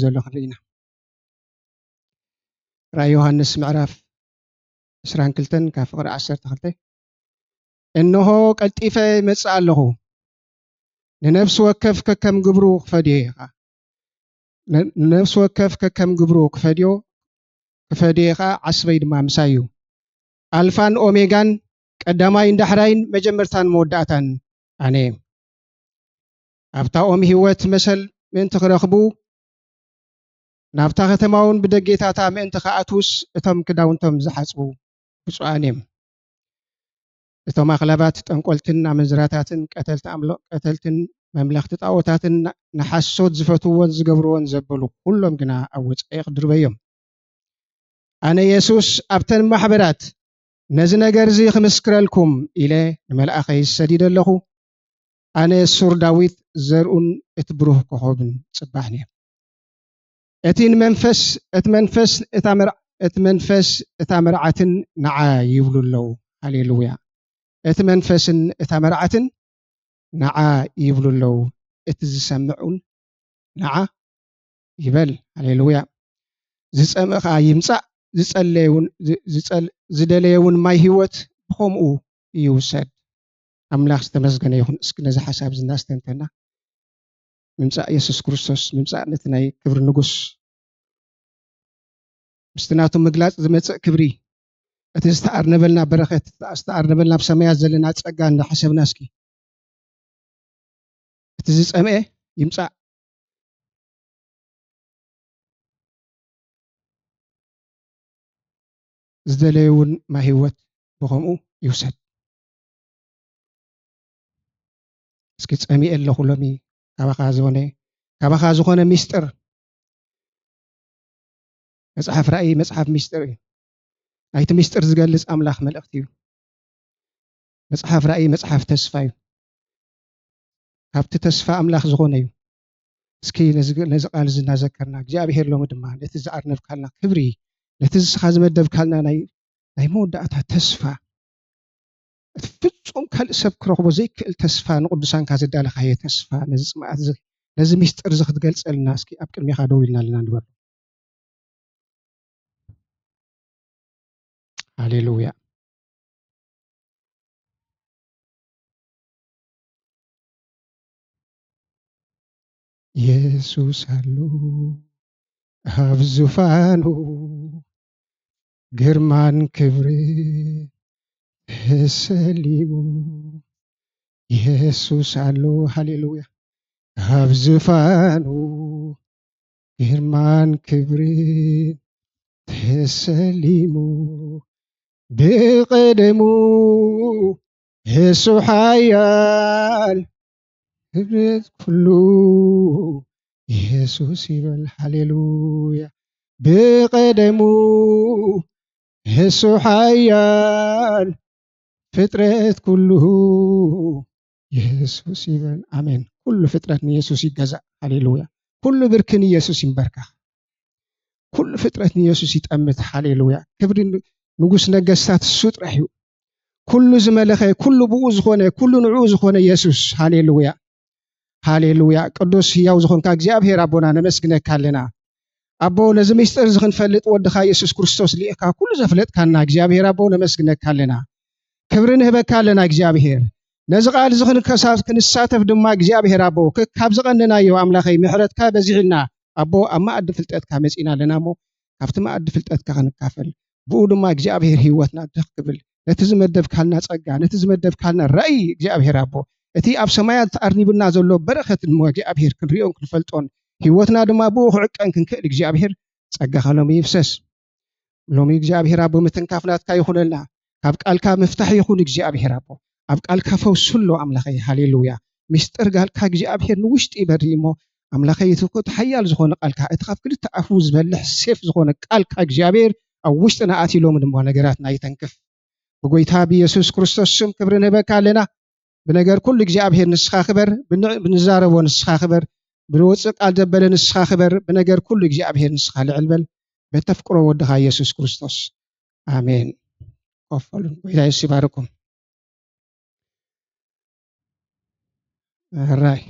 ዘሎ ክንርኢ ኢና። ራእይ ዮሃንስ ምዕራፍ ዕስራን ክልተን ካብ ፍቕሪ ዓሰርተ ክልተ፣ "እንሆ ቀልጢፈ እመጽእ ኣለኹ፣ ንነፍሲ ወከፍ ከከም ግብሩ ክፈድዮ ኢኻ፣ ን-፣ ንነፍሲ ወከፍ ከከም ግብሩ ክፈድዮ፣ ክፈድዮ ኢኻ፣ ዓስበይ ድማ ምሳይ እዩ። ኣልፋን ኦሜጋን፣ ቀዳማይን ዳሕራይን፣ መጀመርታን መወዳእታን ኣነ እየ። ኣብታ ኦም ህይወት መሰል ምእንቲ ክረኽቡ፣ ናብታ ከተማ እውን ብደጌታታ ምእንቲ ክኣትዉስ፣ እቶም ክዳውንቶም ዝሓጽቡ ብፁዓን እዮም። እቶም ኣኽላባት፣ ጠንቆልትን ኣመንዝራታትን ቀተልቲ ኣምሎ-፣ ቀተልትን መምለኽቲ ጣኦታትን ን-፣ ንሓሶት ዝፈትውዎን ዝገብርዎን ዘበሉ ኩሎም ግና ኣብ ወጻኢ ክድርበዮም። ኣነ የሱስ ኣብተን ማሕበራት ነዚ ነገር እዚ ክምስክረልኩም ኢለ ንመልኣኸይ ዝሰዲደ ኣለኹ። ኣነ ሱር ዳዊት ዘርኡን እቲ ብሩህ ኮኸብን ጽባሕን እየ። እቲ ንመንፈስ፣ እቲ መንፈስ እታ መር-፣ እቲ መንፈስ እታ መርዓትን ንዓ ይብሉ ኣለዉ። ሃሌሉያ። እቲ መንፈስን እታ መርዓትን ንዓ ይብሉ ኣለዉ። እቲ ዝሰምዕ እውን ንዓ ይበል። ሃሌሉያ። ዝጸምእ ኸኣ ይምጻእ፣ ዝጸለየ እውን፣ ዝ-፣ ዝጸል-፣ ዝደለየ እውን ማይ ህይወት ብኸምኡ ይውሰድ። ኣምላኽ ዝተመስገነ ይኹን። እስኪ ነዚ ሓሳብ እዚ እናስተንተና፣ ምምጻእ የሱስ ክርስቶስ፣ ምምጻእ ነቲ ናይ ክብሪ ንጉስ፣ ምስቲ ናቱ ምግላጽ ዝመጽእ ክብሪ፣ እቲ ዝተኣርነበልና በረኸት፣ ዝተኣርነበልና ኣብ ሰማያት ዘለና ጸጋ እንዳሓሰብና እስኪ፣ እቲ ዝጸምኤ ይምጻእ፣ ዝደለየ እውን ማይ ህይወት ብኸምኡ ይውሰድ። እስኪ ጸሚኤ ኣለኹ ሎሚ ካባኻ ዝኾነ፣ ካባኻ ዝኾነ ሚስጥር። መጽሓፍ ራእይ መጽሓፍ ሚስጥር እዩ። ናይቲ ሚስጥር ዝገልጽ ኣምላኽ መልእኽቲ እዩ። መጽሓፍ ራእይ መጽሓፍ ተስፋ እዩ። ካብቲ ተስፋ ኣምላኽ ዝኾነ እዩ። እስኪ ነዚ፣ ነዚ ቃል እዚ እናዘከርና፣ እግዚኣብሄር ሎሚ ድማ ነቲ ዝኣርነብካልና ክብሪ፣ ነቲ ንስኻ ዝመደብካልና ናይ፣ ናይ መወዳእታ ተስፋ፣ እቲ ፍጹም ካልእ ሰብ ክረኽቦ ዘይክእል ተስፋ፣ ንቅዱሳንካ ዘዳለኻዮ ተስፋ፣ ነዚ ጽምኣት እዚ፣ ነዚ ሚስጥር እዚ ክትገልጸልና እስኪ ኣብ ቅድሜኻ ደው ኢልና ኣለና ንበሎ። ሃሌሉያ። የሱስ ኣሎ ኣብ ዙፋኑ፣ ግርማን ክብርን ተሰሊሙ። የሱስ ኣሎ፣ ሃሌሉያ፣ ኣብ ዙፋኑ፣ ግርማን ክብርን ተሰሊሙ። ብቐደሙ እሱ ሓያል፣ ክብረት ኩሉ የሱስ ይበል። ሃሌሉያ። ብቐደሙ እሱ ሓያል፣ ፍጥረት ኩሉ የሱስ ይበል። ኣሜን። ኩሉ ፍጥረት ንየሱስ ይገዛእ። ሃሌሉያ። ኩሉ ብርኪ ንየሱስ ይንበርከኽ። ኩሉ ፍጥረት ንየሱስ ይጠምት። ሃሌሉያ። ክብሪ ን-፣ ንጉስ ነገስታት እሱ ጥራሕ እዩ። ኩሉ ዝመለኸ፣ ኩሉ ብኡ ዝኾነ፣ ኩሉ ንዕኡ ዝኾነ የሱስ። ሃሌሉያ። ሃሌሉያ። ቅዱስ ህያው ዝኾንካ እግዚኣብሔር ኣቦና ነመስግነካ ኣለና። ኣቦ፣ ነዚ ምስጢር እዚ ክንፈልጥ ወድኻ የሱስ ክርስቶስ ልኢኻ ኩሉ ዘፍለጥካና እግዚኣብሔር ኣቦ ነመስግነካ ኣለና። ክብሪ ንህበካ ኣለና እግዚኣብሔር። ነዚ ቃል እዚ ክንከሳ-፣ ክንሳተፍ ድማ እግዚኣብሔር ኣቦ፣ ክ-፣ ካብ ዝቐነናዮ ኣምላኸይ ምሕረትካ በዚሕልና ኣቦ፣ ኣብ መኣዲ ፍልጠትካ መጺና ኣለና እሞ፣ ካብቲ መኣዲ ፍልጠትካ ክንካፈል፣ ብኡ ድማ እግዚኣብሔር ህይወትና ደኽ ክብል፣ ነቲ ዝመደብካልና ጸጋ፣ ነቲ ዝመደብካልና ራእይ እግዚኣብሔር ኣቦ፣ እቲ ኣብ ሰማያት ኣርኒብና ዘሎ በረኸት እሞ እግዚኣብሔር ክንሪኦን ክንፈልጦን፣ ህይወትና ድማ ብኡ ክዕቀን ክንክእል እግዚኣብሔር ጸጋኻ ሎሚ ይፍሰስ። ሎሚ እግዚኣብሔር ኣቦ ምትንካፍ ናትካ ይኹነልና። ካብ ቃልካ ምፍታሕ ይኹን እግዚኣብሔር ኣቦ። ኣብ ቃልካ ፈውሲ ኣሎ ኣምላኸይ። ሃሌሉያ። ምስጢር ቃልካ እግዚኣብሔር ንውሽጢ ይበሪ እሞ ኣምላኸይ እቲ እኮ እቲ ሓያል ዝኾነ ቃልካ፣ እቲ ካብ ክልተ ኣፉ ዝበልሕ ሴፍ ዝኾነ ቃልካ እግዚኣብሔር ኣብ ውሽጥና ኣትዩ ሎሚ ድማ ነገራትና ይተንክፍ። ብጎይታ ብየሱስ ክርስቶስ ስም ክብሪ ንህበካ ኣለና። ብነገር ኩሉ እግዚኣብሔር ንስኻ ክበር፣ ብን-፣ ብንዛረቦ ንስኻ ክበር፣ ብንወፅእ ቃል ዘበለ ንስኻ ክበር፣ ብነገር ኩሉ እግዚኣብሔር ንስኻ ልዕል በል። በተፍቅሮ ወድኻ የሱስ ክርስቶስ። ኣሜን። ኮፍ በሉ። ጎይታ የሱስ ይባርኩም። ራይ።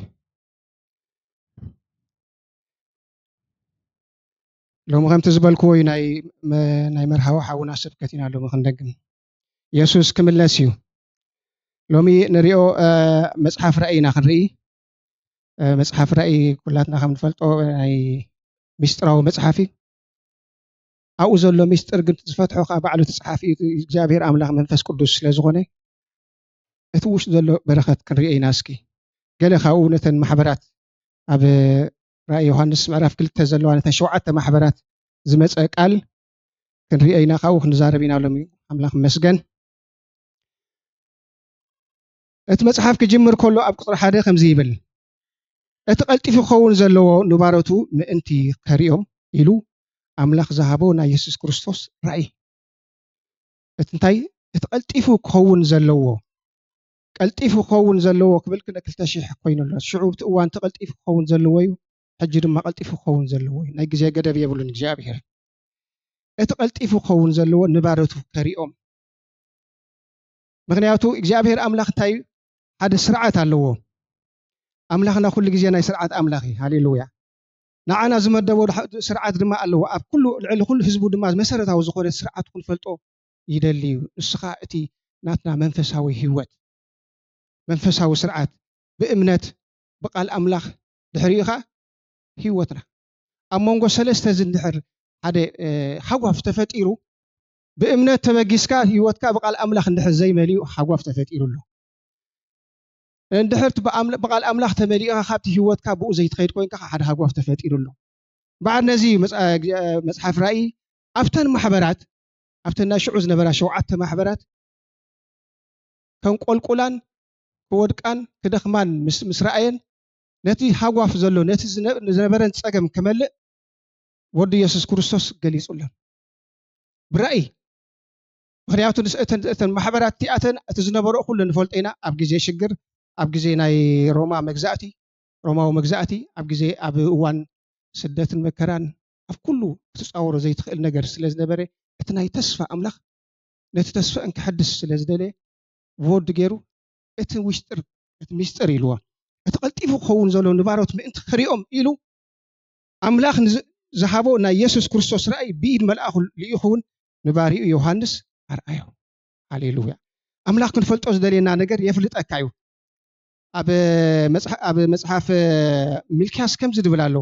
ሎሚ ከምቲ ዝበልክዎ እዩ፣ ናይ መ-፣ ናይ መርሃዊ ሓውና ስብከት ኢና ሎሚ ክንደግም። የሱስ ክምለስ እዩ። ሎሚ ንሪኦ፣ እ፣ መጽሓፍ ራእይ ኢና ክንርኢ። እ፣ መጽሓፍ ራእይ ኩላትና ከም ንፈልጦ ናይ ሚስጥራዊ መጽሓፍ እዩ። ኣብኡ ዘሎ ሚስጥር ግን ዝፈትሖ ከኣ ባዕሉ እቲ ጸሓፊ እዩ፣ እግዚኣብሔር ኣምላኽ መንፈስ ቅዱስ ስለ ዝኾነ፣ እቲ ውሽጢ ዘሎ በረኸት ክንሪኦ ኢና እስኪ። ገለ ካብኡ ነተን ማሕበራት ኣብ ራእይ ዮሃንስ ምዕራፍ ክልተ ዘለዋ ነተን ሸውዓተ ማሕበራት ዝመጸ ቃል ክንሪኦ ኢና፣ ካብኡ ክንዛረብ ኢና ሎሚ። ኣምላኽ ይመስገን። እቲ መጽሓፍ ክጅምር ከሎ ኣብ ቁጽሪ ሓደ ከምዚ ይብል፣ "እቲ ቀልጢፉ ክኸውን ዘለዎ ንባረቱ ምእንቲ ከሪኦም" ኢሉ ኣምላኽ ዝሃቦ ናይ የሱስ ክርስቶስ ራእይ። እቲ እንታይ? እቲ ቀልጢፉ ክኸውን ዘለዎ፣ ቀልጢፉ ክኸውን ዘለዎ ክብል ክነ ክልተ ሽሕ ኮይኑ ኣሎ። ሽዑ ኣብቲ እዋን እቲ ቀልጢፉ ክኸውን ዘለዎ እዩ፣ ሕጂ ድማ ቀልጢፉ ክኸውን ዘለዎ እዩ። ናይ ግዜ ገደብ የብሉን እግዚኣብሔር። እቲ ቀልጢፉ ክኸውን ዘለዎ ንባረቱ ከሪኦም። ምኽንያቱ እግዚኣብሔር ኣምላኽ እንታይ እዩ? ሓደ ስርዓት ኣለዎ። ኣምላኽና ኩሉ ግዜ ናይ ስርዓት ኣምላኽ እዩ። ሃሌሉያ። ንዓና ዝመደቦ ድሓ-፣ ስርዓት ድማ ኣለዎ። ኣብ ኩሉ፣ ልዕሊ ኩሉ ህዝቡ ድማ መሰረታዊ ዝኾነ ስርዓት ክንፈልጦ ይደሊ እዩ። ንሱ ኸኣ እቲ ናትና መንፈሳዊ ህይወት፣ መንፈሳዊ ስርዓት ብእምነት ብቃል ኣምላኽ ድሕሪኡ ኸኣ ህይወትና። ኣብ መንጎ ሰለስተ እዚ እንድሕር ሓደ፣ እ፣ ሃጓፍ ተፈጢሩ፣ ብእምነት ተበጊስካ ህይወትካ ብቃል ኣምላኽ እንድሕር ዘይመሊኡ ሃጓፍ ተፈጢሩ ኣሎ። እንድሕር እቲ ብኣምላ-፣ ብቃል ኣምላኽ ተመሊእካ ካብቲ ህይወትካ ብኡ ዘይትኸይድ ኮይንካ ሓደ ሃጓፍ ተፈጢሩ ኣሎ። በዓል ነዚ እዩ መጽ-፣ እ፣ መጽሓፍ ራእይ ኣብተን ማሕበራት፣ ኣብተን ናይ ሽዑ ዝነበራ ሸውዓተ ማሕበራት ከንቆልቁላን ክወድቃን ክደኽማን ምስ፣ ምስ ረኣየን ነቲ ሃጓፍ ዘሎ፣ ነቲ ዝነ-፣ ዝነበረን ጸገም ክመልእ ወዱ የሱስ ክርስቶስ ገሊጹለን ብራእይ። ምኽንያቱ ንስ-፣ እተን፣ እተን ማሕበራት እቲኣተን እቲ ዝነበረኦ ኩሉ ንፈልጦ ኢና። ኣብ ግዜ ሽግር፣ ኣብ ግዜ ናይ ሮማ መግዛእቲ፣ ሮማዊ መግዛእቲ፣ ኣብ ግዜ፣ ኣብ እዋን ስደትን መከራን፣ ኣብ ኩሉ ክትጻወሮ ዘይትኽእል ነገር ስለ ዝነበረ፣ እቲ ናይ ተስፋ ኣምላኽ ነቲ ተስፋ እንክሕድስ ስለ ዝደለየ፣ ብወዱ ገይሩ እቲ ውሽጥር፣ እቲ ሚስጥር ኢልዎ። እቲ ቀልጢፉ ክኸውን ዘሎ ንባሮት ምእንቲ ክሪኦም ኢሉ ኣምላኽ ንዝ-፣ ዝሃቦ ናይ የሱስ ክርስቶስ ራእይ ብኢድ መልኣኹ ልኢኹ እውን ንባሪኡ ዮሃንስ ኣርኣዮ። ሃሌሉያ። ኣምላኽ ክንፈልጦ ዝደልየና ነገር የፍልጠካ እዩ። ኣብ መጽሓ-፣ ኣብ መጽሓፍ ሚልክያስ ከምዚ ድብል ኣሎ።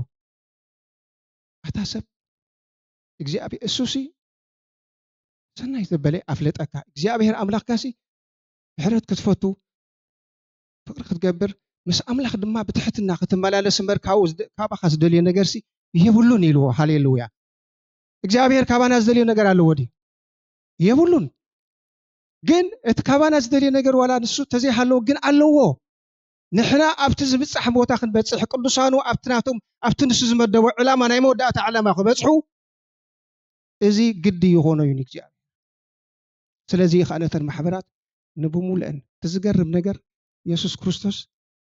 ኣታ ሰብ እግዚኣብሔር እሱሲ ሰናይ ዘበለ ኣፍለጠካ። እግዚኣብሔር ኣምላኽካሲ ምሕረት ክትፈቱ፣ ፍቅሪ ክትገብር፣ ምስ ኣምላኽ ድማ ብትሕትና ክትመላለስ እምበር ካብኡ ዝደ-፣ ካባኻ ዝደልዮ ነገርሲ የብሉን ኢልዎ። ሃሌሉያ። እግዚኣብሔር ካባና ዝደልዮ ነገር ኣለዎ ድዩ? የብሉን። ግን እቲ ካባና ዝደልዮ ነገር ዋላ ንሱ ተዘይሃለዎ ግን ኣለዎ። ንሕና ኣብቲ ዝብጻሕ ቦታ ክንበጽሕ፣ ቅዱሳኑ ኣብቲ ናቶም፣ ኣብቲ ንሱ ዝመደቦ ዕላማ፣ ናይ መወዳእታ ዕላማ ክበጽሑ፣ እዚ ግዲ ይኾኖ እዩ ንእግዚኣብሔር። ስለዚ ኸኣ ነተን ማሕበራት ንብሙሉአን፣ እቲ ዝገርም ነገር የሱስ ክርስቶስ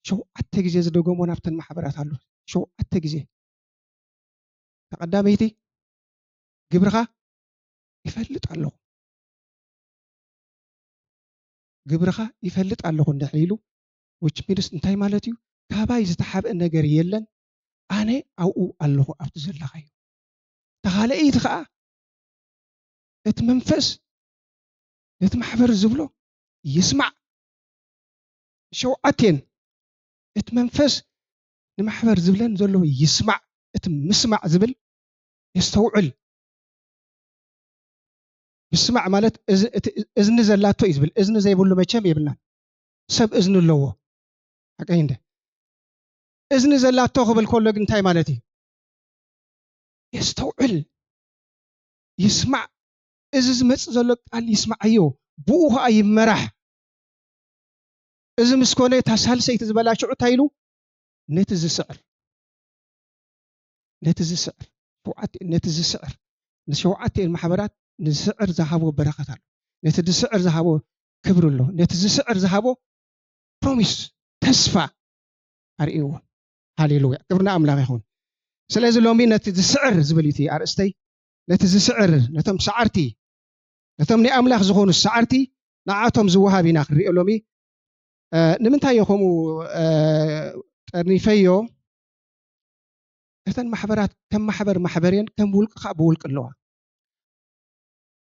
ሸውዓተ ግዜ ዝደገሞ ናብተን ማሕበራት ኣሎ። ሸውዓተ ግዜ። እታ ቀዳመይቲ፣ "ግብርኻ ይፈልጥ ኣለኹ። ግብርኻ ይፈልጥ ኣለኹ" እንድሕር ኢሉ፣ which means እንታይ ማለት እዩ? "ካባይ ዝተሓብአ ነገር የለን፣ ኣነ ኣብኡ ኣለኹ ኣብቲ ዘለኻዮ።" እታ ካልኣይቲ ኸኣ፣ እቲ መንፈስ ነቲ ማሕበር ዝብሎ ይስማዕ። ሸውዓቴን፣ እቲ መንፈስ ንማሕበር ዝብለን ዘሎ ይስማዕ። እቲ ምስማዕ ዝብል የስተውዕል። ምስማዕ ማለት እዚ፣ እቲ እዝኒ ዘላቶ እዩ ዝብል። እዝኒ ዘይብሉ መቸም የብልናን። ሰብ እዝኒ ኣለዎ። ሓቀይ እንደ እዝኒ ዘላቶ ክብል ከሎ ግን እንታይ ማለት እዩ? የስተውዕል፣ ይስማዕ። እዚ ዝመጽእ ዘሎ ቃል ይስማዓዮ፣ ብኡ ኸኣ ይመራሕ። እዚ ምስ ኮነ፣ እታ ሳልሰይቲ ዝበላ ሽዑ እንታይ ኢሉ? ነቲ ዝስዕር፣ ነቲ ዝስዕር፣ ሸውዓተ፣ ነቲ ዝስዕር፣ ንሸውዓተ ማሕበራት ንዝስዕር ዝሃቦ በረኸት ኣሎ። ነቲ ዝስዕር ዝሃቦ ክብሪ ኣሎ። ነቲ ዝስዕር ዝሃቦ ፕሮሚስ፣ ተስፋ ኣርእይዎ። ሃሌሉያ፣ ክብሪ ንኣምላኽ ይኹን። ስለዚ ሎሚ ነቲ ዝስዕር ዝብል እዩ እቲ ኣርእስተይ። ነቲ ዝስዕር፣ ነቶም ሰዓርቲ፣ ነቶም ናይ ኣምላኽ ዝኾኑ ሰዓርቲ፣ ንዓቶም ዝወሃብ ኢና ክንሪኦ ሎሚ። እ፣ ንምንታይ እየ ከምኡ፣ እ፣ ጠርኒፈዮ? እተን ማሕበራት ከም ማሕበር ማሕበር እየን፣ ከም ውልቂ ከዓ ብውልቂ ኣለዋ።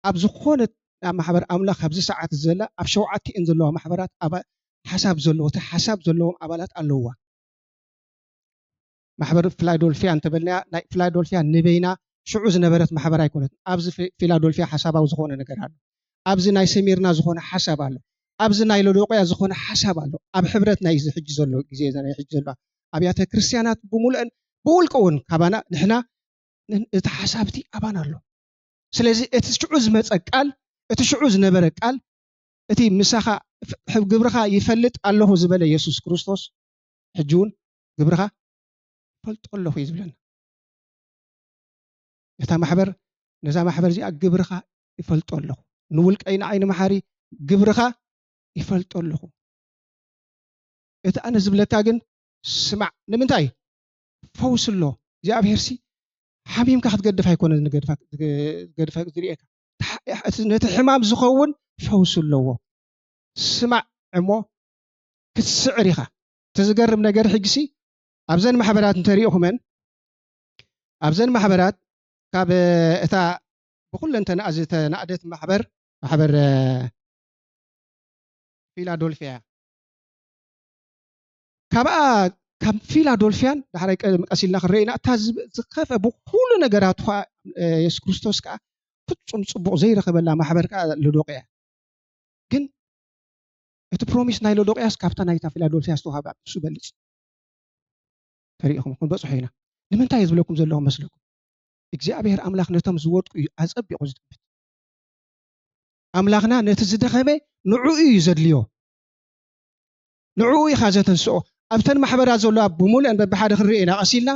ኣብ ዝኾነ ኣብ ማሕበር ኣምላኽ ኣብዚ ሰዓት ዘላ ኣብ ሸውዓቲኤን ዘለዋ ማሕበራት ኣባ ሓሳብ ዘለዎ እቲ ሓሳብ ዘለዎም ኣባላት ኣለውዋ። ማሕበር ፊላዶልፊያ እንተበልናያ ናይ ፊላዶልፊያ ንበይና ሽዑ ዝነበረት ማሕበር ኣይኮነትን። ኣብዚ ፊ- ፊላዶልፊያ ሓሳባዊ ዝኾነ ነገር ኣሎ። ኣብዚ ናይ ሰሚርና ዝኾነ ሓሳብ ኣሎ። ኣብዚ ናይ ሎዶቅያ ዝኾነ ሓሳብ ኣሎ። ኣብ ሕብረት ናይ እዚ ሕጂ ዘሎ ግዜ ናይ ሕጂ ዘሎ ኣብያተ ክርስቲያናት ብምሉአን ብውልቂ እውን ካባና ንሕና ን- እቲ ሓሳብቲ ኣባና ኣሎ። ስለዚ እቲ ሽዑ ዝመጸ ቃል እቲ ሽዑ ዝነበረ ቃል እቲ ምሳኻ ፍ- ግብርኻ ይፈልጥ ኣለኹ ዝበለ የሱስ ክርስቶስ ሕጂ እውን ግብርኻ ይፈልጦ ኣለኹ እዩ ዝብለና። እታ ማሕበር ነዛ ማሕበር እዚኣ ግብርኻ ይፈልጦ ኣለኹ፣ ንውልቀይ ንዓይ ንመሓሪ ግብርኻ ይፈልጦ ኣለኹ። እቲ ኣነ ዝብለካ ግን ስማዕ። ንምንታይ? ፈውሲ ኣሎ እግዚኣብሄርሲ። ሓሚምካ ክትገድፍ ኣይኮነ ዝገድፋ- ዝገድፋ ዝርእየካ። እቲ- ነቲ ሕማም ዝኸውን ፈውሲ ኣለዎ። ስማዕ እሞ ክትስዕር ኢኻ። እቲ ዝገርም ነገር ሕጅሲ ኣብዘን ማሕበራት እንተሪእኹመን ኣብዘን ማሕበራት ካብ እታ ብኩለንተና ዝተናእደት ማሕበር ማሕበር ፊላዶልፊያ እያ። ካብኣ ካብ ፊላዶልፊያን ዳሕራይ ቀስ ኢልና ክንረኢና እታ ዝኸፈ ብኩሉ ነገራት የሱስ ክርስቶስ ከዓ ፍጹም ጽቡቕ ዘይረኸበላ ማሕበር ከዓ ሎዶቅያ እያ። ግን እቲ ፕሮሚስ ናይ ሎዶቅያስ ካብታ ናይታ ፊላዶልፊያ ዝተዋህበ እሱ በልጽ ተሪኢኹም ክንበጽሖ ኢና። ንምንታይ እየ ዝብለኩም ዘለኹ መስለኩም? እግዚኣብሔር ኣምላኽ ነቶም ዝወድቁ እዩ ኣጸቢቑ ዝጥምት። ኣምላኽና ነቲ ዝደኸመ ንዕኡ እዩ ዘድልዮ። ንዕኡ ኢኻ ዘተንስኦ። ኣብተን ማሕበራት ዘለዋ ብምሉአን በብሓደ ክንርኢ ኢና ቀሲልና።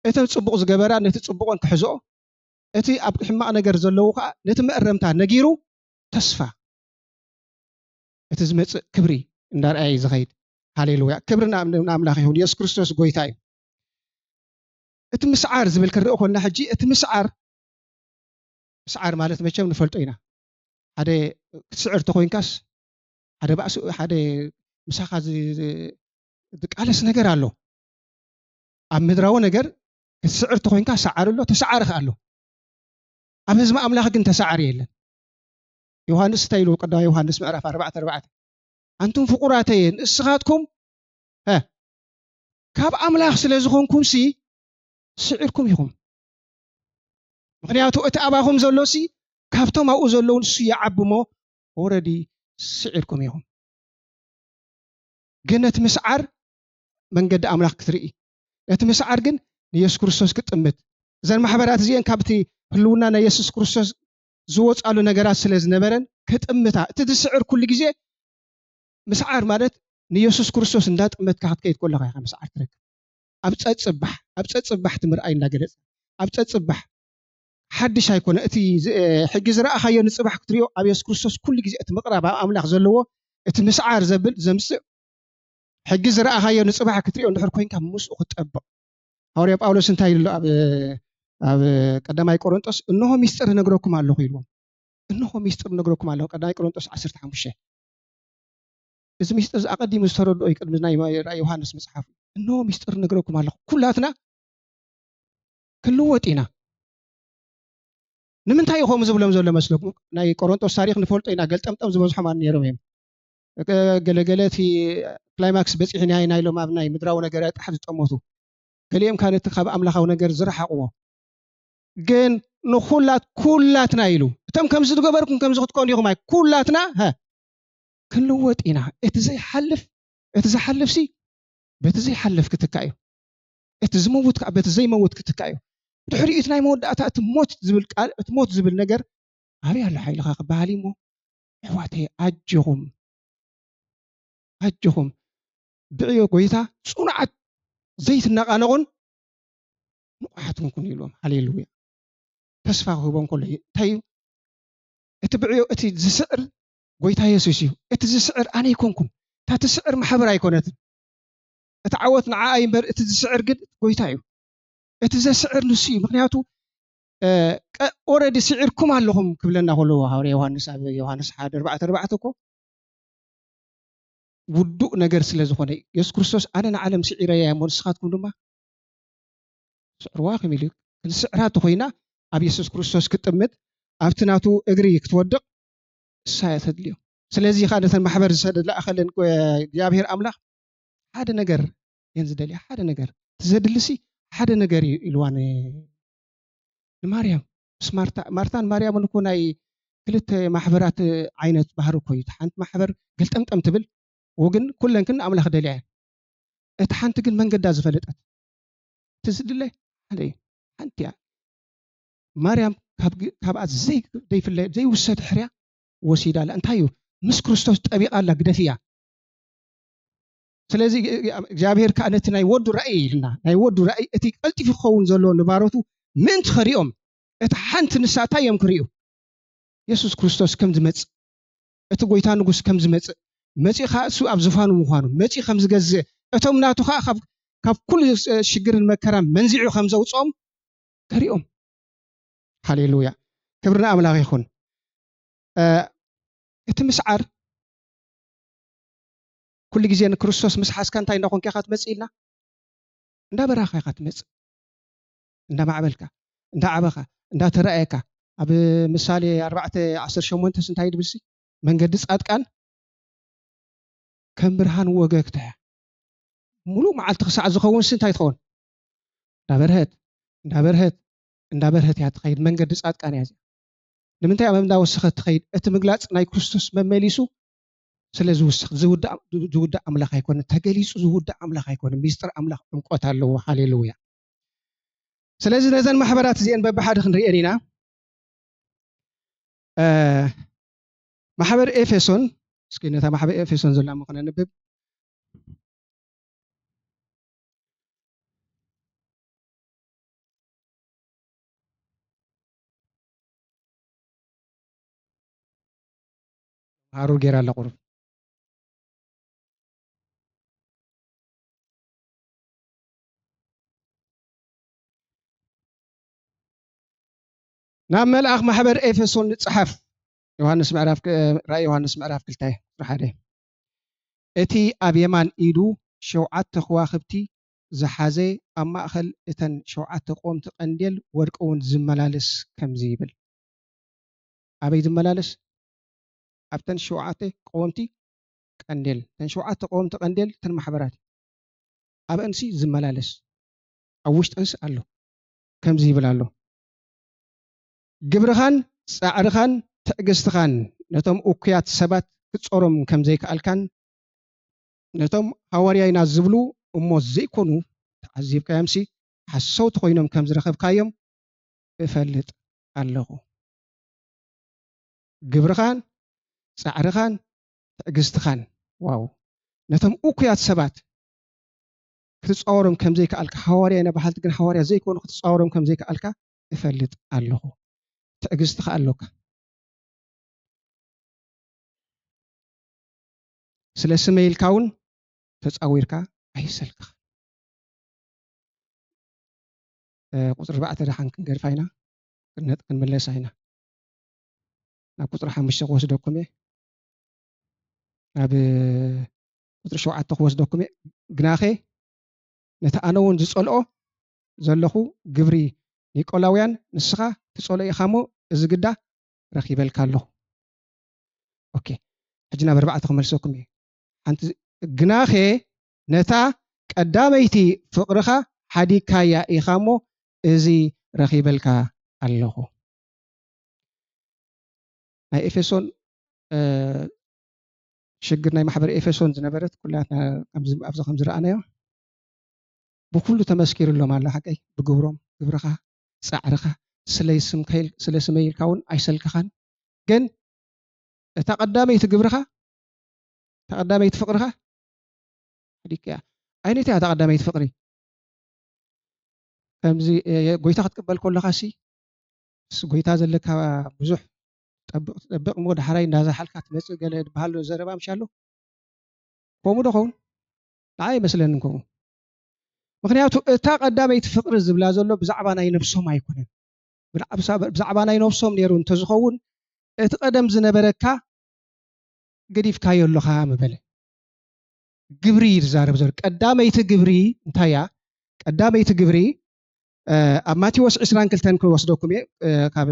እተን ጽቡቕ ዝገበራ ነቲ ጽቡቕን ክሕዝኦ፣ እቲ ኣብ ሕማቕ ነገር ዘለዉ ከኣ ነቲ መእረምታ ነጊሩ ተስፋ እቲ ዝመጽእ ክብሪ እንዳርኣየ እዩ ዝኸይድ። ሃሌሉያ! ክብሪ ንኣም- ንኣምላኽ ይኹን። የሱስ ክርስቶስ ጎይታ እዩ። እቲ ምስዓር ዝብል ክንርኢ ኮልና ሕጂ እቲ ምስዓር ምስዓር ማለት መቸም ንፈልጦ ኢና። ሓደ ክትስዕር ተኮይንካስ ሓደ ባእሲ ሓደ ምሳኻ ዝ- ዝ- ዝቃለስ ነገር ኣሎ። ኣብ ምድራዊ ነገር ክትስዕር ተኮይንካ ሰዓር ኣሎ፣ ተሰዓሪ ከኣ ኣሎ። ኣብ ህዝቢ ኣምላኽ ግን ተሰዓሪ የለን። ዮሃንስ እንታይ ኢሉ? ቀዳማይ ዮሃንስ ምዕራፍ ኣርባዕተ ኣርባዕተ ኣንቱም ፍቁራተየ ንስኻትኩም እ፣ ካብ ኣምላኽ ስለ ዝኾንኩምሲ ስዒርኩም ኢኹም። ምኽንያቱ እቲ ኣባኹም ዘሎሲ ካብቶም ኣብኡ ዘለዉ ንሱ ይዓቢ እሞ ኦረዲ ስዒርኩም ኢኹም። ግን ነቲ ምስዓር መንገዲ ኣምላኽ ክትርኢ፣ ነቲ ምስዓር ግን ንየሱስ ክርስቶስ ክጥምት፣ እዘን ማሕበራት እዚአን ካብቲ ህልውና ናይ የሱስ ክርስቶስ ዝወፃሉ ነገራት ስለ ዝነበረን ክጥምታ፣ እቲ ዝስዕር ኩሉ ግዜ ምስዓር ማለት ንየሱስ ክርስቶስ እንዳጥመትካ ክትከይድ ከለኻ ኢኻ ምስዓር ትረክብ። ኣብ ፀፅባሕ ኣብ ፀፅባሕ ትምርኣይ እንዳገለፅ ኣብ ፀፅባሕ ሓድሽ ኣይኮነ እቲ ዝ- ሕጂ ዝረኣኻዮ ንፅባሕ ክትሪኦ ኣብ የሱስ ክርስቶስ ኩሉ ግዜ እቲ ምቕራብ ኣብ ኣምላኽ ዘለዎ እቲ ምስዓር ዘብል ዘምፅእ ሕጂ ዝረኣኻዮ ንፅባሕ ክትሪኦ እንድሕር ኮይንካ ምስኡ ክትጠብቕ። ሃዋርያ ጳውሎስ እንታይ ኢሉ ኣሎ ኣብ ኣብ ቀዳማይ ቆሮንጦስ? እንሆ ሚስጥር እነግረኩም ኣለኹ ኢልዎም። እንሆ ሚስጥር እነግረኩም ኣለኹ። ቀዳማይ ቆሮንጦስ ዓሰርተ ሓሙሽተ። እዚ ሚስጥር እዚ ኣቐዲሙ ዝተረድኦ እዩ ቅድሚ ናይ ራእይ ዮሃንስ መፅሓፉ። እንሆ ሚስጥር እነግረኩም ኣለኹ። ኩላትና ክንልወጥ ኢና። ንምንታይ እዩ ከምኡ ዝብሎም ዘሎ መስለኩም? ናይ ቆሮንጦስ ታሪክ ንፈልጦ ኢና። ገልጠምጠም ዝበዝሖም ኣን ነይሮም እዮም። ገ- ገለገለ እቲ ክላይማክስ በፂሕና ኢና ኢሎም ኣብ ናይ ምድራዊ ነገር ጣሕ ዝጠመቱ፣ ገሊኦም ከ ነቲ ካብ ኣምላኻዊ ነገር ዝረሓቕዎ። ግን ንኩላት ኩላትና ኢሉ እቶም ከምዚ ዝገበርኩም ከምዚ ክትኮኑ ኢኹም ኣይ ኩላትና ሀ ክንልወጥ ኢና። እቲ ዘይሓልፍ እቲ ዝሓልፍሲ በቲ ዘይሓልፍ ክትካ እዩ። እቲ ዝመውት ከዓ በቲ ዘይመውት ክትካ እዩ። ድሕሪኡ እቲ ናይ መወዳእታ እቲ ሞት ዝብል ቃል እቲ ሞት ዝብል ነገር ኣበይ ኣሎ ሓይልኻ ክበሃል እሞ ኣሕዋተይ ኣጆኹም ኣጆኹም ብዕዮ ጎይታ ፅኑዓት ዘይትነቓነቑን ንቑሓትን ኩኑ ኢልዎም። ሃሌሉያ። ተስፋ ክህቦም ከሎ እዩ። እንታይ እዩ? እቲ ብዕዮ እቲ ዝስዕር ጎይታ የሱስ እዩ። እቲ ዝስዕር ኣነ ኣይኮንኩን። እታ ትስዕር ማሕበር ኣይኮነትን። እቲ ዓወት ንዓኣ እዩ እምበር እቲ ዝስዕር ግን ጎይታ እዩ። እቲ ዘስዕር ንሱ እዩ። ምክንያቱ ኦረዲ ስዒርኩም ኣለኹም ክብለና ከለዎ ሃዋርያ ዮሃንስ ኣብ ዮሃንስ ሓደ ኣርባዕተ ኣርባዕተ እኮ ውዱእ ነገር ስለ ዝኾነ እዩ። የሱስ ክርስቶስ፣ "ኣነ ንዓለም ስዒረያ እሞ ንስኻትኩም ድማ ስዕርዋ" ከም ኢሉ እዩ። ክንስዕራ እንተኾይና፣ ኣብ የሱስ ክርስቶስ ክትጥምት፣ ኣብቲ ናቱ እግሪ ክትወድቕ፣ እሳ እያ ተድልዮ። ስለዚ ኸኣ ነተን ማሕበር ዝሰደ-፣ ዝለኣኸለን፣ እ፣ እግዚኣብሔር ኣምላኽ ሓደ ነገር እየን ዝደልያ፣ ሓደ ነገር። እቲ ዘድልሲ ሓደ ነገር እዩ ኢልዋ ን-፣ ንማርያም። ምስ ማርታ፣ ማርታን ማርያምን እኮ ናይ ክልተ ማሕበራት ዓይነት ባህሪ እኮ እዩ። እታ ሓንቲ ማሕበር ገልጠምጠም ትብል፣ ወግን ኩለን ግን ኣምላኽ ደልያ እየን። እታ ሓንቲ ግን መንገዳ ዝፈለጠት። እቲ ዝድለ ሓደ እዩ። ሓንቲ እያ። ማርያም ካብ ግ-፣ ካብኣ ዘይ-፣ ዘይፍለ-፣ ዘይውሰድ ሕርያ ወሲዳ ኣላ። እንታይ እዩ? ምስ ክርስቶስ ጠቢቓ ኣላ፣ ግደፍያ። ስለዚ እ-፣ እ-፣ እግዚኣብሔር ከኣ ነቲ ናይ ወዱ ራእይ ኢልና፣ ናይ ወዱ ራእይ፣ እቲ ቀልጢፉ ክኸውን ዘለዎ ንባሮቱ ምእንቲ ክሪኦም፣ እታ ሓንቲ ንሳ እንታይ እዮም ክርእዩ? የሱስ ክርስቶስ ከም ዝመጽእ፣ እቲ ጐይታ ንጉስ ከም ዝመጽእ፣ መጺኡ ኸኣ እሱ ኣብ ዝፋኑ ምዃኑ፣ መጺኡ ከም ዝገዝእ፣ እቶም ናቱ ኸኣ ካብ፣ ካብ ኩሉ ስ-፣ ሽግርን መከራን መንዚዑ ከም ዘውጽኦም ከሪኦም። ሃሌሉያ። ክብሪ ንኣምላኽ ይኹን። እ፣ እቲ ምስዓር ኩሉ ግዜ ንክርስቶስ ምስ ሓዝካ እንታይ እንዳኾንካ ኢኻ ትመጽእ ኢልና? እንዳበራኻ ኢኻ ትመጽእ። እንዳማዕበልካ፣ እንዳዓበኻ፣ እንዳተራእየካ። ኣብ ምሳሌ ኣርባዕተ ዓሰርተ ሸሞንተ እንታይ ድብልሲ? መንገዲ ጻድቃን ከም ብርሃን ወገግታ እያ። ሙሉእ መዓልቲ ክሳዕ ዝኸውንሲ እንታይ ትኸውን? እንዳበርሀት፣ እንዳበርሀት፣ እንዳበርሀት እያ ትኸይድ። መንገዲ ጻድቃን እያ እዚኣ። ንምንታይ ኣብ እንዳወሰኸት ትኸይድ? እቲ ምግላጽ ናይ ክርስቶስ መመሊሱ ስለ ዝውስኽ፣ ዝውዳእ፣ ዝውዳእ ኣምላኽ ኣይኮነን። ተገሊጹ ዝውዳእ ኣምላኽ ኣይኮነን። ሚስጥር ኣምላኽ ዕምቆት ኣለዎ። ሃሌሉያ። ስለዚ ነዘን ማሕበራት እዚአን በብሓደ ክንሪአን ኢና። እ፣ ማሕበር ኤፌሶን፣ እስኪ ነታ ማሕበር ኤፌሶን ዘላ እሞ ክነንብብ። ሃሩር ጌራ ኣላ ቁሩብ። ናብ መልኣኽ ማሕበር ኤፌሶን ንጽሓፍ። ዮሃንስ ምዕራፍ ክ-፣ ራእይ ዮሃንስ ምዕራፍ ክልተ ቁጽሪ ሓደ። እቲ ኣብ የማን ኢዱ ሸውዓተ ከዋኽብቲ ዝሓዘ፣ ኣብ ማእከል እተን ሸውዓተ ቀወምቲ ቀንዴል ወርቂ እውን ዝመላለስ ከምዚ ይብል። ኣበይ ዝመላለስ? ኣብተን ሸውዓተ ቀወምቲ ቀንዴል። እተን ሸውዓተ ቀወምቲ ቀንዴል እተን ማሕበራት ኣብአንሲ ዝመላለስ፣ ኣብ ውሽጠንሲ ኣሎ። ከምዚ ይብል ኣሎ፣ "ግብርኻን ጻዕርኻን ትዕግስትኻን ነቶም እኩያት ሰባት ክትጾሮም ከም ዘይከኣልካን፣ ነቶም ሃዋርያ ኢና ዝብሉ እሞ ዘይኮኑ ተዓዚብካዮምሲ፣ ሓሰውቲ ኮይኖም ከም ዝረኸብካዮም እፈልጥ ኣለኹ።" ግብርኻን ጻዕርኻን ትዕግስትኻን። ዋው! ነቶም እኩያት ሰባት ክትጻወሮም ከም ዘይከኣልካ፣ ሃዋርያ ኢና በሃልቲ ግን ሃዋርያ ዘይኮኑ ክትጻወሮም ከም ዘይከኣልካ እፈልጥ ኣለኹ። ትዕግስቲ ከኣ ኣሎካ። ስለ ስመይ ኢልካ እውን ተጻዊርካ ኣይሰልክኻ። እ፣ ቁጽሪ ኣርባዕተ ደሓን ክንገድፋ ኢና፣ ክንመለሳ ኢና። ናብ ቁጽሪ ሓሙሽተ ክወስደኩም እየ። ናብ ቁጽሪ ሸውዓተ ክወስደኩም እየ። ግናኸ ነቲ ኣነ እውን ዝጸልኦ ዘለኹ ግብሪ ኒቆላውያን ንስኻ ትጸልኦ ኢኻ እሞ፣ እዚ ግዳ ረኺበልካ ኣለኹ። ኦኬ፣ ሕጂ ናብ ኣርባዕተ ክመልሰኩም እየ። ሓንቲ፣ ግናኸ ነታ ቀዳመይቲ ፍቕርኻ ሓዲግካያ ኢኻ እሞ፣ እዚ ረኺበልካ ኣለኹ። ናይ ኤፌሶን፣ እ፣ ሽግር ናይ ማሕበር ኤፌሶን ዝነበረት ኩላትና ከምዚ፣ ኣብዚ ከም ዝረኣናዮ ብኩሉ ተመስኪርሎም ኣላ ሓቀይ፣ ብግብሮም፣ ግብርኻ፣ ጻዕርኻ፣ ስለ ስምካ ኢል-፣ ስለ ስመይ ኢልካ እውን ኣይሰልክኻን። ግን እታ ቀዳመይቲ ግብርኻ፣ እታ ቀዳመይቲ ፍቕርኻ ሓዲግካያ። ኣይነቲ እያ እታ ቀዳመይቲ ፍቕሪ? ከምዚ፣ እ፣ ጎይታ ክትቅበል ከለኻሲ፣ ምስ ጎይታ ዘለካ ብዙሕ ትጠብቕ፣ ትጠብቕ እሞ፣ ዳሕራይ እንዳዘሓልካ ትመጽእ ገለ ዝበሃል ዶ ዘረባ ምሽ ኣሎ? ከምኡ ዶ ኸውን? ንዓይ ኣይመስለንን ከምኡ። ምኽንያቱ፣ እታ ቀዳመይቲ ፍቕሪ ዝብላ ዘሎ ብዛዕባ ናይ ነብሶም ኣይኮነን። ብዛዕባ፣ ብዛዕባ ናይ ነብሶም ነይሩ እንተዝኸውን፣ እቲ ቀደም ዝነበረካ ገዲፍካዮ ኣለኻ ምበለ። ግብሪ እዩ ዝዛረብ ዘሎ። ቀዳመይቲ ግብሪ እንታይ እያ? ቀዳመይቲ ግብሪ ኣብ ማቴዎስ ዕስራን ክልተን ክወስደኩም እየ። ካብ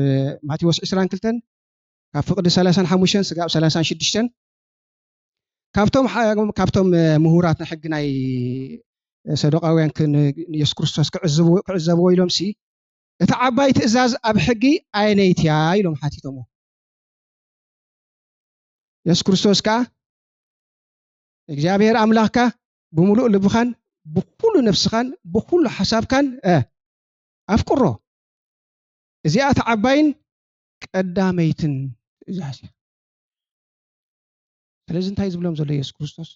ማቴዎስ ዕስራን ክልተን ካብ ፍቕዲ ሰላሳን ሓሙሽተን ስጋብ ሰላሳን ሽዱሽተን ካብቶም ምሁራት ናይ ሕጊ ናይ ሰዱቃውያን ንየሱስ ክርስቶስ ክዕዘብዎ ኢሎም ሲ፣ እታ ዓባይ ትእዛዝ ኣብ ሕጊ ኣየነይቲ እያ ኢሎም ሓቲቶሞ። የሱስ ክርስቶስ ከኣ እግዚኣብሔር ኣምላኽካ ብምሉእ ልብኻን ብኩሉ ነፍስኻን ብኩሉ ሓሳብካን ኣፍቅሮ። እዚኣ እታ ዓባይን ቀዳመይትን ትእዛዝ እያ። ስለዚ እንታይ ዝብሎም ዘሎ የሱስ ክርስቶስ?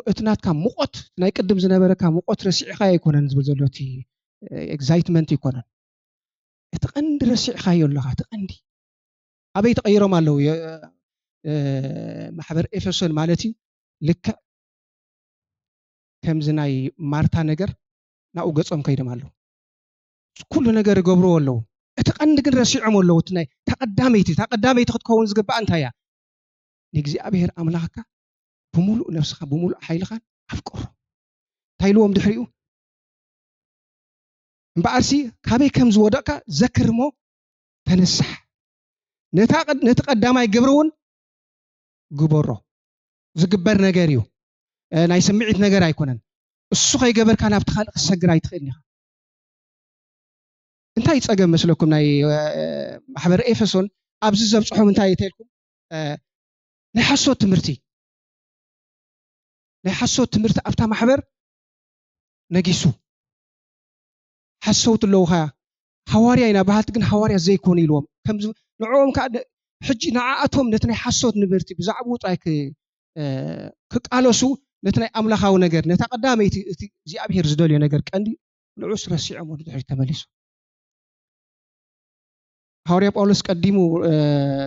እቲ ናትካ ሙቐት፣ ናይ ቅድም ዝነበረካ ሙቐት ረሲዕኻ ኣይኮነን ዝብል ዘሎ፣ እቲ ኤግዛይትመንት ኣይኮነን። እቲ ቀንዲ ረሲዕኻዮ ኣለኻ፣ እቲ ቀንዲ ኣበይ ተቐይሮም ኣለዉ? ማሕበር ኤፌሶን ማለት እዩ። ልክዕ ከምዚ ናይ ማርታ ነገር ናብኡ ገጾም ከይዶም ኣለዉ። ኩሉ ነገር ይገብርዎ ኣለዉ። እቲ ቀንዲ ግን ረሲዖም ኣለዉ። እቲ ናይ ተቐዳመይቲ ተቐዳመይቲ ክትከውን ዝግባኣ እንታይ እያ? ንእግዚኣብሔር ኣምላኽካ ብምሉእ ነፍስኻ ብምሉእ ሓይልኻን ኣፍቅሮ። እንታይ ኢልዎም ድሕሪኡ? እምበኣርሲ ካበይ ከም ዝወደቕካ ዘክር እሞ ተነሳሕ። ነቲ ቀዳማይ ግብሪ እውን ግበሮ። ዝግበር ነገር እዩ። ናይ ስምዒት ነገር ኣይኮነን። እሱ ከይገበርካ ናብቲ ካልእ ክትሰግር ኣይትኽእልን ኢኻ። እንታይ ጸገም መስለኩም? ናይ ማሕበር ኤፌሶን ኣብዚ ዘብጽሖም እንታይ እየ ተልኩም? ናይ ሓሶት ትምህርቲ፣ ናይ ሓሶት ትምህርቲ ኣብታ ማሕበር ነጊሱ። ሓሰውቲ ኣለዉ ኸኣ፣ ሃዋርያ ኢና በሃልቲ ግን ሃዋርያ ዘይኮኑ ኢልዎም። ከምዚ ንዕኦም ከኣ ሕጂ ንዓኣቶም ነቲ ናይ ሓሶት ትምህርቲ ብዛዕባኡ ጥራይ ክቃለሱ፣ ነቲ ናይ ኣምላኻዊ ነገር፣ ነታ ቀዳመይቲ እቲ እግዚኣብሔር ዝደልዮ ነገር ቀንዲ ንዑስ ረሲዖም ንድሕሪት ተመሊሶም። ሃዋርያ ጳውሎስ ቀዲሙ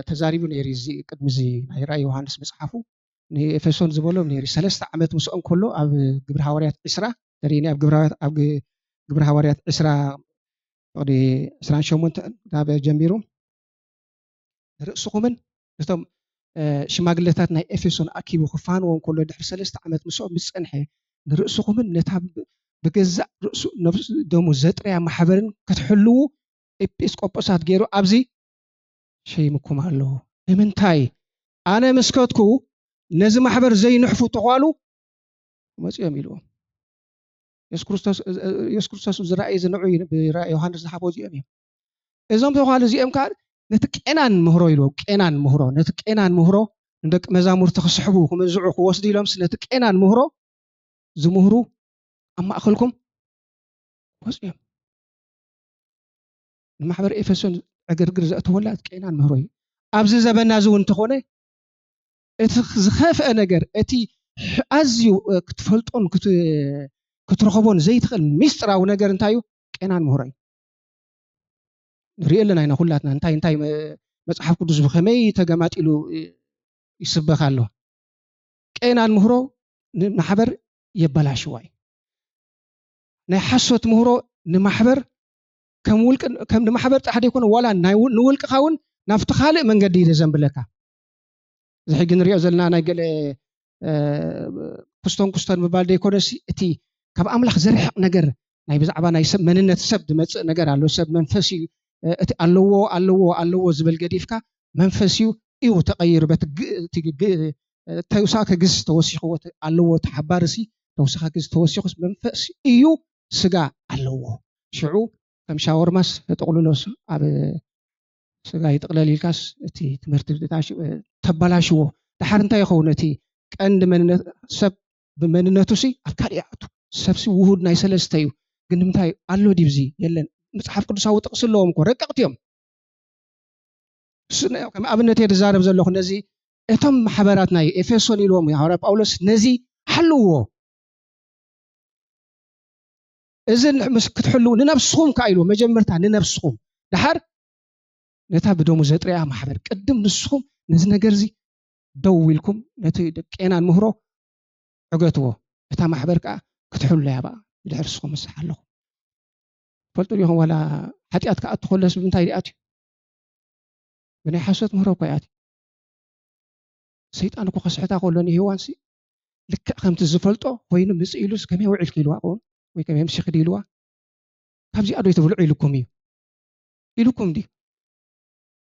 ተዛሪቡ ነይሩ። እዚ ቅድሚ እዚ ናይ ራእይ ዮሃንስ መጽሓፉ ንኤፌሶን ዝበሎም ነይሩ። ሰለስተ ዓመት ምስኦም ከሎ ኣብ ግብሪ ሃዋርያት ዕስራ ተርእኒ ኣብ ግብሪ ሃዋርያት ኣብ ግብሪ ሃዋርያት ዕስራ ዕስራን ሸሞንተን ናብ ጀሚሩ ንርእስኹምን ነቶም ሽማግለታት ናይ ኤፌሶን ኣኪቡ ክፋንዎም ከሎ ድሕሪ ሰለስተ ዓመት ምስኦም ምስ ጸንሐ ንርእስኹምን ነታ ብገዛእ ርእሱ ነፍሱ ደሙ ዘጥረያ ማሕበርን ክትሕልዉ ኤጲስቆጶሳት ገይሩ ኣብዚ ሸይምኩም ኣሎ። ንምንታይ? ኣነ ምስ ከድኩ ነዚ ማሕበር ዘይንሕፉ ተዃሉ ክመጹ እዮም ኢልዎም። የሱስ ክርስቶስ ዝረኣየ ዝንዑ ብራእይ ዮሃንስ ዝሓቦ እዚኦም እዮም። እዞም ተዃሉ እዚኦም ከዓ ነቲ ቄናን ምህሮ ኢልዎም። ቄናን ምህሮ፣ ነቲ ቄናን ምህሮ ንደቂ መዛሙርቲ ክስሕቡ፣ ክምንዝዑ፣ ክወስዱ ኢሎምስ ነቲ ቄናን ምህሮ ዝምህሩ ኣብ ማእኸልኩም ክወፁ እዮም። ንማሕበር ኤፌሶን ዕግርግር ዘእተወላ እቲ ቄናን ምህሮ እዩ። ኣብዚ ዘበና እዚ እውን እንተኾነ እቲ ዝኸፍአ ነገር፣ እቲ ኣዝዩ ክትፈልጦን ክትረኸቦን ዘይትኽእል ሚስጥራዊ ነገር እንታይ እዩ? ቄናን ምህሮ እዩ። ንሪኦ ኣለና ኢና ኩላትና እንታይ እንታይ መፅሓፍ ቅዱስ ብኸመይ ተገማጢሉ ይስበኽ ኣሎ። ቄናን ምህሮ ንማሕበር የበላሽዋ እዩ። ናይ ሓሶት ምህሮ ንማሕበር ከም ውልቅ ከም ንማሕበር ጥራሕ ዘይኮነ ዋላ ናይ ውል- ንውልቅኻ እውን ናብቲ ካልእ መንገዲ እዩ ዘዘንብለካ። እዚ ሕጂ ንሪኦ ዘለና ናይ ገለ ኩስቶን ኩስቶን ምባል ዘይኮነሲ እቲ ካብ ኣምላኽ ዝርሕቕ ነገር ናይ ብዛዕባ ናይ ሰብ መንነት ሰብ ዝመፅእ ነገር ኣሎ። ሰብ መንፈስ እዩ እቲ ኣለዎ ኣለዎ ኣለዎ ዝብል ገዲፍካ መንፈስ እዩ እዩ ተቐይሩ በቲ ተውሳከ ግስ ተወሲኽዎ ኣለዎ ተሓባርሲ ተውሳከ ግስ ተወሲኹስ መንፈስ እዩ ስጋ ኣለዎ። ሽዑ ከም ሻወርማስ ተጠቕልሎስ ኣብ ስጋ ይጥቕለል ኢልካስ እቲ ትምህርቲ ተባላሽዎ። ድሓር እንታይ ይኸውን? እቲ ቀንዲ መንነት ሰብ ብመንነቱ ሲ ኣብ ካልእ ይኣቱ። ሰብሲ ውሁድ ናይ ሰለስተ እዩ። ግን ንምንታይ ኣሎ ድዩ? የለን። መፅሓፍ ቅዱሳዊ ጥቕሲ ኣለዎም እኮ ረቀቕቲ እዮም። ከም ኣብነት እየ ዝዛረብ ዘለኹ ነዚ እቶም ማሕበራት ናይ ኤፌሶን ኢልዎም ሃዋርያ ጳውሎስ ነዚ ሓልዎ። እዚ ምስ ክትሕልው ንነብስኹም ከዓ ኢልዎ መጀመርታ ንነብስኹም ድሓር ነታ ብደሙ ዘጥረያ ማሕበር ቅድም ንስኹም ነዚ ነገር እዚ ደው ኢልኩም ነቲ ቄናን ምህሮ ዕገትዎ። እታ ማሕበር ከዓ ክትሕሉ እያ ብኣ ብድሕሪ ንስኹም ምሳሕ ኣለኹም። ፈልጡ ዲኹም ዋላ ሓጢኣት ክኣቱ ከሎስ ብምንታይ ይኣትዩ? ብናይ ሓሶት ምህሮ እኮ ይኣትዩ። ሰይጣን እኮ ከስሕታ ከሎ ንሄዋን ሲ ልክዕ ከምቲ ዝፈልጦ ኮይኑ ምጽእ ኢሉስ ከመይ ውዒልኪ ኢልዋ ኸውን ወይ ከመይ ኣምሲኺ ኢልዋ? ካብዚኣ ዶ ኣይትብልዑ ኢልኩም እዩ። ኢልኩም ድዩ?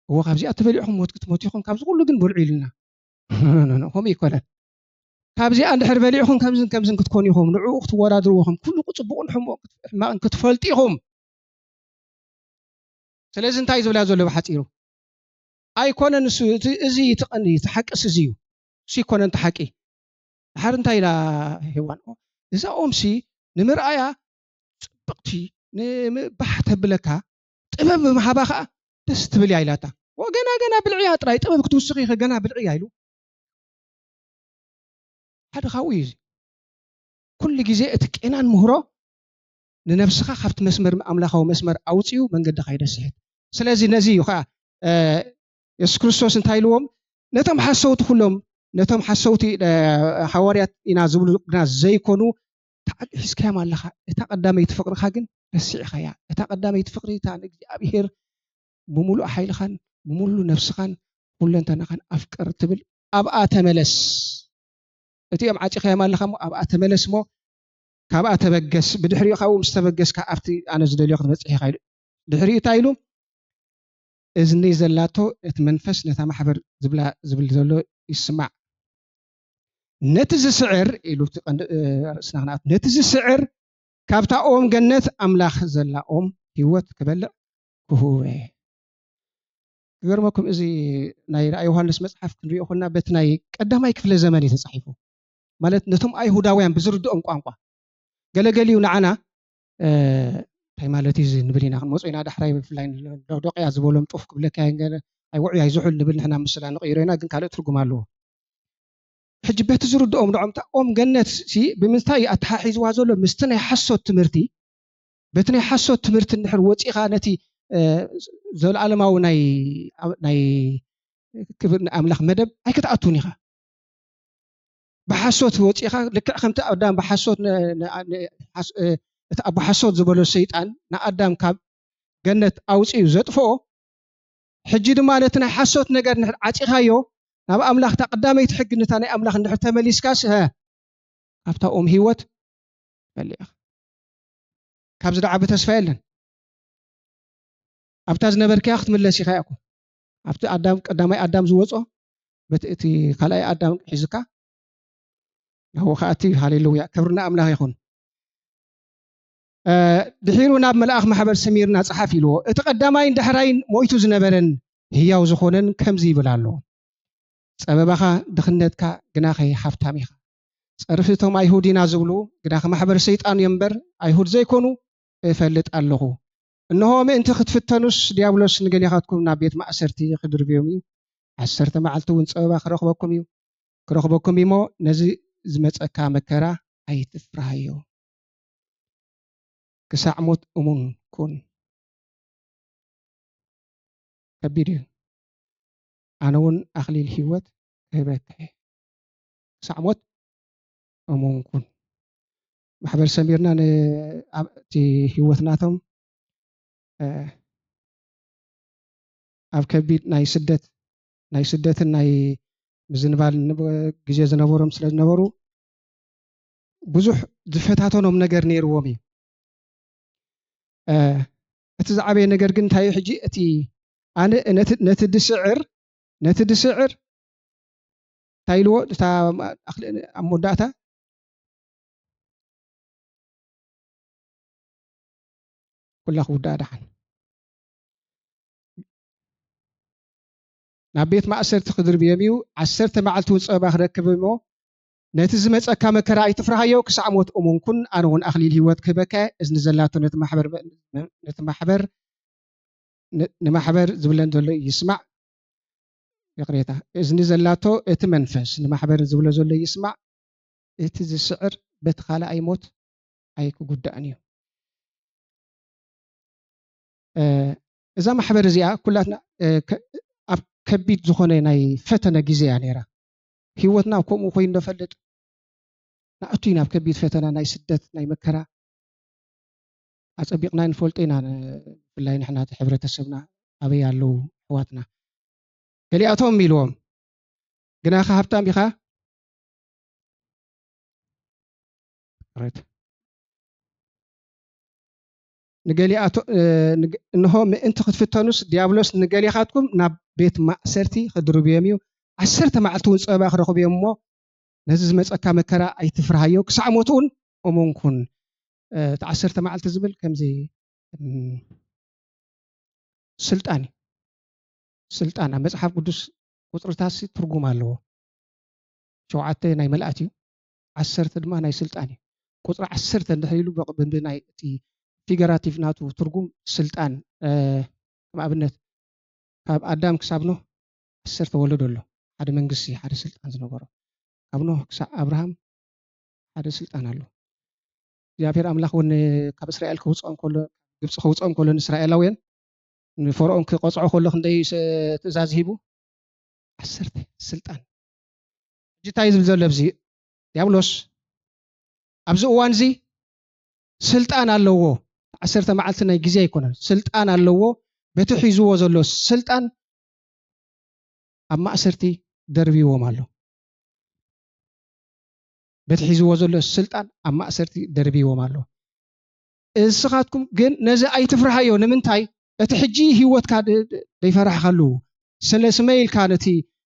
እዎ ካብዚኣ ተበሊዕኹም ሞት ክትሞቱ ኢኹም፣ ካብዚ ኩሉ ግን በልዑ ኢሉና። ኖ፣ ኖ፣ ኖ፣ ከምኡ ኣይኮነን። ካብዚኣ እንድሕር በሊዕኹም ከምዝን ከምዝን ክትኮኑ ኢኹም፣ ንዕኡ ክትወዳድርዎ ኢኹም፣ ኩሉ ጽቡቕን ሕሞ-፣ ሕማቕን ክትፈልጡ ኢኹም። ስለዚ እንታይ ዝብላ ዘሎ ብሓጺሩ? ኣይኮነን እሱ፣ እቲ፣ እዚ እቲ ቀንዲ፣ እቲ ሓቅስ እዚ እዩ። እሱ ኣይኮነን እቲ ሓቂ። ድሓር እንታይ ኢላ ሄዋን? እዛ ኦምሲ ንምርኣያ ጽብቕቲ፣ ን-፣ ም-፣ ባህ ተብለካ፣ ጥበብ ብምሃባ ከኣ ደስ ትብል እያ ኢላታ። ወገና ገና ብልዕያ ጥራይ ጥበብ ክትውስኺ ኢኺ፣ ገና ብልዕያ ኢሉ። ሓደ ካብኡ እዩ እዚ። ኩሉ ግዜ እቲ ቄናን ምህሮ ንነብስኻ ካብቲ መስመር፣ ኣምላኻዊ መስመር ኣውጺኡ መንገድኻ ይደስሕት። ስለዚ ነዚ እዩ ኸኣ፣ እ፣ የሱስ ክርስቶስ እንታይ ኢልዎም? ነቶም ሓሰውቲ ኩሎም፣ ነቶም ሓሰውቲ፣ እ፣ ሃዋርያት ኢና ዝብሉ ግና ዘይኮኑ፣ ተዓጊ ሒዝካዮም ኣለኻ። እታ ቀዳመይቲ ፍቕርኻ ግን ረሲዕኻያ። እታ ቀዳመይቲ ፍቕሪ እታ ንእግዚኣብሄር ብምሉእ ሓይልኻን ብምሉእ ነፍስኻን ኩለንተናኻን ኣፍቅር ትብል፣ ኣብኣ ተመለስ። እቲኦም ዓጺኻዮም ኣለኻ እሞ ኣብኣ ተመለስ እሞ ካብኣ ተበገስ። ብድሕሪኡ ካብኡ ምስ ተበገስካ ኣብቲ ኣነ ዝደልዮ ክትበጽሕ ኢኻ ኢሉ። ድሕሪኡ እንታይ ኢሉ? እዝኒ ዘላቶ እቲ መንፈስ ነታ ማሕበር ዝብላ፣ ዝብል ዘሎ ይስማዕ። ነቲ ዝስዕር ኢሉ እቲ ቀንዲ፣ እ፣ ኣርእስትና ክንኣቱ። ነቲ ዝስዕር ካብታ ኦም ገነት ኣምላኽ ዘላ ኦም ህይወት ክበልዕ ክህቦ እየ። ክገርመኩም፣ እዚ ናይ ራእይ ዮሃንስ መጽሓፍ ክንሪኦ ከለና በቲ ናይ ቀዳማይ ክፍለ ዘመን እዩ ተጻሒፉ። ማለት ነቶም ኣይሁዳውያን ብዝርድኦም ቋንቋ። ገለገሊኡ ንዓና፣ እ፣ እንታይ ማለት እዩ እዚ ንብል ኢና፣ ክንመጾ ኢና ዳሕራይ፣ ብፍላይ ሎዶቅያ ዝበሎም ጡፍ ክብለካ እየ፣ ገለ ኣይውዑይ ኣይዝሑል ንብል ንሕና ምስላ ንቕይሮ ኢና፣ ግን ካልእ ትርጉም ኣለዎ። ሕጂ በቲ ዝርድኦም ንዖም እታ ኦም ገነት ሲ ብምንታይ እዩ ኣተሓሒዝዋ ዘሎ? ምስቲ ናይ ሓሶት ትምህርቲ። በቲ ናይ ሓሶት ትምህርቲ እንድሕር ወጺኻ ነቲ፣ እ፣ ዘለኣለማዊ ናይ፣ ናይ ክብሪ ናይ ኣምላኽ መደብ ኣይክትኣቱን ኢኻ። ብሓሶት ወጺኻ ልክዕ ከምቲ ኣዳም ብሓሶት ን-፣ ን-፣ ን-፣ ሓስ-፣ እ፣ እቲ ኣቦ ሓሶት ዝበሎ ሰይጣን ንኣዳም ካብ ገነት ኣውጺኡ ዘጥፍኦ፣ ሕጂ ድማ ነቲ ናይ ሓሶት ነገር እንድሕር ዓጺኻዮ፣ ናብ ኣምላኽ እታ ቀዳመይቲ ሕጊ ነታ ናይ ኣምላኽ እንድሕር ተመሊስካስ፣ ሀ፣ ካብታ ኦም ህይወት በሊዕኻ። ካብዚ ደዓቢ ተስፋ የለን። ኣብታ ዝነበርካያ ክትምለስ ኢኻ እኮ። ኣብቲ ኣዳም፣ ቀዳማይ ኣዳም ዝወጾ፣ በቲ እቲ ካልኣይ ኣዳም ሒዝካ ናብኡ ክኣቲ እዩ። ሃሌሉያ። ክብሪ ንኣምላኽ ይኹን። እ፣ ድሒሩ ናብ መልኣኽ ማሕበር ሰሚርና ጸሓፍ ኢልዎ። እቲ ቀዳማይን ዳሕራይን ሞይቱ ዝነበረን ህያው ዝኾነን ከምዚ ይብል ኣሎ። ጸበባኻ ድኽነትካ ግናኸ ሃብታም ኢኻ። ጸርፊ እቶም ኣይሁድ ኢና ዝብሉ ግናኸ ማሕበር ሰይጣን እዮም እምበር ኣይሁድ ዘይኮኑ እፈልጥ ኣለኹ። እንሆ ምእንቲ ክትፍተኑስ ዲያብሎስ ንገሊኻትኩም ናብ ቤት ማእሰርቲ ክድርብዮም እዩ። ዓሰርተ መዓልቲ እውን ጸበባ ክረኽበኩም እዩ። ክረኽበኩም እዩ እሞ ነዚ ዝመጸካ መከራ ኣይትፍርሃዮ። ክሳዕ ሞት እሙን ኩን። ከቢድ እዩ። ኣነ እውን ኣኽሊል ህይወት ክህበካ እየ። ክሳዕ ሞት እሙን ኩን። ማሕበር ሰሚርና ን-፣ ኣብ እቲ ህይወት ናቶም፣ እ፣ ኣብ ከቢድ ናይ ስደት፣ ናይ ስደትን ናይ ምዝንባል ን-፣ ግዜ ዝነበሮም ስለ ዝነበሩ ብዙሕ ዝፈታተኖም ነገር ነይርዎም እዩ። እ፣ እቲ ዝዓበየ ነገር ግን እንታይ እዩ? ሕጂ እቲ ኣነ ነቲ፣ ነቲ ድስዕር፣ ነቲ ድስዕር እንታይ ኢልዎ? እታ ኣኽሊ-፣ ኣብ መወዳእታ ኩላ ክውዳእ ደሓን። ናብ ቤት ማእሰርቲ ክድርብዮም እዩ። ዓሰርተ መዓልቲ እውን ጸበባ ክረክብ እሞ፣ ነቲ ዝመጸካ መከራ ኣይትፍርሃዮ፣ ክሳዕ ሞት እሙን ኩን፣ ኣነ እውን ኣኽሊል ህይወት ክህበካ እየ። እዝኒ ዘላቶ ነቲ ማሕበር፣ ነቲ ማሕበር፣ ን-፣ ንማሕበር ዝብለን ዘሎ ይስማዕ። ይቕሬታ፣ እዝኒ ዘላቶ እቲ መንፈስ ንማሕበር ዝብሎ ዘሎ ይስማዕ። እቲ ዝስዕር በቲ ካልኣይ ሞት ኣይክጉዳእን እዩ። እ፣ እዛ ማሕበር እዚኣ ኩላትና፣ እ፣ ከ-፣ ኣብ ከቢድ ዝኾነ ናይ ፈተነ ግዜ እያ ነይራ። ህይወትና ከምኡ ኮይኑ ንፈልጥ። ንኣቱ ኢና ኣብ ከቢድ ፈተና፣ ናይ ስደት፣ ናይ መከራ ኣጸቢቕና ንፈልጦ ኢና። ን-፣ ብፍላይ ንሕና እቲ ሕብረተሰብና ኣበይ ኣለዉ ኣሕዋትና? ገሊኣቶም ኢልዎም፣ ግናኸ ሃብታም ኢኻ፣ ኦራይት። ንገሊኣቶ-፣ እ፣ ንገ-፣ እንሆ ምእንቲ ክትፍተኑስ ዲያብሎስ ንገሊኻትኩም ናብ ቤት ማእሰርቲ ክድርብዮም እዩ። ዓሰርተ መዓልቲ እውን ጸበባ ክረኽቡ እዮም እሞ፣ ነዚ ዝመጸካ መከራ ኣይትፍርሃዮ፣ ክሳዕ ሞት እውን እሙን ኩን። እ፣ እቲ ዓሰርተ መዓልቲ ዝብል ከምዚ፣ እም፣ ስልጣን እዩ። ስልጣን ኣብ መጽሓፍ ቅዱስ ቁጽርታትሲ ትርጉም ኣለዎ። ሸውዓተ ናይ ምልኣት እዩ፣ ዓሰርተ ድማ ናይ ስልጣን እዩ። ቁጽሪ ዓሰርተ እንድሕር ኢሉ ብቕ-፣ ብናይ እቲ ፊገራቲቭ ናቱ ትርጉም ስልጣን፣ እ፣ ከም ኣብነት ካብ ኣዳም ክሳብ ኖህ ዓሰርተ ወለዶ ኣሎ። ሓደ መንግስቲ፣ ሓደ ስልጣን ዝነበሮ። ካብ ኖህ ክሳብ ኣብርሃም ሓደ ስልጣን ኣሎ። እግዚኣብሔር ኣምላኽ እውን ካብ እስራኤል ከውፅኦም ከሎ፣ ግብፂ ከውፅኦም ከሎ ንእስራኤላውያን ንፈርኦን ክቐፅዖ ከሎ ክንደይ ስ-፣ ትእዛዝ ሂቡ? ዓሰርተ ስልጣን። ሕጂ እንታይ ዝብል ዘሎ ኣብዚ? ዲያብሎስ ኣብዚ እዋን እዚ ስልጣን ኣለዎ። ዓሰርተ መዓልቲ ናይ ግዜ ኣይኮነን። ስልጣን ኣለዎ። በቲ ሒዝዎ ዘሎ ስልጣን ኣብ ማእሰርቲ ደርቢዎም ኣሎ። በቲ ሒዝዎ ዘሎ ስልጣን ኣብ ማእሰርቲ ደርቢዎም ኣሎ። እስኻትኩም ግን ነዚ ኣይትፍርሃዮ። ንምንታይ? እቲ ሕጂ ህይወትካ ደ-፣ ደ-፣ ደይፈራሕካሉ፣ ስለ ስመይ ኢልካ ነቲ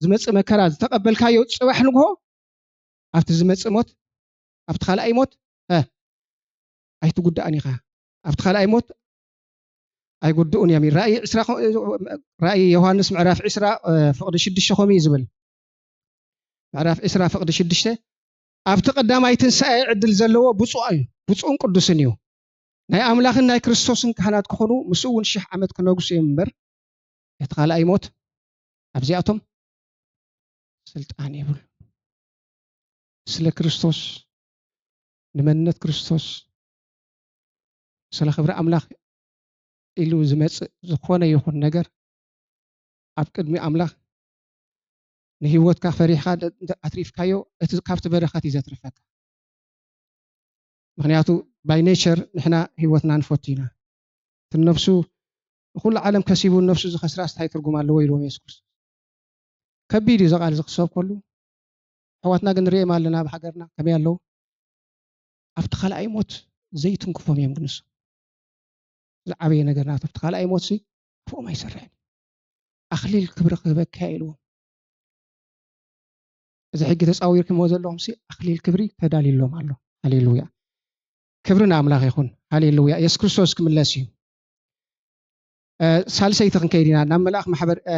ዝመጽእ መከራ ዝተቐበልካዮ፣ ጽባሕ ንግሆ ኣብቲ ዝመጽእ ሞት፣ ኣብቲ ካልኣይ ሞት፣ እ፣ ኣይትጉዳእን ኢኻ። ኣብቲ ካልኣይ ሞት ኣይጉድኡን እዮም። ራእይ ዕስራ ኸ-፣ ራእይ ዮሃንስ ምዕራፍ ዕስራ፣ እ፣ ፍቕዲ ሽዱሽተ ከምኡ እዩ ዝብል። ምዕራፍ ዕስራ ፍቕዲ ሽዱሽተ፣ ኣብቲ ቀዳማይ ትንሳኤ ዕድል ዘለዎ ብፁዕ እዩ፣ ብፁዕን ቅዱስን እዩ። ናይ ኣምላኽን ናይ ክርስቶስን ካህናት ክኾኑ፣ ምስኡ እውን ሽሕ ዓመት ክነግሱ እዮም እምበር፣ እቲ ካልኣይ ሞት ኣብዚኣቶም ስልጣን የብሉ። ስለ ክርስቶስ፣ ንመንነት ክርስቶስ፣ ስለ ክብሪ ኣምላኽ ኢሉ ዝመጽእ ዝኾነ ይኹን ነገር፣ ኣብ ቅድሚ ኣምላኽ ንህይወትካ ፈሪሕካ ደ-፣ እንተ ኣትሪፍካዮ፣ እቲ ካብቲ በረኸት እዩ ዘትርፈካ። ምኽንያቱ፣ ባይ ኔቸር ንሕና ህይወትና ንፈቱ ኢና። እቲ ነፍሱ ንኹሉ ዓለም ከሲቡ ነፍሱ ዝኸስራስ እንታይ ትርጉም ኣለዎ? ኢልዎም የሱስ ክርስቶስ። ከቢድ እዩ እዚ ቃል እዚ ክሰብከሉ። ኣሕዋትና ግን ንርእዮም ኣለና ኣብ ሃገርና ከመይ ኣለዉ? ኣብቲ ካልኣይ ሞት ዘይትንክፎም እዮም ግን ንሶም። ዝዓበየ ነገር ናቶም ኣብቲ ካልኣይ ሞት ሲ ኣፍኦም ኣይሰርሕን። ኣኽሊል ክብሪ ክህበካ እየ ኢልዎም። እዚ ሕጂ ተጻዊርኩምዎ ዘለኹም ሲ ኣኽሊል ክብሪ ተዳልዩሎም ኣሎ። ሃሌሉያ። ክብሪ ንኣምላኽ ይኹን። ሃሌሉያ። የሱስ ክርስቶስ ክምለስ እዩ። እ፣ ሳልሰይቲ ክንከይድ ኢና። ናብ መልኣኽ ማሕበር፣ እ፣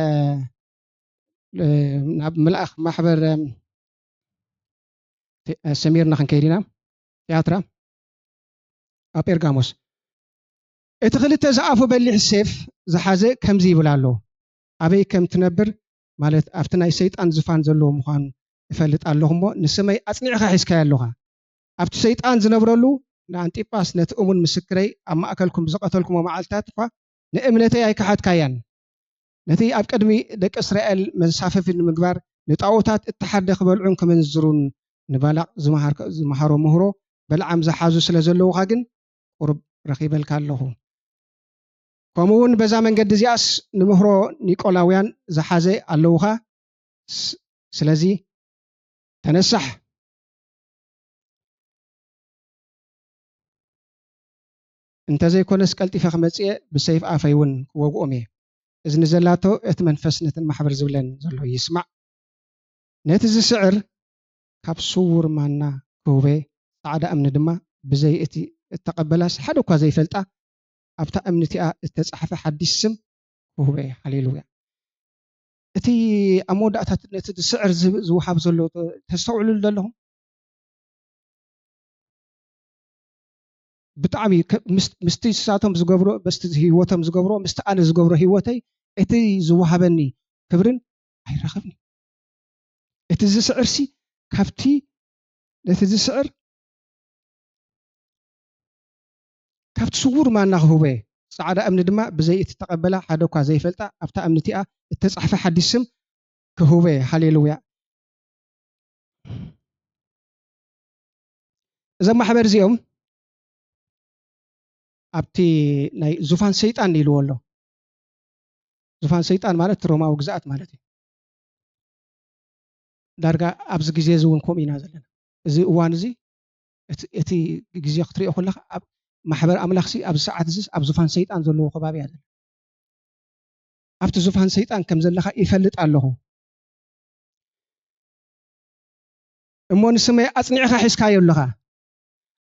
እ፣ ናብ መልኣኽ ማሕበር፣ እ፣ ተ-፣ እ፣ ሰሚርና ክንከይድ ኢና። ትያትራ ኣብ ጴርጋሞስ። እቲ ክልተ ዝኣፉ በሊሕ ሴፍ ዝሓዘ ከምዚ ይብል ኣሎ፣ ኣበይ ከም ትነብር፣ ማለት ኣብቲ ናይ ሰይጣን ዝፋን ዘለዎ ምዃኑ እፈልጥ ኣለኹ እሞ፣ ንስመይ ኣጽኒዕኻ ሒዝካዮ ኣለኻ። ኣብቲ ሰይጣን ዝነብረሉ ንኣንጢጳስ ነቲ እሙን ምስክረይ ኣብ ማእከልኩም ብዝቐተልኩሞ መዓልትታት እኳ ንእምነተይ ኣይከሓድካያን። ነቲ ኣብ ቅድሚ ደቂ እስራኤል መንሳፈፊ ንምግባር ንጣኦታት እተሓርደ ክበልዑን ክምንዝሩን ንባላቅ ዝመሃር-፣ ዝመሃሮ ምህሮ በለዓም ዝሓዙ ስለ ዘለዉኻ ግን ቁሩብ ረኺበልካ ኣለኹ። ከምኡ እውን በዛ መንገዲ እዚኣስ ንምህሮ ኒቆላውያን ዝሓዘ ኣለዉኻ። ስ-፣ ስለዚ ተነሳሕ። እንተዘይኮነስ ቀልጢፈ ክመጽእ እየ፣ ብሰይፍ ኣፈይ እውን ክወግኦም እየ። እዝኒ ዘላቶ እቲ መንፈስ ነተን ማሕበር ዝብለን ዘሎ ይስማዕ። ነቲ ዝስዕር ካብ ስዉር ማና ክህቦ እየ፣ ጻዕዳ እምኒ ድማ ብዘይ እቲ እተቐበላስ ሓደ እኳ ዘይፈልጣ ኣብታ እምኒ እቲኣ እተጻሕፈ ሓዲስ ስም ክህቦ እየ። ሃሌሉያ። እቲ ኣብ መወዳእታ ነቲ ዝስዕር ዝብ-፣ ዝወሃብ ዘሎ ተ-፣ ተስተውዕሉሉ ዶ ኣለኹም? ብጣዕሚ ከ-፣ ምስ-፣ ምስቲ ንሳቶም ዝገብሮ፣ ምስቲ ህይወቶም ዝገብሮ፣ ምስቲ ኣነ ዝገብሮ ህይወተይ እቲ ዝወሃበኒ ክብርን ኣይራኸብን እዩ። እቲ ዝስዕርሲ ካብቲ፣ ነቲ ዝስዕር ካብቲ ስዉር ማና ክህቦ እየ። ጻዕዳ እምኒ ድማ ብዘይ እትተቐበላ ሓደ እኳ ዘይፈልጣ ኣብታ እምኒ እቲኣ እተጻሕፈ ሓዲስ ስም ክህቦ እየ። ሃሌሉያ። እዞም ማሕበር እዚኦም ኣብቲ ናይ ዙፋን ሰይጣን ኢልዎ ኣሎ። ዙፋን ሰይጣን ማለት እቲ ሮማዊ ግዝኣት ማለት እዩ። ዳርጋ ኣብዚ ግዜ እዚ እውን ከምኡ ኢና ዘለና። እዚ እዋን እዚ እቲ ግዜ ክትሪኦ ከለካ ኣብ ማሕበር ኣምላኽሲ ኣብዚ ሰዓት እዚስ ኣብ ዙፋን ሰይጣን ዘለዎ ከባቢ እያ ዘላ። ኣብቲ ዙፋን ሰይጣን ከም ዘለኻ ይፈልጥ ኣለኹ። እሞ ንስመይ ኣጽኒዕኻ ሒዝካዮ ኣለኻ።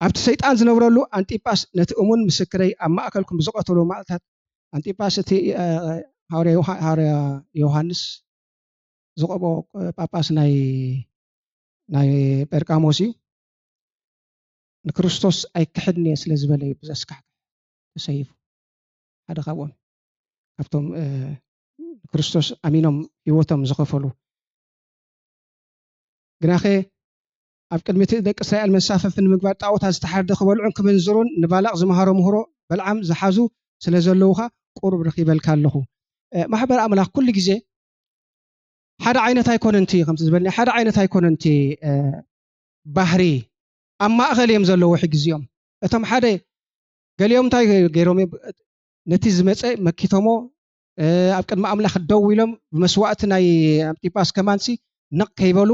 ኣብቲ ሰይጣን ዝነብረሉ ኣንጢጳስ ነቲ እሙን ምስክረይ ኣብ ማእከልኩም ብዝቐተሎ መዓልታት ኣንጢጳስ እቲ ሃዋርያ ዮሃንስ ዝቐብኦ ጳጳስ ናይ ናይ ጴርቃሞስ እዩ። ንክርስቶስ ኣይክሕድን እየ ስለ ዝበለ እዩ ብዘስካሕክሕ ተሰይፉ። ሓደ ካብኦም ካብቶም ንክርስቶስ ኣሚኖም ህይወቶም ዝኸፈሉ ግናኸ ኣብ ቅድሚ እቲ ደቂ እስራኤል መንሳፈፊ ንምግባር ጣዖታት ዝተሓርደ ክበልዑን ክምንዝሩን ንባላቕ ዝመሃሮ ምህሮ በልዓም ዝሓዙ ስለ ዘለውኻ ቁሩብ ረኺበልካ ኣለኹ። ማሕበር ኣምላኽ ኩሉ ግዜ ሓደ ዓይነት ኣይኮነን እቲ ከምቲ ዝበልና ሓደ ዓይነት ኣይኮነን እቲ ባህሪ ኣብ ማእኸል እዮም ዘለዉ ሕጊ እዚኦም እቶም ሓደ ገሊኦም እንታይ ገይሮም ነቲ ዝመፀ መኪቶሞ ኣብ ቅድሚ ኣምላኽ ደው ኢሎም ብመስዋእቲ ናይ ኣንጢጳስ ከማንሲ ነቕ ከይበሉ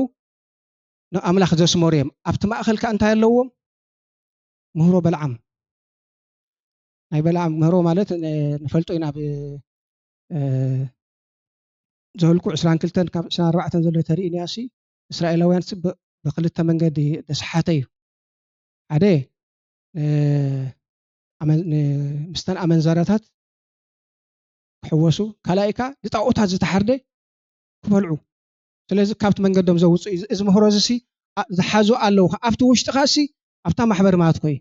ንኣምላኽ ዘስመሩ እዮም ኣብቲ ማእኸል ከ እንታይ ኣለዎም ምህሮ በልዓም ናይ በልዓም ምህሮ ማለት ንፈልጦ ኢና ብ ዘህልቁ ዕስራን ክልተን ካብ ዕስራን ኣርባዕተን ዘሎ ተርእዩ ነያሲ እስራኤላውያን ብክልተ መንገዲ ተሰሓተ እዩ ሓደ ምስተን ኣመንዛራታት ክሕወሱ ካልኣይ ከዓ ንጣዖታት ዝተሓርደ ክበልዑ ስለዚ ካብቲ መንገዶም ዘውፅኡ እዚ ምህሮ እዚ ዝሓዙ ኣለዉ ኣብቲ ውሽጥኻ ሲ ኣብታ ማሕበር ማለት ኮዩ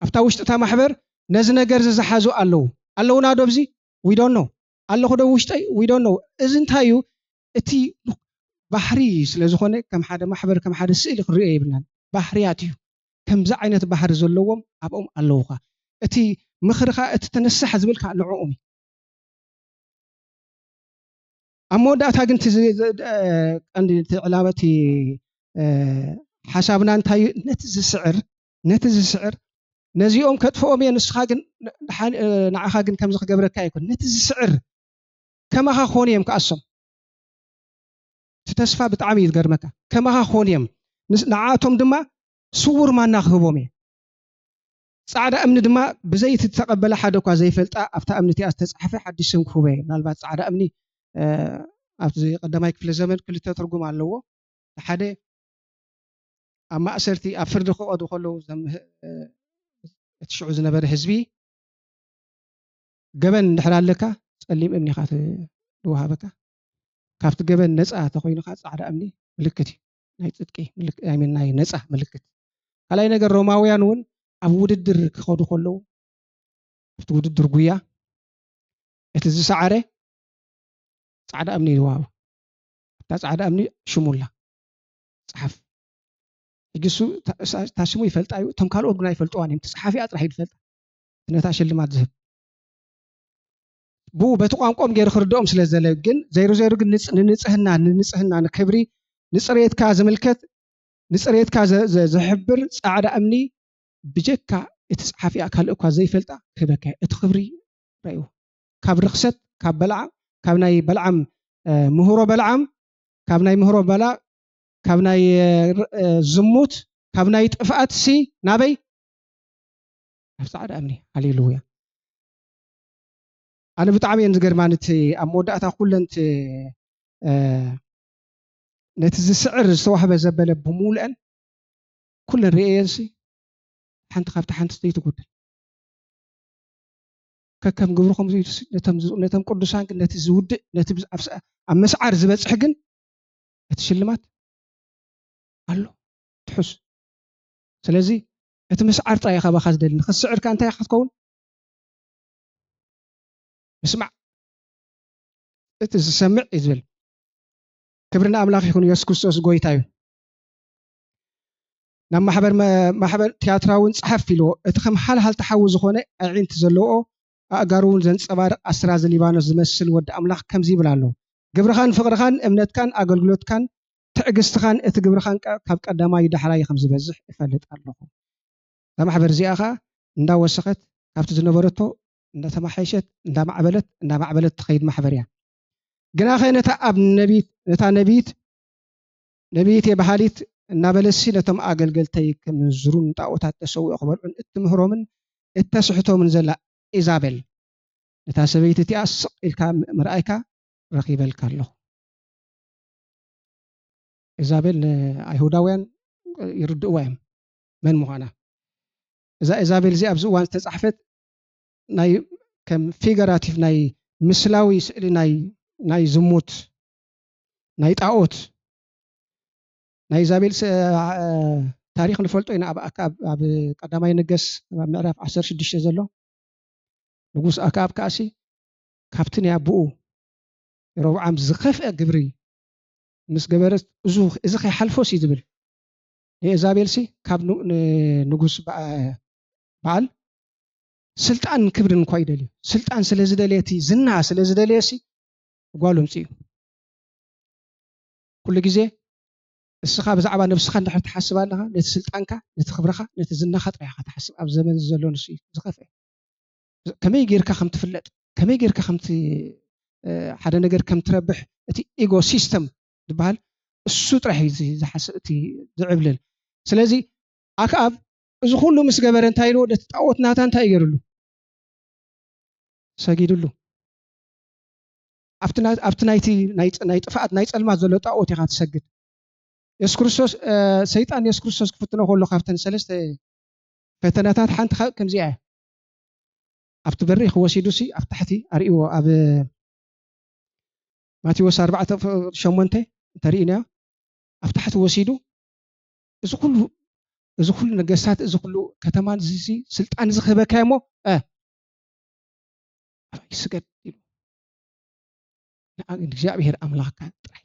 ኣብታ ውሽጢ እታ ማሕበር ነዚ ነገር እዚ ዝሓዙ ኣለዉ ኣለዉና ዶ ብዚ ዊዶኖ ኣለኹ ዶ ውሽጠይ ዊዶኖ እዚ እንታይ እዩ እቲ ባህሪ ስለ ዝኾነ ከም ሓደ ማሕበር ከም ሓደ ስእሊ ክንሪኦ የብልናን ባህርያት እዩ ከምዚ ዓይነት ባህሪ ዘለዎም ኣብኦም ኣለዉኻ እቲ ምኽርኻ እቲ ተነሳሕ ዝብልካ ንዕኦም እዩ ኣብ መወዳእታ ግን ቀንዲ ዕላማ እቲ ሓሳብና እንታይ እዩ ነቲ ዝስዕር ነቲ ዝስዕር ነዚኦም ከጥፍኦም እየ ንስኻ ግን ንዓኻ ግን ከምዚ ክገብረካ ኣይኮን ነቲ ዝስዕር ከማኻ ክኾኑ እዮም ከኣሶም እቲ ተስፋ ብጣዕሚ እዩ ዝገርመካ ከማኻ ክኾኑ እዮም ንዓኣቶም ድማ ስውር ማና ክህቦም እየ ጻዕዳ እምኒ ድማ ብዘይቲ ዝተቐበለ ሓደ እኳ ዘይፈልጣ ኣብታ እምኒ እቲኣ ዝተጻሕፈ ሓድሽ ስም ክህቦ እየ ምናልባት ጻዕዳ እምኒ ኣብዚ ቀዳማይ ክፍለ ዘመን ክልተ ትርጉም ኣለዎ ሓደ ኣብ ማእሰርቲ ኣብ ፍርዲ ክቐዱ ከለዉ እቲ ሽዑ ዝነበረ ህዝቢ ገበን እንድሕር ኣለካ ጸሊም እምኒ ኢኻ ዝወሃበካ ካብቲ ገበን ነፃ ተኮይኑካ ፃዕዳ እምኒ ምልክት እዩ ናይ ፅድቂ ናይ ነፃ ምልክት ካልኣይ ነገር ሮማውያን እውን ኣብ ውድድር ክኸዱ ከለዉ ኣብቲ ውድድር ጉያ እቲ ዝሰዓረ ፃዕዳ እምኒ ይወሃቡ ኣብታ ፃዕዳ እምኒ ሽሙላ ፀሓፍ ሕጂ እሱ እታ ሽሙ ይፈልጣ እዩ እቶም ካልኦት ግና ይፈልጥዋን እዮም እቲ ፀሓፊኣ ጥራሕ እዩ ዝፈልጣ ነታ ሽልማት ዝህብ ብኡ በቲ ቋንቋኦም ገይሩ ክርድኦም ስለ ዝደለዩ ግን ዘይሩ ዘይሩ ግን ንንፅህና ንንፅህና ንክብሪ ንፅሬትካ ዝምልከት ንፅሬትካ ዝሕብር ፃዕዳ እምኒ ብጀካ እቲ ፀሓፊኣ ካልእ እኳ ዘይፈልጣ ክህበካ እቲ ክብሪ ረእይዎ ካብ ርክሰት ካብ በልዓም ካብ ናይ በልዓም ምህሮ በልዓም ካብ ናይ ምህሮ በላ ካብ ናይ ዝሙት ካብ ናይ ጥፍኣት ሲ ናበይ ናብ ፃዕዳ እምኒ ሃሌሉያ ኣነ ብጣዕሚ እየን ዝገርማን እቲ ኣብ መወዳእታ ኩለን ነቲ ዝስዕር ዝተዋህበ ዘበለ ብምሉአን ኩለን ርእየንሲ ሓንቲ ካብቲ ሓንቲ ዘይትጉድል ከከም ግብሩ ከም ነቶም ቅዱሳን ግን ነቲ ዝውድእ ነቲ ኣብ ምስዓር ዝበፅሕ ግን እቲ ሽልማት ኣሎ ትሑስ ስለዚ እቲ ምስዓር ጥራይ ካባኻ ዝደሊ ንክስዕርካ እንታይ ክትከውን ምስማዕ እቲ ዝሰምዕ እዩ ዝብል ክብሪ ንኣምላኽ ይኹን የሱስ ክርስቶስ ጎይታ እዩ ናብ ማሕበር ማሕበር ትያትራውን ጸሓፍ ኢልዎ እቲ ከም ሃልሃል ተሓዊ ዝኾነ ኣዒንቲ ዘለዎ ኣእጋሩ እውን ዘንጸባርቕ ኣስራዚ ሊባኖስ ዝመስል ወዲ ኣምላኽ ከምዚ ይብል ኣሎ ግብርኻን ፍቕርኻን እምነትካን ኣገልግሎትካን ትዕግስትኻን እቲ ግብርኻን ካብ ቀዳማይ ዳሕራይ ከም ዝበዝሕ እፈልጥ ኣለኹ እዛ ማሕበር እዚኣ ኸዓ እንዳወሰኸት ካብቲ ዝነበረቶ እንዳተማሓየሸት እንዳማዕበለት እንዳማዕበለት ትኸይድ ማሕበር እያ ግናኸ ነታ ኣብ ነቢት ነታ ነቢት ነቢት የበሃሊት እናበለሲ ነቶም ኣገልገልተይ ክምንዝሩን ንጣዖታት ተሰዊኦ ክበልዑን እትምህሮምን እተስሕቶምን ዘላ ኢዛቤል፣ ነታ ሰበይቲ እቲኣ ስቕ ኢልካ ምርኣይካ ረኺበልካ ኣለኹ። ኢዛቤል ንኣይሁዳውያን ይርድእዋ እዮም መን ምዃና። እዛ ኢዛቤል እዚኣ ኣብዚ እዋን ዝተጻሕፈት ናይ ከም ፊገራቲቭ ናይ ምስላዊ ስእሊ ናይ ናይ ዝሙት ናይ ጣኦት ናይ ኢዛቤል ስ- እ፣ ታሪኽ ንፈልጦ ኢና። ኣብ ኣክኣብ ኣብ ቀዳማይ ነገስ ኣብ ምዕራፍ ዓሰርተ ሽዱሽተ ዘሎ ንጉስ ኣክኣብ ከኣሲ ካብቲ ናይ ኣቦኡ የሮብዓም ዝኸፍአ ግብሪ ምስ ገበረት፣ እዚ እዚ ከይሓልፎስ እዩ ዝብል። ንኤዛቤልሲ ካብ ን- ን- ንጉስ በ- በዓል ስልጣን ክብርን እኳ ይደልዩ። ስልጣን ስለ ዝደልየ፣ እቲ ዝና ስለ ዝደልየሲ ጓሉ ኣምፅኡ። ኩሉ ግዜ እስኻ ብዛዕባ ነብስኻ እንድሕር ትሓስብ ኣለኻ፣ ነቲ ስልጣንካ፣ ነቲ ክብርኻ፣ ነቲ ዝናኻ ጥራይ ኢኻ ትሓስብ። ኣብ ዘመን ዘሎ ንሱ እዩ ዝኸፍአ። ከመይ ጌርካ ከም ትፍለጥ፣ ከመይ ጌርካ ከም ት- እ፣ ሓደ ነገር ከም ትረብሕ፣ እቲ ኢጎ ሲስተም ዝበሃል እሱ ጥራሕ እዩ ዚ- ዝሓስብ፣ እቲ ዝዕብልል። ስለዚ ኣክኣብ እዚ ኩሉ ምስ ገበረ እንታይ ኢልዎ? ነቲ ጣዖት ናታ እንታይ እዩ ገይሩሉ? ሰጊድሉ። ኣብቲ ና- ኣብቲ ናይቲ ናይ ፅ- ናይ ጥፍኣት ናይ ጸልማት ዘሎ ጣዖት ኢኻ ትሰግድ። የሱስ ክርስቶስ እ፣ ሰይጣን የሱስ ክርስቶስ ክፍትኖ ከሎ ካብተን ሰለስተ ፈተናታት ሓንቲ ካብ ከምዚኣ እያ። ኣብቲ በሪኽ ወሲዱሲ ኣብ ታሕቲ ኣርእይዎ። ኣብ ማቴዎስ ኣርባዕተ ሸሞንተ እንተሪእናዮ ኣብ ታሕቲ ወሲዱ እዚ ኩሉ እዚ ኩሉ ነገስታት እዚ ኩሉ ከተማን እዚ ስልጣን እዚ ክህበካ እሞ እ ኣባይ ስገድ ኢሉ ንእግዚኣብሔር ኣምላኽካ ጥራይ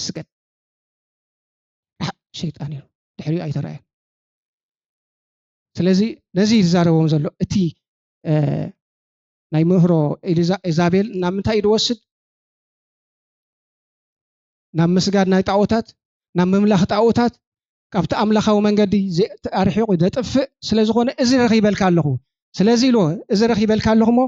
ስገድ። ርሓቕ ሸይጣን ኢሉ ድሕሪኡ ኣይተረኣየን። ስለዚ ነዚ ዝዛረቦም ዘሎ እቲ እ፣ ናይ ምህሮ ኤሊዛ- ኤዛቤል ናብ ምንታይ እዩ ዝወስድ? ናብ ምስጋድ ናይ ጣዖታት፣ ናብ ምምላኽ ጣዖታት፣ ካብቲ ኣምላኻዊ መንገዲ ዘ- ኣርሒቑ ዘጥፍእ ስለ ዝኾነ እዚ ረኺበልካ ኣለኹ። ስለዚ ኢሉ እዚ ረኺበልካ ኣለኹ እሞ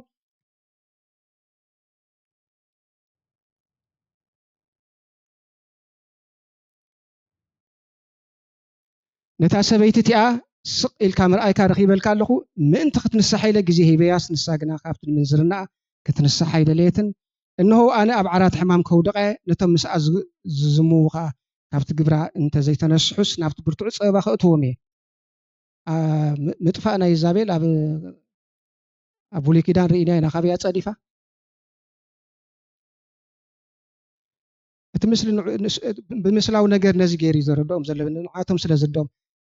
ነታ ሰበይቲ እቲኣ ስቕ ኢልካ ምርኣይካ ረኺበልካ ኣለኹ። ምእንቲ ክትንሳሕ ኢለ ግዜ ሂበያስ፣ ንሳ ግና ካብቲ ምንዝርናኣ ክትንሳሕ ኣይደለየትን። እንሆ፣ ኣነ ኣብ ዓራት ሕማም ከውድቓ እየ፣ ነቶም ምስኣ ዝ- ዝዝምዉ ኸኣ ካብቲ ግብራ እንተ ዘይተነስሑስ፣ ናብቲ ብርቱዕ ጸበባ ከእትዎም እየ። ኣ፣ ም- ምጥፋእ ናይ ኢዛቤል ኣብ ኣብ ብሉይ ኪዳን ርኢና ኢና። ካበይ ኣጸዲፋ? እቲ ምስሊ ንዕ- ንስ- ብምስላዊ ነገር ነዚ ገይሩ እዩ ዘረድኦም ዘሎ። ንዓቶም ስለ ዝርድኦም፣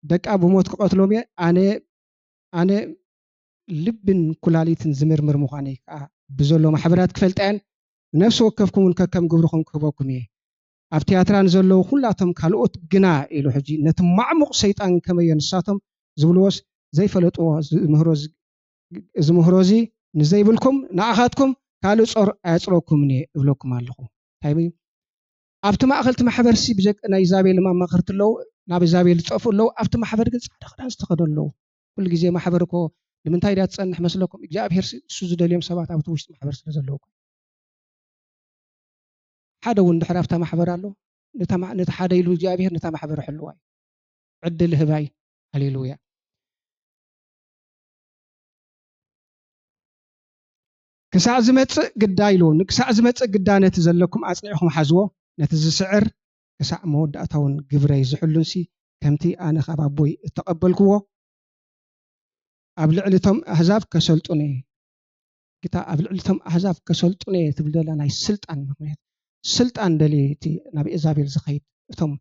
ደቃ ብሞት ክቐትሎም እየ፣ ኣነ ኣነ ልብን ኩላሊትን ዝምርምር ምዃነይ ከዓ ብዘሎ ማሕበራት ክፈልጣ እየን፣ ነፍሲ ወከፍኩም እውን ከከም ግብርኹም ክህበኩም እየ። ኣብ ትያትራ ንዘለዉ ኩላቶም ካልኦት ግና ኢሉ ሕጂ ነቲ ማዕሙቕ ሰይጣን ከመዮ ንሳቶም ዝብልዎስ ዘይፈለጥዎ ዝምህሮ ዝ- እዚ ምህሮ እዚ ንዘይብልኩም ንኣኻትኩም ካልእ ጾር ኣየጽረኩምን እየ እብለኩም ኣለኹ። እንታይ እዩ? ኣብቲ ማእኸል እቲ ማሕበርሲ ብጀካ ናይ ኢዛቤል ኣማኸርቲ ኣለዉ፣ ናብ ኢዛቤል ዝጠፍኡ ኣለዉ። ኣብቲ ማሕበር ግን ጻዕዳ ክዳን ዝተኸደኑ ኣለዉ። ኩሉ ግዜ ማሕበር እኮ ንምንታይ ድያ ትጸንሕ መስለኩም? እግዚኣብሄር ሲ- እሱ ዝደልዮም ሰባት ኣብቲ ውሽጢ ማሕበር ስለ ዘለዉ እኮ። ሓደ እውን ድሕሪ ኣብታ ማሕበር ኣሎ። ነታ ማ- ነቲ ሓደ ኢሉ እግዚኣብሄር ነታ ማሕበር ሕልዋ እዩ። ዕድል ህባይ። ሃሌሉያ። ክሳዕ ዝመጽእ ግዳ ኢሉ፣ ንክሳዕ ዝመጽእ ግዳ ነቲ ዘለኩም ኣጽኒዕኹም ሓዝዎ፣ ነቲ ዝስዕር ክሳዕ መወዳእታውን ግብረይ ዝሕሉንሲ ከምቲ ኣነ ካብ ኣቦይ እተቐበልክዎ ኣብ ልዕሊ እቶም ኣህዛብ ከሰልጡን እየ። ግታ ኣብ ልዕሊ እቶም ኣህዛብ ከሰልጡን እየ ትብል ዘላ ናይ ስልጣን ምኽንያት ስልጣን ደልዩ እቲ ናብ ኤዛቤል ዝኸይድ እቶም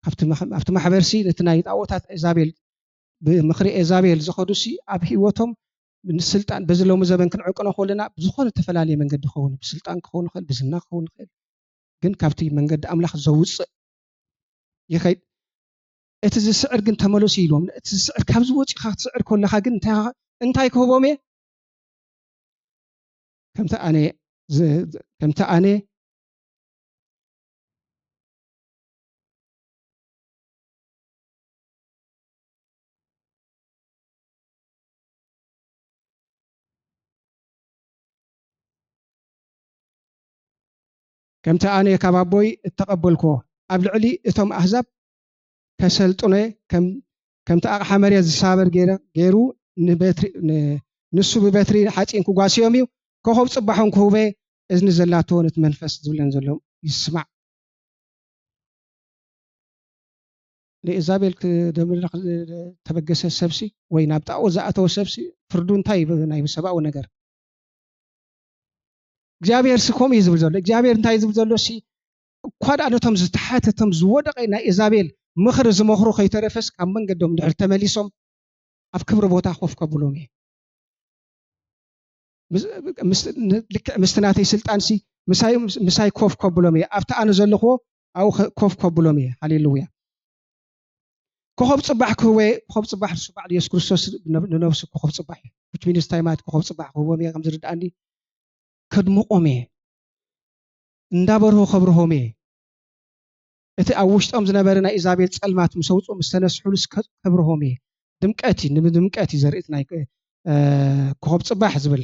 ኣብቲ ማሕ- ኣብቲ ማሕበርሲ ነቲ ናይ ጣዖታት ኤዛቤል ብምኽሪ ኤዛቤል ዝኸዱሲ ኣብ ህይወቶም ንስልጣን በዚ ሎሚ ዘበን ክንዕቅኖ ከለና ብዝኾነ ዝተፈላለየ መንገዲ ክኸውን ብስልጣን ክኸውን ይኽእል ብዝና ክኸውን ይኽእል ግን ካብቲ መንገዲ ኣምላኽ ዘውፅእ ይኸይድ እቲ ዝስዕር ግን ተመለሱ ኢልዎም እቲ ዝስዕር ካብዚ ወፂኻ ክትስዕር ከለኻ ግን እንታይ እንታይ ክህቦም እየ ከምቲ ኣነ ዝ- ከምቲ ኣነ ከምቲ ኣነ ካብ ኣቦይ እተቐበልክዎ ኣብ ልዕሊ እቶም ኣህዛብ ከሰልጥኖ ከም ከምቲ ኣቕሓ መሬት ዝሳበር ገይረ- ገይሩ ንበትሪ- ን- ንሱ ብበትሪ ሓፂን ክጓስዮም እዩ። ኮኸብ ፅባሕ እውን ክህቦ እዝኒ ዘላቶ ነቲ መንፈስ ዝብለን ዘሎ ይስማዕ። ንኢዛቤል ክደምር ዝተበገሰ ሰብሲ ወይ ናብ ጣኦት ዝኣተወ ሰብሲ ፍርዱ እንታይ እዩ? ናይ ሰብኣዊ ነገር እግዚኣብሔር ሲ ከምኡ እዩ ዝብል ዘሎ። እግዚኣብሔር እንታይ እዩ ዝብል ዘሎ ሲ? እኳ ደኣ ነቶም ዝተሓተቶም ዝወደቀ ናይ ኢዛቤል ምኽሪ ዝመኽሩ ከይተረፈስ ካብ መንገዶም ድሕር ተመሊሶም ኣብ ክብሪ ቦታ ኮፍ ከብሎም እየ። ምስ- ምስ- ን- ልክዕ ምስቲ ናተይ ስልጣን ሲ ምሳይ ምሳይ ኮፍ ከብሎም እየ። ኣብቲ ኣነ ዘለኽዎ ኣብኡ ከ- ኮፍ ከብሎም እየ። ሃሌሉያ። ኮኸብ ጽባሕ ክህቦ እየ። ኮኸብ ጽባሕ ንሱ በዓል የሱስ ክርስቶስ ን- ንነብሱ ኮኸብ ጽባሕ እዩ። Which means እንታይ ማለት ኮኸብ ጽባሕ ክህቦም እየ ከም ዝርድኣኒ ከድምቖም እየ። እንዳበርሁ ከብርሆም እየ። እቲ ኣብ ውሽጦም ዝነበረ ናይ ኢዛቤል ጸልማት ምስ ኣውጽኡ ምስ ተነስሑሉ ከብርሆም እየ። ድምቀት እዩ፣ ንድምቀት እዩ ዘርኢ እቲ ናይ ኮኸብ ጽባሕ ዝብል።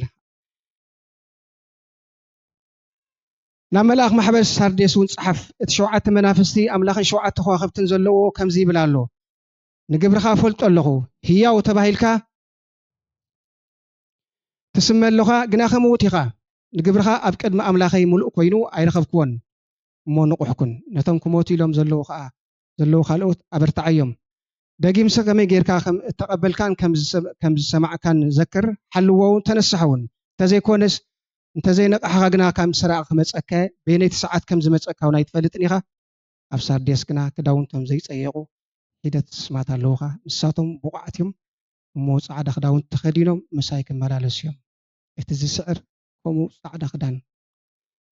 ናብ መልኣኽ ማሕበር ሳርዴስ እውን ጸሓፍ፣ እቲ ሸውዓተ መናፍስቲ ኣምላኽን ሸውዓተ ከዋኽብትን ዘለዎ ከምዚ ይብል ኣሎ፣ ንግብርኻ እፈልጦ ኣለኹ፣ ህያው ተባሂልካ ትስመ ኣለኻ፣ ግናኸ ምዉት ኢኻ። ንግብርኻ ኣብ ቅድሚ ኣምላኸይ ምሉእ ኮይኑ ኣይረኸብክዎን። እሞ ንቑሕ ኩን። ነቶም ክሞቱ ኢሎም ዘለዉ ኸኣ ዘለዉ ካልኦት ኣበርትዓዮም። ደጊምሲ ከመይ ጌርካ ከም እተቐበልካን ከም ዝሰ- ከም ዝሰማዕካን ዘክር፣ ሓልዎ እውን ተነሳሕ እውን። እንተዘይኮነስ እንተዘይነቓሕኻ ግና ከም ሰራቒ ክመጸካ፣ በየነይቲ ሰዓት ከም ዝመጸካ እውን ኣይትፈልጥን ኢኻ። ኣብ ሳርዴስ ግና ክዳውንቶም ዘይጸየቑ ሒደት ስማት ኣለዉኻ። ንሳቶም ብቑዓት እዮም፣ እሞ ጻዕዳ ክዳውንቲ ተኸዲኖም ምሳይ ክመላለሱ እዮም። እቲ ዝስዕር ከምኡ ጻዕዳ ክዳን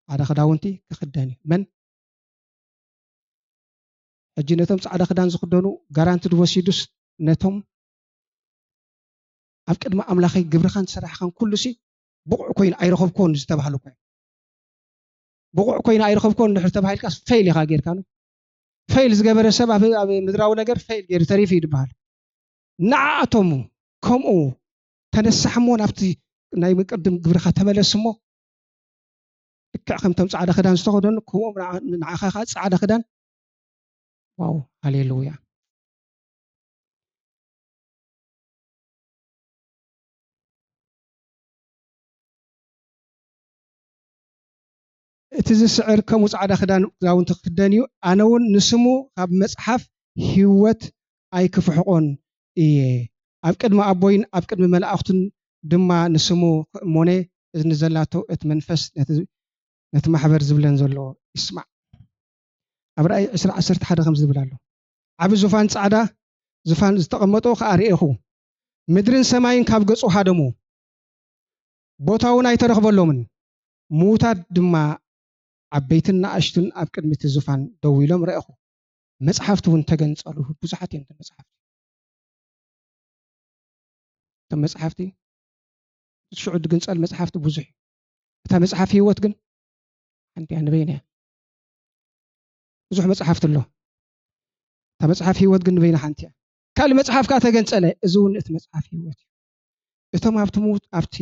ጻዕዳ ክዳውንቲ ክኽደን እዩ። መን ሕጂ ነቶም ጻዕዳ ክዳን ዝኽደኑ ጋራንትድ ወሲዱስ ነቶም ኣብ ቅድሚ ኣምላኸይ ግብርኻን ስራሕኻን ኩሉ ሲ ብቑዕ ኮይኑ ኣይረኸብኩዎን ዝተባህሉ እኮ እዮም። ብቑዕ ኮይኑ ኣይረኸብኩዎን እንድሕር ተባሂልካ ፌል ኢኻ ጌርካ። ፌል ዝገበረ ሰብ ኣብ ኣብ ምድራዊ ነገር ፌል ገይሩ ተሪፉ እዩ ዝበሃል። ንዓኣቶም ከምኡ ተነሳሕ እሞ ናብቲ ናይ ቅድም ግብርኻ ተመለስ እሞ ልክዕ ከምቶም ጻዕዳ ክዳን ዝተኸደኑ ከምኦም ንዓ- ንዓኻ ኸዓ ጻዕዳ ክዳን። ዋው ሃሌሉያ። እቲ ዝስዕር ከምኡ ጻዕዳ ክዳን ክዳውንቲ ክክደን እዩ። ኣነ እውን ንስሙ ካብ መጽሓፍ ህይወት ኣይክፍሕቆን እየ። ኣብ ቅድሚ ኣቦይን ኣብ ቅድሚ መላእኽቱን ድማ ንስሙ ክእሞነ እዝኒ ዘላቶ እቲ መንፈስ ነቲ ነቲ ማሕበር ዝብለን ዘሎ ይስማዕ። ኣብ ራእይ ዕስራ ዓሰርተ ሓደ ከም ዝብል ኣሎ፣ ዓቢ ዙፋን ጻዕዳ ዙፋን ዝተቐመጦ ከኣ ርኤኹ። ምድርን ሰማይን ካብ ገጹ ሃደሙ፣ ቦታ እውን ኣይተረኽበሎምን። ምዉታት ድማ ዓበይትን ንኣሽቱን ኣብ ቅድሚ እቲ ዙፋን ደው ኢሎም ረኣኹ። መጽሓፍቲ እውን ተገንጸሉ። ብዙሓት እዮም እቶም መጽሓፍቲ። እቶም መጽሓፍቲ ሽዑ ዝግንጸል መጽሓፍቲ ብዙሕ እዩ። እታ መጽሓፍ ህይወት ግን ሓንቲ እያ፣ ንበይና እያ። ብዙሕ መጽሓፍቲ ኣሎ። እታ መጽሓፍ ህይወት ግን ንበይና ሓንቲ እያ። ካልእ መጽሓፍ ከኣ ተገንጸለ፣ እዚ እውን እቲ መጽሓፍ ህይወት እዩ። እቶም ኣብቲ ምዉት ኣብቲ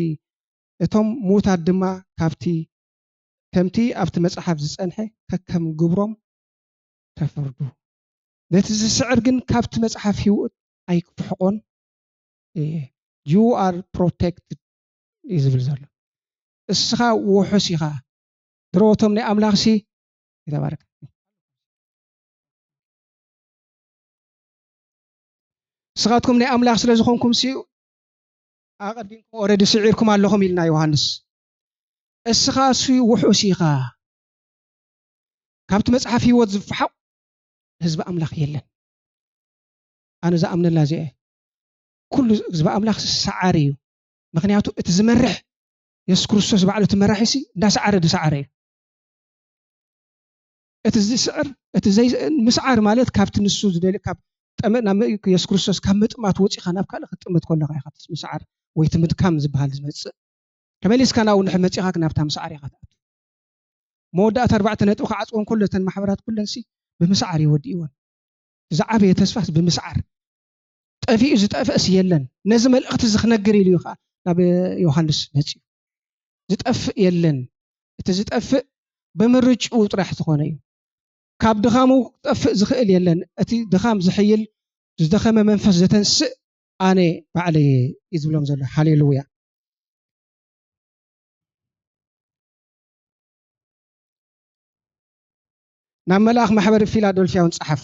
እቶም ምዉታት ድማ ካብቲ ከምቲ ኣብቲ መጽሓፍ ዝጸንሐ ከከም ግብሮም ተፍርዱ። ነቲ ዝስዕር ግን ካብቲ መጽሓፍ ህይወት ኣይክፍሕቆን እየ። You are protected እዩ ዝብል ዘሎ። እስኻ ውሑስ ኢኻ። ድሮ እቶም ናይ ኣምላኽሲ ይተባረክ። ንስኻትኩም ናይ ኣምላኽ ስለ ዝኾንኩም ሲ ኣቐዲምኩም ኦረዲ ስዒርኩም ኣለኹም ኢልና ዮሃንስ። እስኻ ሲ ውሑስ ኢኻ። ካብቲ መጽሓፍ ህይወት ዝፈሓቕ ህዝቢ ኣምላኽ የለን። ኣነ ዝኣምነላ እዚኣ እየ። ኩሉ ህዝቢ ኣምላኽ ሰዓሪ እዩ። ምኽንያቱ እቲ ዝመርሕ የሱስ ክርስቶስ ባዕሉ እቲ መራሒ ሲ እንዳሰዓረ ዝሰዓረ እዩ። እቲ ዝስዕር እቲ ዘይ ምስዓር ማለት ካብቲ ንሱ ዝደሊ ካብ ጠመ ናብ የሱስ ክርስቶስ ካብ ምጥማት ወፂኻ ናብ ካልእ ክትጥምት ከለኻ ኢኻ እቲ ምስዓር ወይ እቲ ምድካም ዝበሃል ዝመፅእ። ተመሊስካ ናብኡ እንድሕር መፂኻ ናብታ ምስዓር ኢኻ ትኣቱ። መወዳእታ ኣርባዕተ ነጥቢ ክዓፅወን ኩሉ እተን ማሕበራት ኩለን ሲ ብምስዓር እዩ ወዲእወን። ዝዓበየ ተስፋስ ብምስዓር። ጠፊኡ ዝጠፍእስ የለን። ነዚ መልእኽቲ እዚ ክነግር ኢሉ እዩ ከዓ ናብ ዮሃንስ መፅኡ። ዝጠፍእ የለን። እቲ ዝጠፍእ ብምርጭኡ ጥራሕ ዝኾነ እዩ። ካብ ድኻሙ ክጠፍእ ዝኽእል የለን። እቲ ድኻም ዝሕይል፣ ዝደኸመ መንፈስ ዘተንስእ ኣነ ባዕለይ እየ እዩ ዝብሎም ዘሎ። ሃሌሉያ። ናብ መልኣኽ ማሕበር ፊላደልፍያ እውን ጸሓፍ።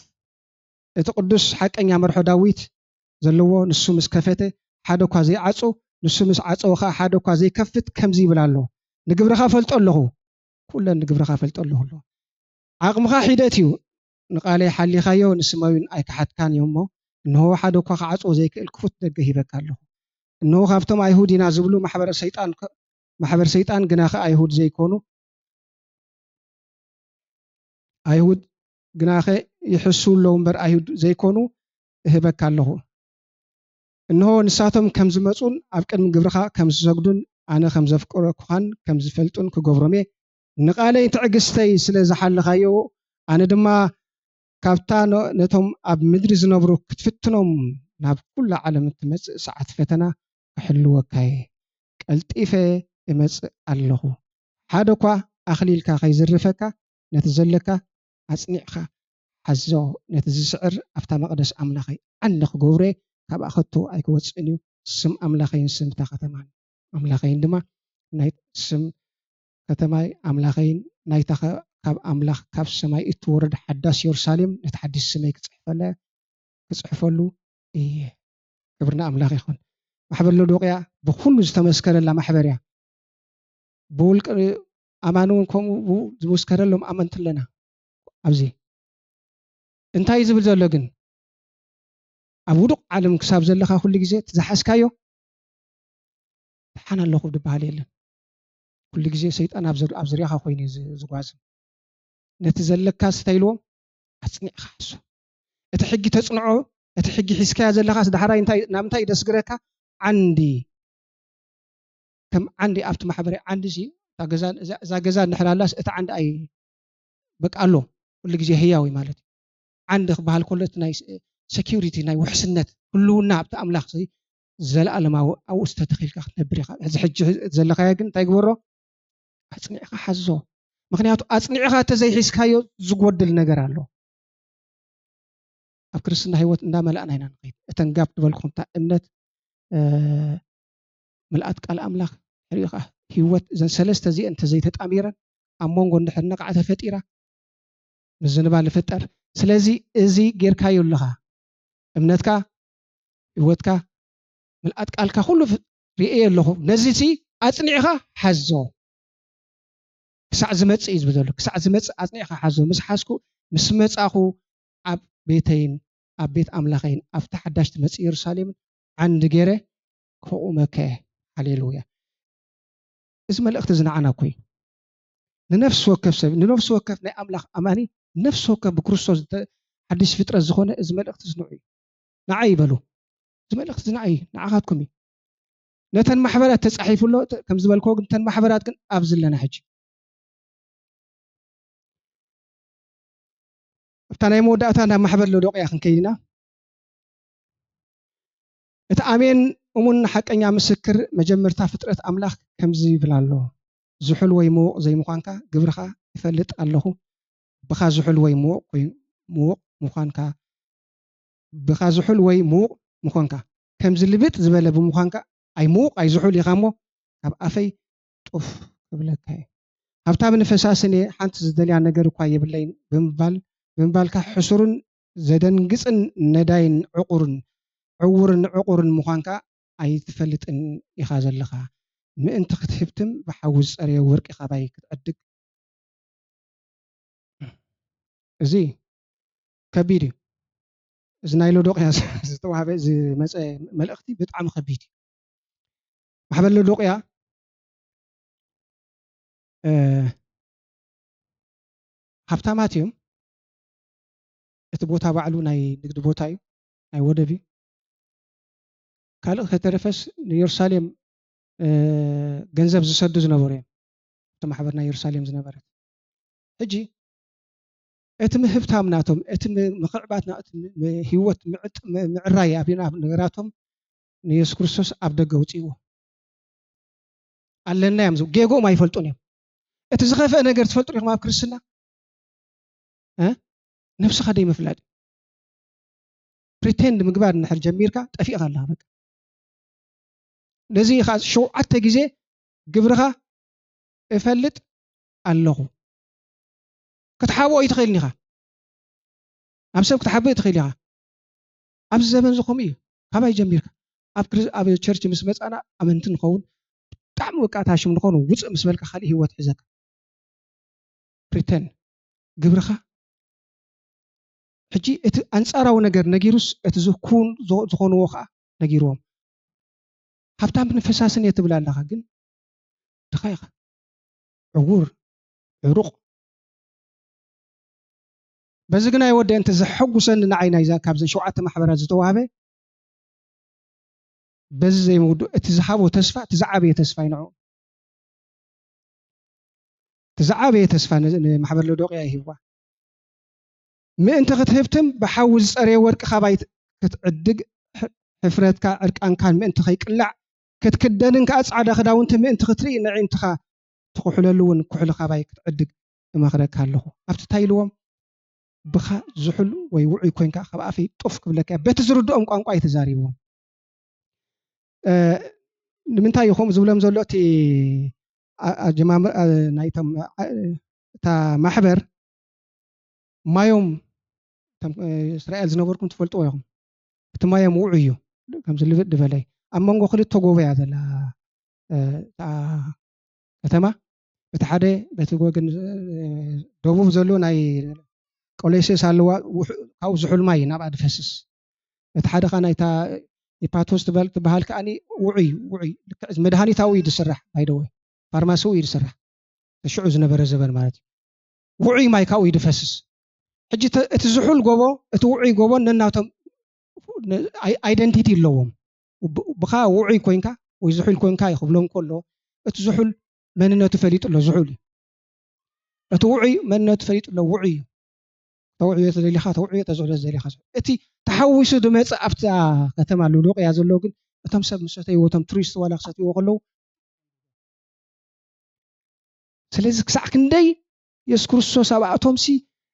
እቲ ቅዱስ ሓቀኛ መርሖ ዳዊት ዘለዎ፣ ንሱ ምስ ከፈተ ሓደ እኳ ዘይዓጹ፣ ንሱ ምስ ዓጸወ ኸኣ ሓደ እኳ ዘይከፍት ከምዚ ይብል ኣሎ፣ "ንግብርኻ ፈልጦ ኣለኹ፣ ኩለን ንግብርኻ ፈልጦ ኣለኹ" ኣሎ። ዓቕምኻ ሒደት እዩ፣ ንቓለይ ሓሊኻዮ፣ ንስመይ እውን ኣይከሓድካን እዮ እሞ፣ እንሆ ሓደ እኳ ክዓጽዎ ዘይክእል ክፉት ደገ ሂበካ ኣለኹ። እንሆ ካብቶም ኣይሁድ ኢና ዝብሉ ማሕበረ ሰይጣን ከ-፣ ማሕበር ሰይጣን ግናኸ ኣይሁድ ዘይኮኑ፣ ኣይሁድ ግናኸ ይሕስዉ ኣለዉ እምበር ኣይሁድ ዘይኮኑ እህበካ ኣለኹ። እንሆ ንሳቶም ከም ዝመጹን ኣብ ቅድሚ ግብርኻ ከም ዝሰግዱን ኣነ ከም ዘፍቅረኩኻን ከም ዝፈልጡን ክገብሮም እየ። ንቓለይ ትዕግስተይ ስለ ዝሓለኻዮ ኣነ ድማ ካብታ ነ-፣ ነቶም ኣብ ምድሪ ዝነብሩ ክትፍትኖም ናብ ኩላ ዓለም እትመጽእ ሰዓት ፈተና ክሕልወካ እየ። ቀልጢፈ እመጽእ ኣለኹ። ሓደ እኳ ኣኽሊልካ ከይዝርፈካ ነቲ ዘለካ ኣጽኒዕካ ሓዞ። ነቲ ዝስዕር ኣብታ መቕደስ ኣምላኸይ ዓንዲ ክገብሮ እየ፣ ካብኣ ከቶ ኣይክወጽእን እዩ። ስም ኣምላኸይን ስም እታ ከተማን ኣምላኸይን ድማ ናይ ስም ከተማይ ኣምላኸይን ናይታ ከ-፣ ካብ ኣምላኽ ካብ ሰማይ እትወርድ ሓዳስ የሩሳሌም ነቲ ሓድሽ ስመይ ክጽሕፈለ-፣ ክጽሕፈሉ እየ። ክብሪ ንኣምላኽ ይኹን። ማሕበር ሎዶቅያ ብኹሉ ዝተመስከረላ ማሕበር እያ። ብውልቂ ኣማኒ እውን ከምኡ ዝመስከረሎም ኣመንቲ ኣለና። ኣብዚ እንታይ እዩ ዝብል ዘሎ ግን? ኣብ ውዱቕ ዓለም ክሳብ ዘለኻ ኩሉ ግዜ እቲ ዝሓዝካዮ ደሓን ኣለኹ ዝበሃል የለን። ኩሉ ግዜ ሰይጣን ኣብ ዙር-፣ ኣብ ዙርያኻ ኮይኑ እዩ ዝ-፣ ዝጓዝን። ነቲ ዘለካስ እንታይ ኢልዎም? ኣጽኒዕካ ሓዞ። እቲ ሕጊ ተጽንዖ፣ እቲ ሕጊ ሒዝካዮ ዘለኻስ ዳሕራይ እንታይ፣ ናብ እንታይ እዩ ደስግረካ? ዓንዲ። ከም ዓንዲ ኣብቲ ማሕበራዊ ዓንዲ ሲ፣ እታ ገዛ፣ እዛ፣ እዛ ገዛ እንድሕር ኣላስ እቲ ዓንዲ ኣይ-፣ በቃ ኣሎ። ኩሉ ግዜ ህያው እዩ ማለት እዩ። ዓንዲ ክበሃል ከሎ እቲ ናይ ስ-፣ ሴኪሪቲ፣ ናይ ውሕስነት፣ ህልውና ኣብቲ ኣምላኽ ሲ፣ ዘለኣለማዊ ኣብኡ ዝተተኺልካ ክትነብር ኢኻ። እዚ ሕጂ ዘለኻዮ ግን እንታይ ግበሮ? ኣጽኒዕኻ ሓዞ። ምኽንያቱ ኣጽኒዕኻ እንተዘይሒዝካዮ ዝጎድል ነገር ኣሎ። ኣብ ክርስትና ህይወት እንዳመላእና ኢና ንኸይድ። እተን ጋፕ ዝበልኩም እታ እምነት፣ እ፣ ምልኣት ቃል ኣምላኽ፣ ድሕሪኡ ኸዓ ህይወት፣ እዘን ሰለስተ እዚአን እንተዘይተጣሚረን ኣብ መንጎ እንድሕር ነቓዕ ተፈጢራ ምዝንባል ይፍጠር። ስለዚ እዚ ጌርካዮ ኣለኻ። እምነትካ፣ ህይወትካ፣ ምልኣት ቃልካ ኩሉ ፍ-፣ ርእየ ኣለኹ። ነዚ ሲ ኣጽኒዕኻ ሓዞ። ክሳዕ ዝመጽእ እዩ ዝብል ዘሎ። ክሳዕ ዝመጽእ ኣጽኒዕኻ ሓዞ። ምስ ሓዝኩ፣ ምስ መጻኹ ኣብ ቤተይን ኣብ ቤት ኣምላኸይን ኣብታ ሓዳሽ ትመጽእ የሩሳሌምን ዓንዲ ገይረ ከቑመካ እየ። ሃሌሉያ። እዚ መልእኽቲ እዚ ንዓና እኮ እዩ። ንነፍሲ ወከፍ ሰብ፣ ንነፍሲ ወከፍ ናይ ኣምላኽ ኣማኒ፣ ንነፍሲ ወከፍ ብክርስቶስ ዝተ-፣ ሓድሽ ፍጥረት ዝኾነ እዚ መልእኽቲ እዚ ንዑ እዩ። ንዓይ ይበሉ። እዚ መልእኽቲ እዚ ንዓይ እዩ፣ ንዓኻትኩም እዩ። ነተን ማሕበራት ተጻሒፉ ኣሎ፣ ተ-፣ ከም ዝበልክዎ ግን እተን ማሕበራት ግን ኣብዚ ኣለና ሕጂ። ኣብታ ናይ መወዳእታ ናብ ማሕበር ሎዶቅያ ክንከይድ ኢና። እቲ ኣሜን እሙን ሓቀኛ ምስክር መጀመርታ ፍጥረት ኣምላኽ ከምዚ ይብል ኣሎ፣ "ዝሑል ወይ ምዉቕ ዘይምዃንካ ግብርኻ እፈልጥ ኣለኹ፣ ብኻ ዝሑል ወይ ምዉቕ ኮይ-፣ ምዉቕ ምዃንካ፣ ብኻ ዝሑል ወይ ምዉቕ ምዃንካ፣ ከምዚ ልብጥ ዝበለ ብምዃንካ ኣይ ምዉቕ ኣይ ዝሑል ኢኻ እሞ፣ ካብ ኣፈይ ጡፍ ክብለካ እየ። ሃብታምን ፈሳስን እየ፣ ሓንቲ ዝደልያ ነገር እኳ የብለይን" ብምባል፣ ብምባልካ ሕሱርን ዘደንግጽን ነዳይን ዕቑርን፣ ዕዉርን ዕቑርን ምዃንካ ኣይትፈልጥን ኢኻ ዘለኻ። ምእንቲ ክትህብትም ብሓዊ ዝጸረየ ወርቂ ካባይ ክትዕድግ። እዚ ከቢድ እዩ። እዚ ናይ ሎዶቅያ ዝተዋህበ ዝመጸ መልእኽቲ ብጣዕሚ ከቢድ እዩ። ማሕበር ሎዶቅያ፣ እ፣ ሃብታማት እዮም። እቲ ቦታ ባዕሉ ናይ ንግዲ ቦታ እዩ፣ ናይ ወደብ እዩ። ካልእ ከተረፈስ ንየሩሳሌም፣ እ፣ ገንዘብ ዝሰዱ ዝነበሩ እዮም። እቲ ማሕበር ናይ የሩሳሌም ዝነበረት። ሕጂ እቲ ምህብታም ናቶም፣ እቲ ም-፣ ምኽዕባት ና-፣ እቲ ም-፣ ም-፣ ህይወት ምዕጥ-፣ ም-፣ ምዕራይ ኣብ፣ ኣብ ነገራቶም ንየሱስ ክርስቶስ ኣብ ደገ ኣውጺእዎ። ኣለና እዮም ዝብሉ። ጌግኦም ኣይፈልጡን እዮም። እቲ ዝኸፍአ ነገር ትፈልጡ ዲኹም ኣብ ክርስትና? እ? ነብስኻ ደይ ምፍላጥ። ፕሪቴንድ ምግባር እንድሕር ጀሚርካ፣ ጠፊእኻ ኣለኻ በቃ። ነዚ ኸዓ ሸውዓተ ግዜ ግብርኻ እፈልጥ ኣለኹ። ክትሓብኦ ኣይትኽእልን ኢኻ። ኣብ ሰብ ክትሓብኦ ኣይትኽእል ኢኻ። ኣብዚ ዘበን እዚ ከምኡ እዩ። ካባይ ጀሚርካ? ኣብ ክሪ-፣ ኣብ ቸርች ምስ መጻና ኣመንቲ ንኸውን፣ ብጣዕሚ በቃ ታሽም ንኾኑ፣ ውጽእ ምስ በልካ፣ ካልእ ህይወት ሒዘካ። ፕሪተን፣ ግብርኻ። ሕጂ እቲ ኣንጻራዊ ነገር ነጊሩስ፣ እቲ ዝኩን ዝኾ-፣ ዝኾንዎ ኸዓ ነጊርዎም። ሃብታምን ፈሳስን እየ ትብል ኣለኻ፣ ግን ድኻ ኢኻ። ዕዉር፣ ዕሩቕ። በዚ ግን ኣይወደአን። እቲ ዘሐጉሰኒ ንዓይ ናይዛ ካብዘን ሸውዓተ ማሕበራት ዝተዋህበ፣ በዚ ዘይምውድኡ፣ እቲ ዝሃቦ ተስፋ፣ እቲ ዝዓበየ ተስፋ እዩ ንዕኡ። እቲ ዝዓበየ ተስፋ ን-፣ ንማሕበር ሎዶቅያ ይህብዋ። ምእንቲ ክትህብትም ብሓዊ ዝጸረየ ወርቂ ካባይ ክትዕድግ፣ ሕ-፣ ሕፍረትካ ዕርቃንካን ምእንቲ ከይቅላዕ፣ ክትክደንን ከኣ ጻዕዳ ክዳውንቲ ምእንቲ ክትርኢ፣ ነዒንትኻ ትኹሕለሉ እውን ኩሕሊ ካባይ ክትዕድግ እመኽረካ ኣለኹ። ኣብቲ እንታይ ኢልዎም? ብኻ ዝሑል ወይ ውዑይ ኮይንካ ካብ ኣፈይ ጡፍ ክብለካ እየ። በቲ ዝርድኦም ቋንቋ እዩ ተዛሪብዎም። እ፣ ንምንታይ እዩ ከምኡ ዝብሎም ዘሎ? እቲ ኣ-፣ ኣጀማምር-፣ ኣ-፣ ናይቶም፣ ኣ-፣ እታ ማሕበር ማዮም፣ እቶም፣ እ፣ እስራኤል ዝነበርኩም ትፈልጥዎ ኢኹም። እቲ ማዮም ውዑይ እዩ፣ ከምዚ ልብጥ ዝበለ እዩ። ኣብ መንጎ ክልተ ጎቦ እያ ዘላ፣ እ፣ እታ ከተማ። እቲ ሓደ በቲ ወገን፣ እ፣ ደቡብ ዘሎ ናይ ቆሌሴስ ኣለዋ፣ ውሑ-፣ ካብኡ ዝሑል ማይ ናብኣ ዝፈስስ። እቲ ሓደ ኸኣ ናይታ ሂፓቶስ ትበል-፣ ትበሃል ከኣኒ ውዑይ፣ ውዑይ፣ ልክዕ መድሃኒታዊ እዩ ዝስራሕ፣ ባይ ዘ ወይ፣ ፋርማሲዊ እዩ ዝስራሕ። እቲ ሽዑ ዝነበረ ዘበን ማለት እዩ። ውዑይ ማይ ካብኡ እዩ ዝፈስስ። ሕጂ ተ-፣ እቲ ዝሑል ጎቦ፣ እቲ ውዑይ ጎቦ ነናቶም ነ-፣ ኣይ-፣ ኣይደንቲቲ ኣለዎም። ብ-፣ ብኻ ውዑይ ኮይንካ ወይ ዝሑል ኮይንካ እዩ ክብሎም ከሎ፣ እቲ ዝሑል መንነቱ ፈሊጡ ኣሎ፣ ዝሑል እዩ። እቲ ውዑይ መንነቱ ፈሊጡ ኣሎ፣ ውዑይ እዩ። ተውዕዮ ተደሊኻ ተውዕዮ፣ ተዝሕሎ ተደሊኻ ዝሑል። እቲ ተሓዊሱ ዝመጽእ ኣብታ ከተማ ሎዶቅያ ዘሎ ግን፣ እቶም ሰብ ምስ ሰተይዎ፣ እቶም ቱሪስት ዋላ ክሰትይዎ ከለዉ፣ ስለዚ ክሳዕ ክንደይ የሱስ ክርስቶስ ኣብኣቶምሲ፣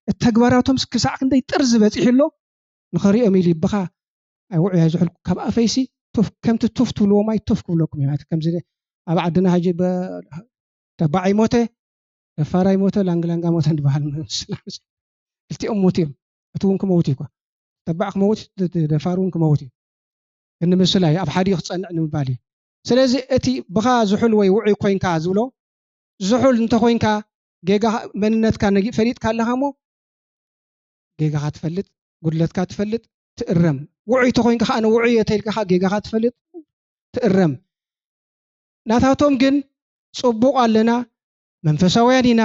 እቲ ተግባራቶምሲ ክሳዕ ክንደይ ጥርዚ በጺሑ ኣሎ፣ ንኸሪኦም ኢሉ ይብኻ፣ ኣይ ውዑይ ኣይ ዝሑል፣ ካብ ኣፈይሲ ቱፍ፣ ከምቲ ቱፍ ትብልዎ ማይ ቱፍ ክብለኩም እዩ ማለት። ከምዚ ኣብ ዓድና ሕጂ በ-፣ ተባዕ ይሞተ፣ ደፋር ኣይሞተ፣ ላንግላንጋ ሞተ እንድበሃል። ክልቲኦም ሞት እዮም። እቲ እውን ክመውት እዩ እኳ። ተባዕ ክመውት፣ ደ-፣ ደ-፣ ደፋር እውን ክመውት እዩ። ግን ንምስላ እዩ፣ ኣብ ሓዲኡ ክጸንዕ ንምባል እዩ። ስለዚ እቲ ብኻ ዝሑል ወይ ውዑይ ኮይንካ ዝብሎ፣ ዝሑል እንተኾይንካ፣ ጌጋ መንነትካ ነጊ-፣ ፈሊጥካ ኣለኻ እሞ፣ ጌጋኻ ትፈልጥ፣ ጉድለትካ ትፈልጥ፣ ትእረም። ውዑይ ተኾይንካ ኸኣ፣ "ኣነ ውዑይ እየ" ተኢልካ ኸኣ፣ ጌጋኻ ትፈልጥ፣ ትእረም። ናታቶም ግን፣ "ጽቡቕ ኣለና፣ መንፈሳውያን ኢና፣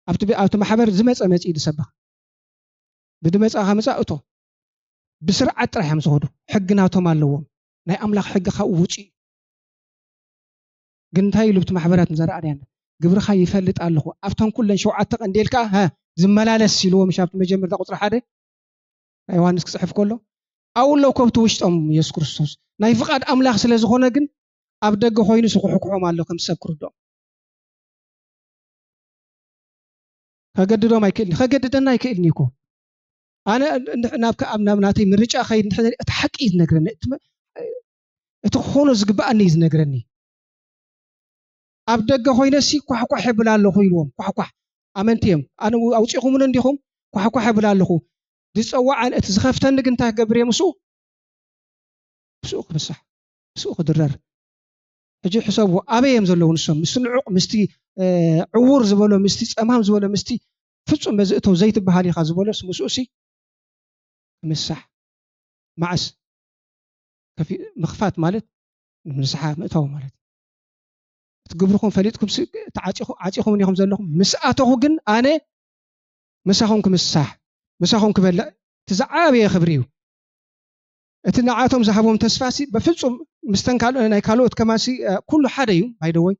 ኣብቲ ብ-፣ ኣብቲ ማሕበር ዝመጸ መጺኡ ዝሰብኽ፣ ብዝመጻኻ ምጻእ እቶ፣ ብስርዓት ጥራሕ እዮም ዝኸዱ፣ ሕጊ ናቶም ኣለዎም፣ ናይ ኣምላኽ ሕጊ ካብኡ ውጹእ እዩ." ግን እንታይ ኢሉ ኣብቲ ማሕበራት ንዘረኣናዮ? "ግብርኻ ይፈልጥ ኣለኹ፣ ኣብተን ኩለን ሸውዓተ ቀንዲ" ኢልካ፣ "ሀ፣ ዝመላለስ" ኢልዎ፣ ምሽ ኣብቲ መጀመርታ ቁጽሪ ሓደ ናይ ዮሃንስ ክጽሕፍ ከሎ፣ ኣብኡ ኣለዉ ከብቲ ውሽጦም። የሱስ ክርስቶስ ናይ ፍቓድ ኣምላኽ ስለ ዝኾነ ግን፣ ኣብ ደገ ኮይኑ ስኩሕኩሖም ኣሎ፣ ከም ሰብ ክርድኦም። ከገድዶም ኣይክእልን፣ ከገድደና ኣይክእልን እዩ እኮ። ኣነ እንድ-፣ ናብ ከ-፣ ኣብ፣ ናብ ናተይ ምርጫ ከይድ እንድሕር፣ እቲ ሓቂ እዩ ዝነግረኒ፣ እቲ መ-፣ እቲ ክኾኖ ዝግብኣኒ እዩ ዝነግረኒ። ኣብ ደገ ኮይነሲ ኳሕኳሕ የብል ኣለኹ ኢልዎም። ኳሕኳሕ። ኣመንቲ እዮም። ኣነ ኣውጺኹምኒ እንዲኹም? ኳሕኳሕ የብል ኣለኹ። ዝጸዋዓን እቲ ዝኸፍተኒ ግን እንታይ ክገብር እየ ምስኡ? ምስኡ ክምሳሕ። ምስኡ ክድረር። ሕጂ ሕሰብዎ፣ ኣበይ እዮም ዘለዉ ንሶም? ምስቲ ንዑቕ፣ ምስቲ፣ እ፣ ዕዉር ዝበሎ፣ ምስቲ ጸማም ዝበሎ፣ ምስቲ ፍጹም በዚ እተው ዘይትበሃል ኢኻ ዝበሎስ ምስኡሲ ክምሳሕ። መዓስ? ከፊ-፣ ምኽፋት ማለት ንስሓ ምእታው ማለት እዩ። እቲ ግብርኹም ፈሊጥኩምሲ ተዓጺኹ-፣ ዓጺኹምኒ ኢኹም ዘለኹም። ምስ ኣተኹ ግን ኣነ ምሳኹም ክምሳሕ፣ ምሳኹም ክበልዕ፣ እቲ ዝዓበየ ክብሪ እዩ። እቲ ንዓቶም ዝሃቦም ተስፋሲ በፍጹም ምስተን ካልኦ-፣ ናይ ካልኦት ከማንሲ፣ እ፣ ኩሉ ሓደ እዩ። ባይ ዘ ወይ፣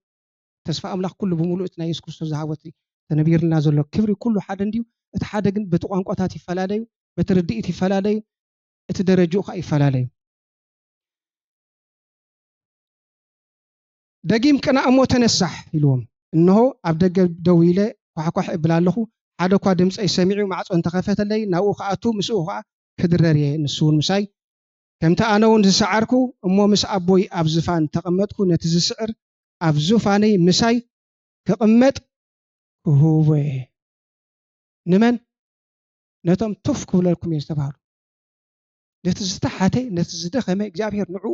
ተስፋ ኣምላኽ ኩሉ ብምሉእ እቲ ናይ የሱስ ክርስቶስ ዝሃቦ፣ እቲ ተነቢርልና ዘሎ ክብሪ ኩሉ ሓደ እንድዩ። እቲ ሓደ ግን በቲ ቋንቋታት ይፈላለዩ፣ በቲ ርድኢት ይፈላለዩ፣ እቲ ደረጅኡ ኸኣ ይፈላለዩ። ደጊም ቅናእ እሞ ተነሳሕ ኢልዎም። እንሆ፣ ኣብ ደገ ደው ኢለ ኳሕኳሕ እብል ኣለኹ፣ ሓደ እኳ ድምፀይ ሰሚዑ ማዕፆ እንተኸፈተለይ፣ ናብኡ ክኣቱ፣ ምስኡ ኸዓ ክድረር እየ። ንሱ እውን ምሳይ፣ ከምቲ ኣነ እውን ዝሰዓርኩ እሞ ምስ ኣቦይ ኣብ ዝፋን ተቐመጥኩ፣ ነቲ ዝስዕር ኣብ ዙፋነይ ምሳይ ክቕመጥ ክህቦ እየ። ንመን? ነቶም ቱፍ ክብለልኩም እየ ዝተባህሉ። ነቲ ዝተሓተ፣ ነቲ ዝደኸመ እግዚኣብሔር ንዕኡ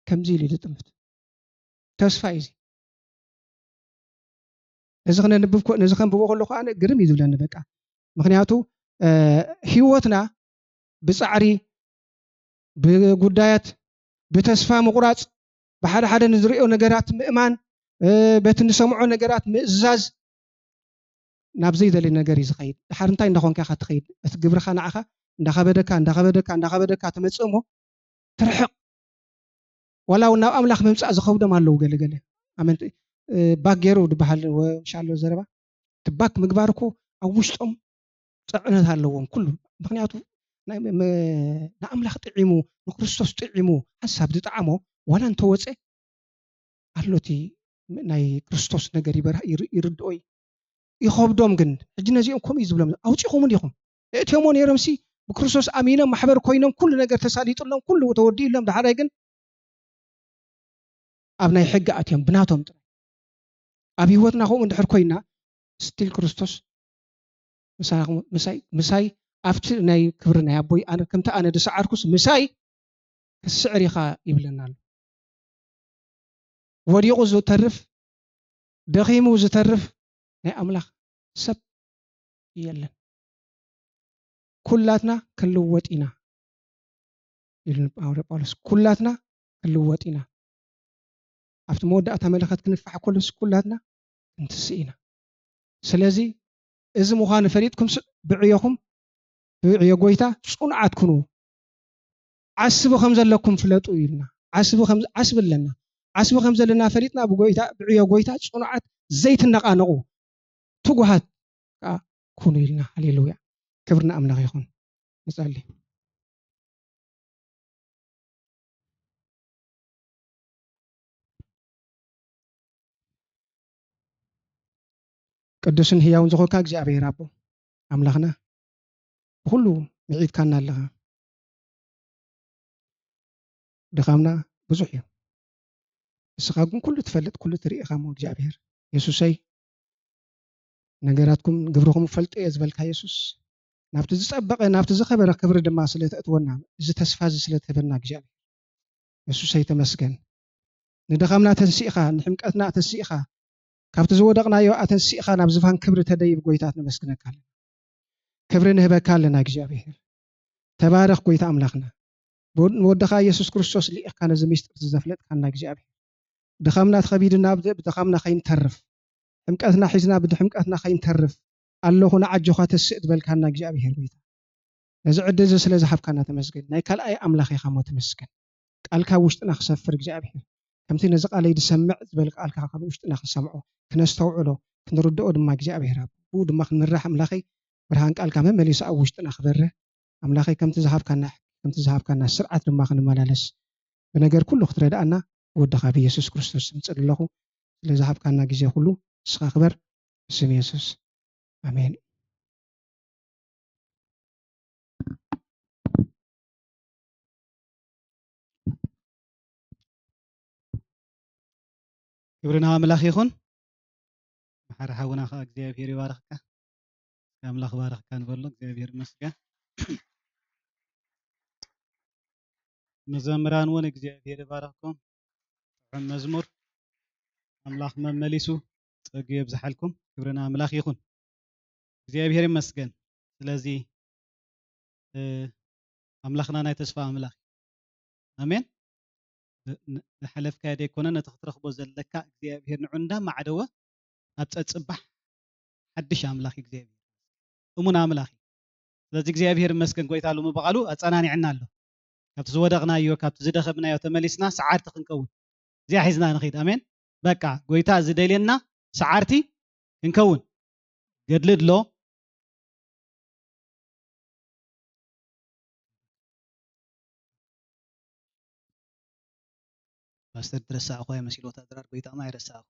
ከምዚ ኢሉ ይጥምት። ተስፋ እዩ እዚ። ነዚ ክነንብብ ኮ-፣ ነዚ ከንብቦ ከለኹ ኣነ ግርም እዩ ዝብለኒ በቃ። ምኽንያቱ፣ እ፣ ህይወትና ብጻዕሪ፣ ብጉዳያት፣ ብተስፋ ምቑራጽ፣ ብሓደ ሓደ ንዝርእዮ ነገራት ምእማን፣ እ፣ በቲ ንሰምዖ ነገራት ምእዛዝ፣ ናብ ዘይደሊ ነገር እዩ ዝኸይድ። ድሓር እንታይ እንዳኾንካ ኢኻ ትኸይድ? እቲ ግብርኻ ንዓኻ እንዳኸበደካ፣ እንዳኸበደካ፣ እንዳኸበደካ ትመጽእ እሞ ትርሕቕ። ዋላ እውን ናብ ኣምላኽ ምምጻእ ዝኸብዶም ኣለዉ ገለ ገለ። ኣመንቲ፣ እ፣ ባክ ገይሩ ድበሃል ወ-፣ ሻሎ ዘረባ። እቲ ባክ ምግባር እኮ ኣብ ውሽጦም ጽዕነት ኣለዎም ኩሉ። ምኽንያቱ ናይ መ-፣ ንኣምላኽ ጥዒሙ፣ ንክርስቶስ ጥዒሙ፣ ሓንሳብ ዝጠዓሞ ዋላ እንተወጸ ኣሎ እቲ ናይ ክርስቶስ ነገር ይበርህ-፣ ይር-፣ ይርድኦ እዩ። ይኸብዶም ግን። ሕጂ ነዚኦም ከምኡ እዩ ዝብሎም። ኣውጺኹም እንዲኹም። የእትዮሞ ነይሮምሲ ብክርስቶስ ኣሚኖም ማሕበር ኮይኖም ኩሉ ነገር ተሳሊጡሎም ኩሉ ተወዲኡሎም። ዳሕራይ ግን ኣብ ናይ ሕጊ ኣትዮም ብናቶም ጥራይ። ኣብ ህይወትና ከምኡ እንድሕር ኮይና ስቲል ክርስቶስ ምሳኹም-፣ ምሳይ፣ ምሳይ ኣብቲ ናይ ክብሪ ናይ ኣቦይ ኣነ ከምቲ ኣነ ዝሰዓርኩስ ምሳይ ክትስዕር ኢኻ ይብለና ኣሎ። ወዲቑ ዝተርፍ፣ ደኺሙ ዝተርፍ ናይ ኣምላኽ ሰብ የለን። ኩላትና ክንልወጥ ኢና ኢሉ ሃዋርያ ጳውሎስ። ኩላትና ክንልወጥ ኢና። ኣብቲ መወዳእታ መለኸት ክንፋሕ ከሎስ ኩላትና ክንትስእ ኢና። ስለዚ እዚ ምዃኑ ፈሊጥኩም ስ-፣ ብዕዮኹም፣ ብዕዮ ጎይታ ጽኑዓት ኩኑ። ዓስቢ ከም ዘለኩም ፍለጡ ኢልና። ዓስቢ ከም፣ ዓስቢ ኣለና። ዓስቢ ከም ዘለና ፈሊጥና ብጎይታ፣ ብዕዮ ጎይታ ጽኑዓት ዘይትነቓነቑ ትጉሃት ከኣ ኩኑ ኢልና። ሃሌሉያ። ክብሪ ንኣምላኽ ይኹን። ንጸሊ። ቅዱስን ህያውን ዝኾንካ እግዚኣብሔር ኣቦ ኣምላኽና፣ ብኹሉ ምዒድካና ኣለኻ። ድኻምና ብዙሕ እዩ። ንስኻ ግን ኩሉ ትፈልጥ፣ ኩሉ ትርኢ ኢኻ እሞ እግዚኣብሔር። የሱሰይ፣ ነገራትኩም ግብርኹም እፈልጦ እየ ዝበልካ የሱስ፣ ናብቲ ዝጸበቐ፣ ናብቲ ዝኸበረ ክብሪ ድማ ስለ ተእትወና፣ እዚ ተስፋ እዚ ስለ ትህበና እግዚኣብሔር፣ የሱሰይ ተመስገን። ንድኻምና ተንሲእኻ፣ ንሕምቀትና ተንሲእኻ፣ ካብቲ ዝወደቕናዮ ኣተንሲእኻ ናብ ዝፋን ክብሪ ተደይብ ጎይታ ነመስግነካ ኣለና። ክብሪ ንህበካ ኣለና እግዚኣብሔር። ተባረኽ ጎይታ ኣምላኽና። ብወ-፣ ንወድኻ የሱስ ክርስቶስ ልኢኽካ ነዚ ምስጢር እዚ ዘፍለጥካና እግዚኣብሔር። ድኻምና ተኸቢድና ብድ-፣ ብድኻምና ከይንተርፍ፣ ሕምቀትና ሒዝና ብድሕምቀትና ከይንተርፍ፣ ኣለኹ ንዓጆኻ ተስእ ዝበልካና እግዚኣብሔር ጎይታ። ነዚ ዕድል እዚ ስለ ዝሃብካና ተመስገን። ናይ ካልኣይ ኣምላኽ ኢኻ እሞ ተመስገን። ቃልካ ኣብ ውሽጥና ክሰፍር እግዚኣብሔር። ከምቲ ነዚ ቃለይ ዝሰምዕ ዝበል ቃልካ ካብ ውሽጥና ክንሰምዖ፣ ክነስተውዕሎ፣ ክንርድኦ ድማ እግዚኣብሔር ኣብ ብኡ ድማ ክንምራሕ ኣምላኸይ ብርሃን ቃልካ መመሊሱ ኣብ ውሽጥና ክበርህ ኣምላኸይ ከምቲ ዝሃብካና፣ ከምቲ ዝሃብካና ስርዓት ድማ ክንመላለስ ብነገር ኩሉ ክትረድኣና ብወድኻ ብየሱስ ክርስቶስ ስም ጽሊ ኣለኹ። ስለ ዝሃብካና ግዜ ኩሉ ንስኻ ክበር ብስም የሱስ። ኣሜን። ክብሪ ንኣምላኽ ይኹን። መሓሪ ሓውና ኸዓ እግዚኣብሔር ይባርኽካ። ኣምላኽ ባርኽካ ንበሎ። እግዚኣብሔር ይመስገን። መዘምራን እውን እግዚኣብሔር ይባርኽኩም። ጥዑም መዝሙር። ኣምላኽ መመሊሱ ጸጉ የብዝሓልኩም። ክብሪ ንኣምላኽ ይኹን። እግዚኣብሔር ይመስገን። ስለዚ፣ እ፣ ኣምላኽና ናይ ተስፋ ኣምላኽ እዩ። ኣሜን። ዝ-፣ ን-፣ ዝሓለፍካዮ ዘይኮነ፣ ነቲ ክትረኽቦ ዘለካ እግዚኣብሔር ንዑ እንዳማዕደወ ኣብ ጸጽባሕ ሓድሽ ኣምላኽ እዩ እግዚኣብሔር። እሙን ኣምላኽ እዩ። ስለዚ እግዚኣብሔር ይመስገን፣ ጎይታ ሎሚ ብቓሉ ኣጸናኒዕና ኣሎ። ካብቲ ዝወደቕናዮ፣ ካብቲ ዝደኸምናዮ ተመሊስና ሰዓርቲ ክንከውን። እዚኣ ሒዝና ንኸይድ። ኣሜን። በቃ፣ ጎይታ ዝደልየና ሰዓርቲ ክንከውን። ገድሊ ኣሎ። ፓስተር ትረሳዕኹ ኣይመሲልዎ፣ ወታደራት ጎይታ ማ ኣይረሳዕኹ።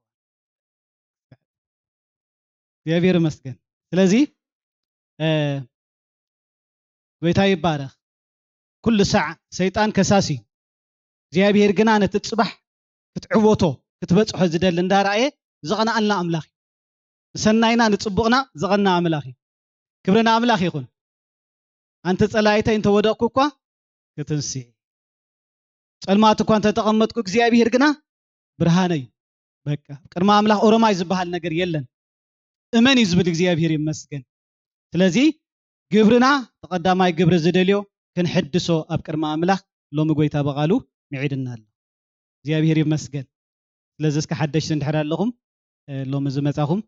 እግዚኣብሔር ይመስገን። ስለዚ እ፣ ጎይታ ይባረኽ። ኩሉ ሳዕ ሰይጣን ከሳሲ እዩ። እግዚኣብሔር ግና ነቲ ጽባሕ ክትዕወቶ፣ ክትበጽሖ ዝደሊ እንዳረኣየ ዝቐንኣልና ኣምላኽ እዩ። ንሰናይና ንጽቡቕና ዝቐንእ ኣምላኽ እዩ። ክብሪ ንኣምላኽ ይኹን። ኣንቲ ጸላኢተይ እንተወደቕኩ እኳ ክትንስኢ፣ ጸልማት እኳ እንተተቐመጥኩ እግዚኣብሔር ግና ብርሃነይ እዩ። በቃ፣ ቅድሚ ኣምላኽ ኦሮማይ ዝበሃል ነገር የለን። እመን እዩ ዝብል እግዚኣብሔር ይመስገን። ስለዚ ግብርና፣ ተቐዳማይ ግብሪ ዝደልዮ ክንሕድሶ ኣብ ቅድሚ ኣምላኽ ሎሚ ጎይታ ብቓሉ ምዒድና ኣሎ። እግዚኣብሔር ይመስገን። ስለዚ እስከ ሓደሽቲ እንድሕር ኣለኹም፣ እ፣ ሎሚ ዝመጻኹም፣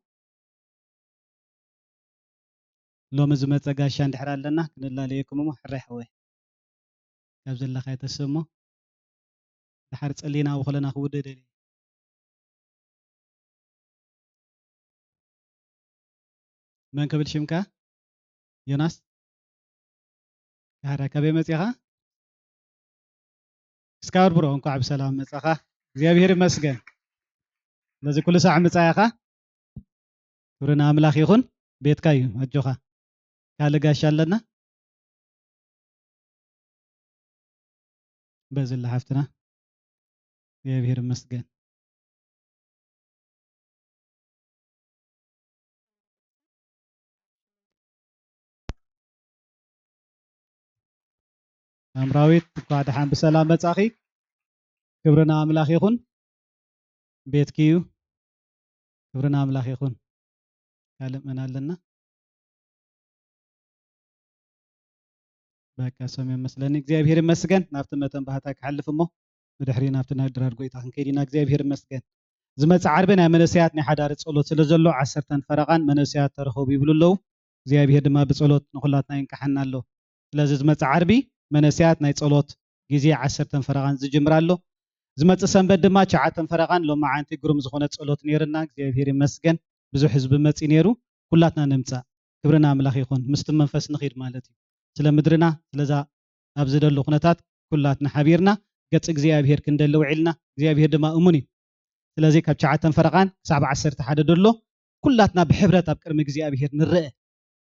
ሎሚ ዝመጸ ጋሻ እንድሕር ኣለና ክንላለየኩም እሞ፣ ሕራይ ሓወይ፣ ካብ ዘለኻዮ ተስእ እሞ፣ ድሓር ጸሊና ብኸለና ክውደድ እየ። መን ክብል ሽምካ? ዮናስ? ድሓር ካበይ መጺኻ? እስካብ ብሮ እንኳዕ ብሰላም መጻኻ። እግዚኣብሔር ይመስገን። ነዚ ኩሉ ሳዕ ምጻእኻ ክብሪ ንኣምላኽ ይኹን። ቤትካ እዩ፣ ኣጆኻ። ካልእ ጋሻ ኣለና? በዝላ ሓፍትና፣ እግዚኣብሔር ይመስገን። ሳምራዊት፣ እንኳዕ ደሓን ብሰላም መጻኺ። ክብሪ ንኣምላኽ ይኹን። ቤትኪ እዩ። ክብሪ ንኣምላኽ ይኹን። ካልእ መን ኣለና? በቃ፣ ሰም መስለኒ። እግዚኣብሔር ይመስገን። ናብቲ መተን ባህታ ክሓልፍ እሞ፣ ብድሕሪ ናብቲ ናይ ድራር ጎይታ ክንከይድ ኢና። እግዚኣብሔር ይመስገን። ዝመጽእ ዓርቢ ናይ መነሰያት ናይ ሓዳር ጸሎት ስለ ዘሎ፣ ዓሰርተን ፈረቓን መነሰያት ተረኸቡ ይብሉ ኣለዉ። እግዚኣብሔር ድማ ብጸሎት ንኹላትና ይንቅሓና ኣሎ። ስለዚ ዝመጽእ ዓርቢ መነሰያት ናይ ጸሎት ግዜ ዓሰርተን ፈረቓን ዝጅምር ኣሎ። ዝመጽእ ሰንበት ድማ ትሽዓተን ፈረቓን ሎማዓንቲ ግሩም ዝኾነ ጸሎት ነይርና። እግዚኣብሔር ይመስገን። ብዙሕ ህዝቢ መጺኡ ነይሩ። ኩላትና ንምጻእ። ክብሪ ንኣምላኽ ይኹን። ምስቲ መንፈስ ንኺድ ማለት እዩ። ስለ ምድርና፣ ስለዛ ኣብ ዝደሉ ኩነታት ኩላትና ሓቢርና ገጽ እግዚኣብሔር ክንደሊ ውዒልና። እግዚኣብሔር ድማ እሙን እዩ። ስለዚ ካብ ትሽዓተን ፈረቓን ክሳብ ዓሰርተ ሓደ ደሎ ኩላትና ብሕብረት ኣብ ቅድሚ እግዚኣብሔር ንረአ።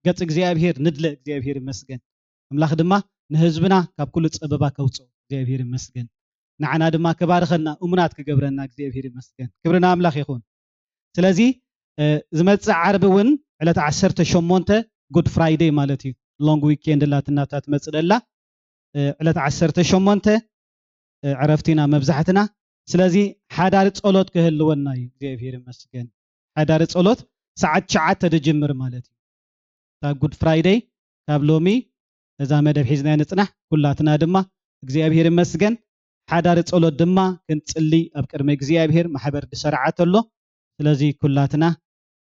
ገጽ እግዚኣብሔር ንድለ። እግዚኣብሔር ይመስገን። ኣምላኽ ድማ ንህዝብና ካብ ኩሉ ጸበባ ከውጽኦ። እግዚኣብሔር ይመስገን። ንዓና ድማ ክባርኸና፣ እሙናት ክገብረና እግዚኣብሔር ይመስገን። ክብሪ ንኣምላኽ ይኹን። ስለዚ፣ እ፣ ዝመጽእ ዓርቢ እውን ዕለት ዓሰርተ ሸሞንተ ጉድ ፍራይደይ ማለት እዩ። ሎንግ ዊኬንድ ኣላትና እታ ትመጽእ ደላ። እ፣ ዕለት ዓሰርተ ሸሞንተ፣ እ፣ ዕረፍቲና መብዛሕትና። ስለዚ ሓዳሪ ጸሎት ክህልወና እዩ። እግዚኣብሔር ይመስገን። ሓዳሪ ጸሎት ሰዓት ትሽዓተ ዝጅምር ማለት እዩ። እታ ጉድ ፍራይደይ ካብ ሎሚ እዛ መደብ ሒዝና ንጽናሕ። ኩላትና ድማ እግዚኣብሔር ይመስገን። ሓዳሪ ጸሎት ድማ ክንጽሊ ኣብ ቅድሚ እግዚኣብሔር ማሕበር ዝሰርዓ ተሎ። ስለዚ ኩላትና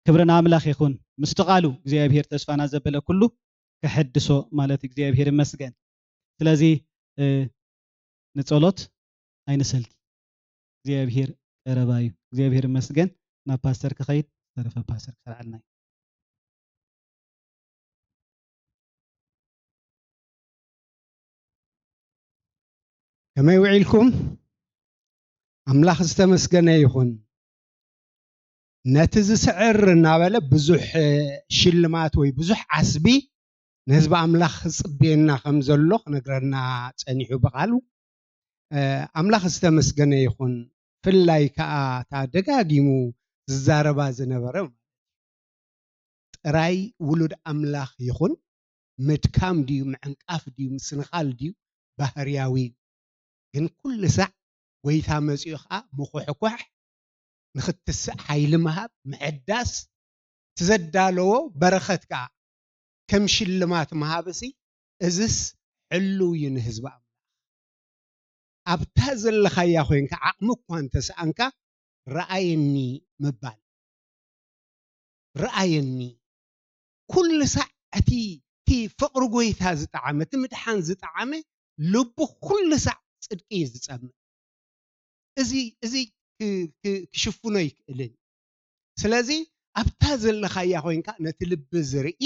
ክብሪ ንኣምላኽ ይኹን። ምስቲ ቃሉ እግዚኣብሔር ተስፋና ዘበለ ኩሉ ከሐድሶ ማለት እግዚኣብሔር ይመስገን። ስለዚ፣ እ፣ ንጸሎት ኣይንሰልኪ። እግዚኣብሔር ቀረባ እዩ። እግዚኣብሔር ይመስገን። ናብ ፓስተር ክኸይድ፣ ዝተረፈ ፓስተር ክሰርዓልና እዩ። ከመይ ውዒልኩም? ኣምላኽ ዝተመስገነ ይኹን። ነቲ ዝስዕር እናበለ ብዙሕ ሽልማት ወይ ብዙሕ ዓስቢ ንህዝቢ ኣምላኽ ክጽብየና ከም ዘሎ ክነግረና ጸኒሑ ብቓሉ። እ፣ ኣምላኽ ዝተመስገነ ይኹን። ፍላይ ከኣ እታ ደጋጊሙ ዝዛረባ ዝነበረ ጥራይ ውሉድ ኣምላኽ ይኹን፣ ምድካም ድዩ፣ ምዕንቃፍ ድዩ፣ ምስንኻል ድዩ፣ ባህርያዊ እዩ። ግን ኩሉ ሳዕ ጎይታ መጺኡ ኸኣ ምኹሕኳሕ፣ ንኽትስእ ሓይሊ ምሃብ፣ ምሕዳስ፣ እቲ ዘዳለዎ በረኸት ከኣ ከም ሽልማት ምሃብሲ፣ እዝስ ሕሉው እዩ ንህዝቢ ኣምላኽ። ኣብታ ዘለኻያ ኮይንካ ዓቕሚ እኳ እንተሰኣንካ፣ ረኣየኒ ምባል። ረኣየኒ። ኩሉ ሳዕ እቲ፣ እቲ ፍቕሪ ጎይታ ዝጠዓመ፣ እቲ ምድሓን ዝጠዓመ ልቡ ኩሉ ሳዕ ጽድቂ እዩ ዝጸምእ። እዚ፣ እዚ ክ-፣ ክ-፣ ክሽፍኖ ኣይክእልን። ስለዚ ኣብታ ዘለኻያ ኮይንካ ነቲ ልቢ ዝርኢ፣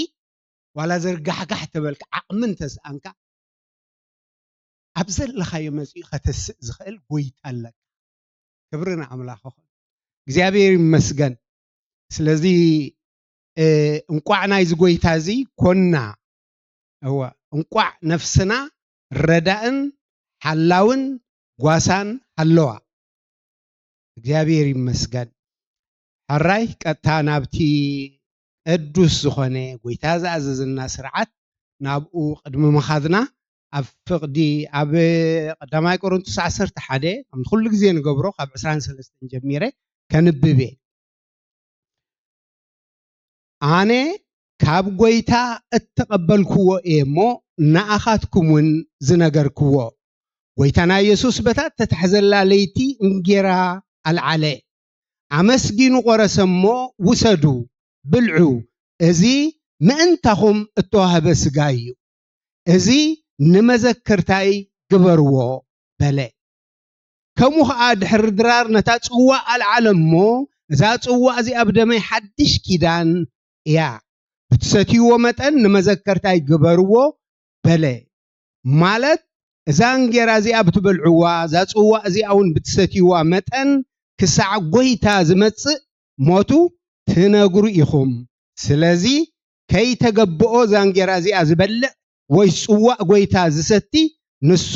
ዋላ ዘርጋሕጋሕ ተበልካ ዓቕሚ እንተስኣንካ፣ ኣብ ዘለኻዮ መጺኡ ከተስእ ዝኽእል ጎይታ ኣለካ። ክብሪ ንኣምላኽ ይኹን። እግዚኣብሔር ይመስገን። ስለዚ እ፣ እንቋዕ ናይዚ ጐይታ እዚ ኰንና። እወ፣ እንቋዕ ነፍስና ረዳእን ሓላውን ጓሳን ሃለዋ። እግዚኣብሔር ይመስገን። ሕራይ ቀጥታ ናብቲ ቅዱስ ዝኾነ ጐይታ ዝኣዘዘና ስርዓት ናብኡ ቅድሚ ምኻድና ኣብ ፍቕዲ ኣብ ቀዳማይ ቆሮንቶስ ዓሰርተ ሓደ ከምቲ ኩሉ ግዜ ንገብሮ ካብ ዕስራን ሰለስተን ጀሚረ ከንብብ እየ። ኣነ ካብ ጐይታ እተቐበልክዎ እየ እሞ ንኣኻትኩም እውን ዝነገርክዎ። ጐይታና ኢየሱስ በታ እተታሕዘላ ለይቲ እንጌራ ኣልዓለ። ኣመስጊኑ ቖረሰ እሞ፣ "ውሰዱ፣ ብልዑ፣ እዚ ምእንታኹም እተዋህበ ስጋይ እዩ። እዚ ንመዘከርታይ ግበርዎ" በለ። ከምኡ ኸኣ ድሕሪ ድራር ነታ ጽዋእ ኣልዓለ እሞ፣ "እዛ ጽዋእ እዚኣ ብደመይ ሓድሽ ኪዳን እያ። ብትሰትይዎ መጠን ንመዘከርታይ ግበርዎ" በለ። ማለት እዛ እንጌራ እዚኣ ብትበልዕዋ፣ እዛ ጽዋእ እዚኣ እውን ብትሰትይዋ መጠን ክሳዕ ጐይታ ዝመጽእ ሞቱ ትነግሩ ኢኹም። ስለዚ ከይተገብኦ እዛ እንጌራ እዚኣ ዝበልዕ ወይ ጽዋእ ጐይታ ዝሰቲ ንሱ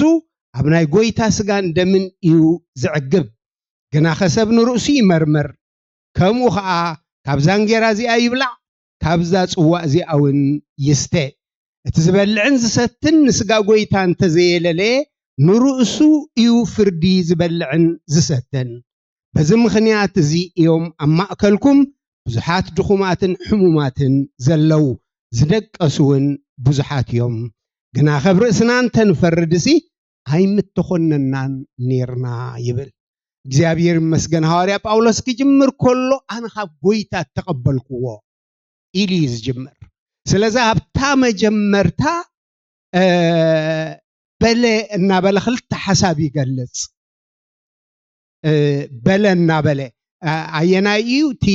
ኣብ ናይ ጐይታ ስጋን ደምን እዩ ዝዕግብ። ግናኸ ሰብ ንርእሱ ይመርምር። ከምኡ ኸኣ ካብዛ እንጌራ እዚኣ ይብላዕ፣ ካብዛ ጽዋእ እዚኣ እውን ይስተ። እቲ ዝበልዕን ዝሰትን ንስጋ ጐይታ እንተ ዘየለለየ፣ ንርእሱ እዩ ፍርዲ ዝበልዕን ዝሰትን። በዚ ምኽንያት እዚ እዮም ኣብ ማእከልኩም ብዙሓት ድኹማትን ሕሙማትን ዘለዉ፣ ዝደቀሱ እውን ብዙሓት እዮም። ግናኸ ኣብ ርእስና እንተ ንፈርድሲ፣ ኣይምተኾነናን ኔርና ይብል። እግዚኣብሔር ይመስገን። ሃዋርያ ጳውሎስ ክጅምር ከሎ፣ "ኣነ ካብ ጐይታ እተቐበልክዎ" ኢሉ እዩ ዝጅምር። ስለዚ ኣብታ መጀመርታ፣ እ፣ በለ እናበለ ክልተ ሓሳብ ይገልጽ። እ፣ በለ እናበለ፣ እ፣ ኣየናይ እዩ እቲ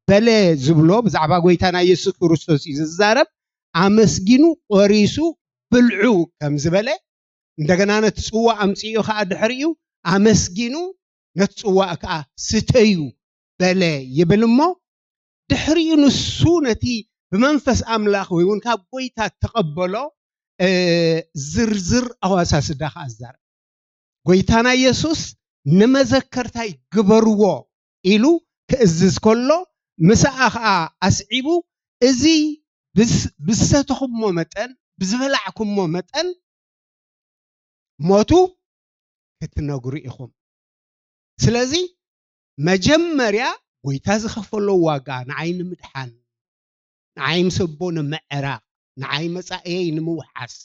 በለ ዝብሎ? ብዛዕባ ጐይታና ኢየሱስ ክርስቶስ እዩ ዝዛረብ። ኣመስጊኑ፣ ቆሪሱ፣ ብልዑ ከም ዝበለ፣ እንደገና ነቲ ጽዋእ ኣምጺኡ ኸኣ ድሕሪኡ ኣመስጊኑ፣ ነቲ ጽዋእ ከኣ ስተዩ በለ ይብል እሞ፣ ድሕሪኡ ንሱ ነቲ ብመንፈስ ኣምላኽ ወይ እውን ካብ ጐይታ እተቐበሎ፣ እ፣ ዝርዝር ኣዋሳስዳ ከኣ ዛረብ። ጐይታና ኢየሱስ "ንመዘከርታይ ግበርዎ" ኢሉ ክእዝዝ ከሎ፣ ምስኣ ኸኣ ኣስዒቡ፣ "እዚ ብስ-፣ ብዝሰተኹሞ መጠን፣ ብዝበላዕኩሞ መጠን ሞቱ ክትነግሩ ኢኹም።" ስለዚ መጀመርያ ጐይታ ዝኸፈሎ ዋጋ ንዓይ ንምድሓን፣ ንዓይ ምስ ኣቦ ንምዕራቕ፣ ንዓይ መጻእየይ ንምውሓስ፣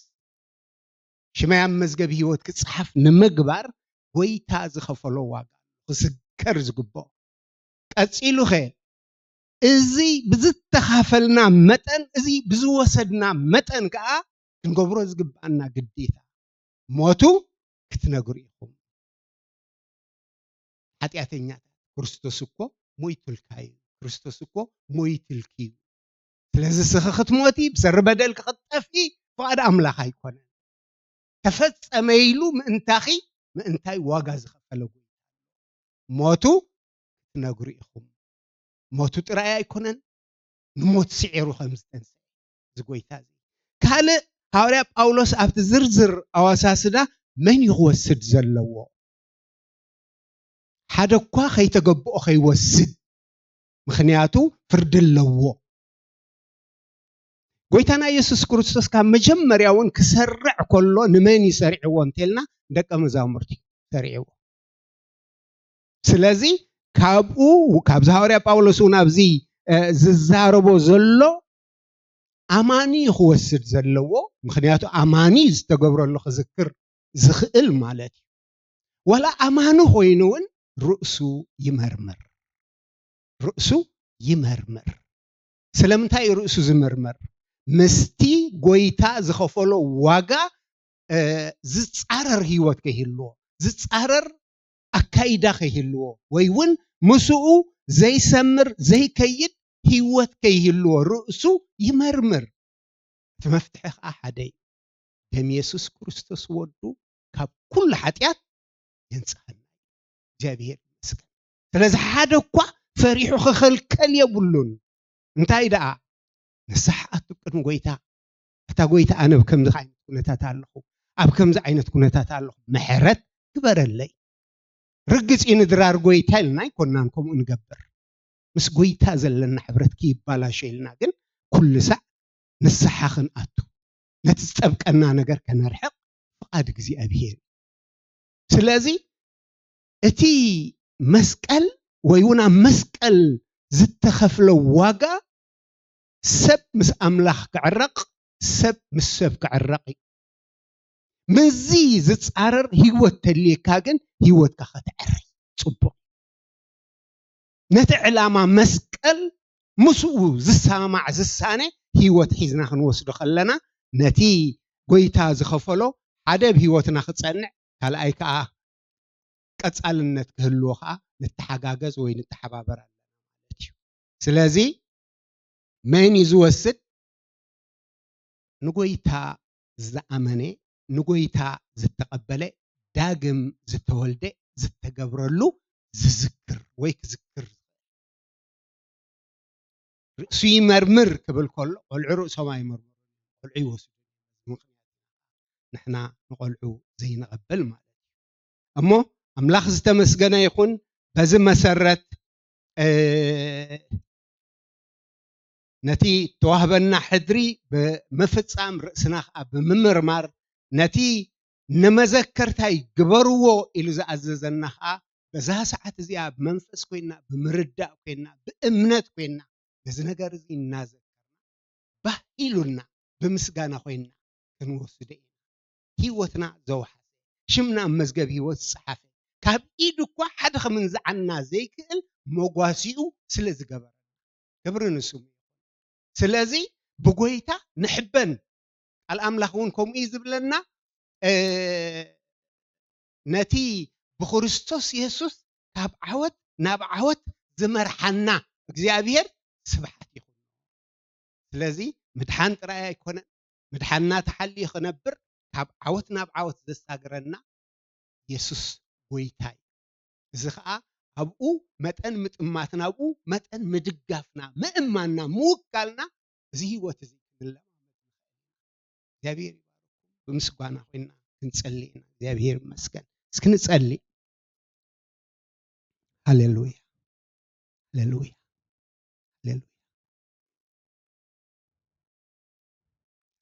ሽመይ ኣብ መዝገብ ህይወት ክጸሓፍ ንምግባር ጐይታ ዝኸፈሎ ዋጋ ክዝከር ዝግብኦ። ቀጺሉኸ እዚ ብዝተኻፈልና መጠን፣ እዚ ብዝወሰድና መጠን ከኣ ክንገብሮ ዝግብኣና ግዴታ ሞቱ ክትነግሩ ኢኹም። ሓጢኣተኛታት፣ ክርስቶስ እኮ ሞይቱልካ እዩ። ክርስቶስ እኮ ሞይቱልኪ እዩ። ስለዚ ስኺ ክትሞቲ፣ ብሰሪ በደልኪ ክትጠፍኢ ፍቓድ ኣምላኽ ኣይኮነን። ተፈጸመ ኢሉ ምእንታኺ፣ ምእንታይ ዋጋ ዝኸፈለ ጐይታ። ሞቱ ክትነግሩ ኢኹም። ሞቱ ጥራይ ኣይኮነን፣ ንሞት ስዒሩ ከም ዝተንስአ እዚ ጐይታ እዚ። ካልእ ሃዋርያ ጳውሎስ ኣብቲ ዝርዝር ኣወሳስዳ መን እዩ ክወስድ ዘለዎ? ሓደ እኳ ከይተገብኦ ከይወስድ፣ ምኽንያቱ ፍርዲ ኣለዎ። ጐይታና ኢየሱስ ክርስቶስ ካብ መጀመርያ እውን ክሰርዕ ከሎ ንመን እዩ ሰሪዕዎ እንተልና፣ ደቀ መዛሙርቲ እዩ ሰሪዕዎ። ስለዚ ካብኡ፣ ካብዚ ሃዋርያ ጳውሎስ እውን ኣብዚ፣ እ፣ ዝዛረቦ ዘሎ ኣማኒ እዩ ክወስድ ዘለዎ፣ ምኽንያቱ ኣማኒ ዝተገብረሉ ክዝክር ዝኽእል ማለት እዩ። ዋላ ኣማኒ ኮይኑ እውን ርእሱ ይመርምር። ርእሱ ይመርምር። ስለምንታይ እዩ ርእሱ ዝምርምር? ምስቲ ጐይታ ዝኸፈሎ ዋጋ፣ እ፣ ዝጻረር ህይወት ከይህልዎ፣ ዝጻረር ኣካይዳ ከይህልዎ፣ ወይ እውን ምስኡ ዘይሰምር ዘይከይድ ህይወት ከይህልዎ ርእሱ ይመርምር። እቲ መፍትሒ ኸኣ ሓደ እዩ። ደም የሱስ ክርስቶስ ወዱ ካብ ኩሉ ሓጢኣት የንጽሃልና እዩ። እግዚኣብሔር ይመስገን። ስለዚ ሓደ እኳ ፈሪሑ ክኸልከል የብሉን። እንታይ ደኣ ንስሓ ኣቱ ቅድሚ ጎይታ፣ ኣታ ጎይታ፣ ኣነ ኣብ ከምዚ ዓይነት ኩነታት ኣለኹ፣ ኣብ ከምዚ ዓይነት ኩነታት ኣለኹ፣ ምሕረት ግበረለይ። ርግጽ እዩ፣ ንድራር ጎይታ ኢልና ኣይኮናን ከምኡ ንገብር። ምስ ጎይታ ዘለና ሕብረት ክይባላሾ ኢልና ግን ኩሉ ሳዕ ንስሓ ክንኣቱ፣ ነቲ ዝጠብቀና ነገር ከነርሕቕ ፍቓድ እግዚኣብሔር እዩ። ስለዚ እቲ መስቀል ወይ እውን ኣብ መስቀል ዝተኸፍለ ዋጋ ሰብ ምስ ኣምላኽ ክዕረቕ፣ ሰብ ምስ ሰብ ክዕረቕ እዩ። ምስዚ ዝጻረር ህይወት ተልየካ ግን ህይወትካ ከተዕሪ ጽቡቕ። ነቲ ዕላማ መስቀል ምስኡ ዝሰማማዕ ዝሳነ ህይወት ሒዝና ክንወስዶ ከለና ነቲ ጎይታ ዝኸፈሎ ሓደ ኣብ ህይወትና ክጸንዕ ካልኣይ ከኣ ቀጻልነት ክህልዎ ከኣ ንተሓጋገዝ ወይ ንተሓባበር ኣለና ማለት እዩ። ስለዚ መን እዩ ዝወስድ? ንጎይታ ዝኣመነ፣ ንጎይታ ዝተቐበለ፣ ዳግም ዝተወልደ፣ ዝተገብረሉ ዝዝክር ወይ ክዝክር። ርእሱ ይመርምር ክብል ከሎ ቆልዑ ርእሶም ኣይመርምሩ፣ ቆልዑ ይወስዱ። ምክንያት ንሕና ንቆልዑ ዘይንቐበል ማለት እዩ። እሞ ኣምላኽ ዝተመስገነ ይኹን። በዚ መሰረት እ፣ ነቲ ተዋህበና ሕድሪ ብምፍጻም፣ ርእስና ኸኣ ብምምርማር፣ ነቲ ንመዘከርታይ ግበርዎ ኢሉ ዝኣዘዘና ኸኣ በዛ ሰዓት እዚኣ ብመንፈስ ኮይና፣ ብምርዳእ ኮይና፣ ብእምነት ኮይና ነዚ ነገር እዚ እናዘከርና፣ ባህ ኢሉና ብምስጋና ኮይና ክንወስዶ ኢና። ህይወትና ዘውሓሰ፣ ሽምና ኣብ መዝገብ ህይወት ዝጸሓፈ፣ ካብ ኢዱ እኳ ሓደ ክምንዝዓና ዘይክእል መጓሲኡ ስለ ዝገበረና። ክብሪ ንስሙ ይኹን። ስለዚ ብጎይታ ንሕበን። ቃል ኣምላኽ እውን ከምኡ እዩ ዝብለና። እ፣ ነቲ ብክርስቶስ የሱስ ካብ ዓወት ናብ ዓወት ዝመርሓና እግዚኣብሔር ስብሓት ይኹን። ስለዚ ምድሓን ጥራይ ኣይኮነን፣ ምድሓንና ተሓልዩ ክነብር፣ ካብ ዓወት ናብ ዓወት ዘሳግረና የሱስ ጎይታ እዩ። እዚ ኸኣ ኣብኡ መጠን ምጥማትና፣ ኣብኡ መጠን ምድጋፍና፣ ምእማንና፣ ምውካልና፣ እዚ ህይወት እዚ ክንለማመድ ንኽእል ኢና። እግዚኣብሔር ይባርኩም። ብምስጋና ኮይና ክንጸሊ ኢና። እግዚኣብሔር ይመስገን። እስኪ ንጸሊ። ሃሌሉያ፣ ሃሌሉያ፣ ሃሌሉያ።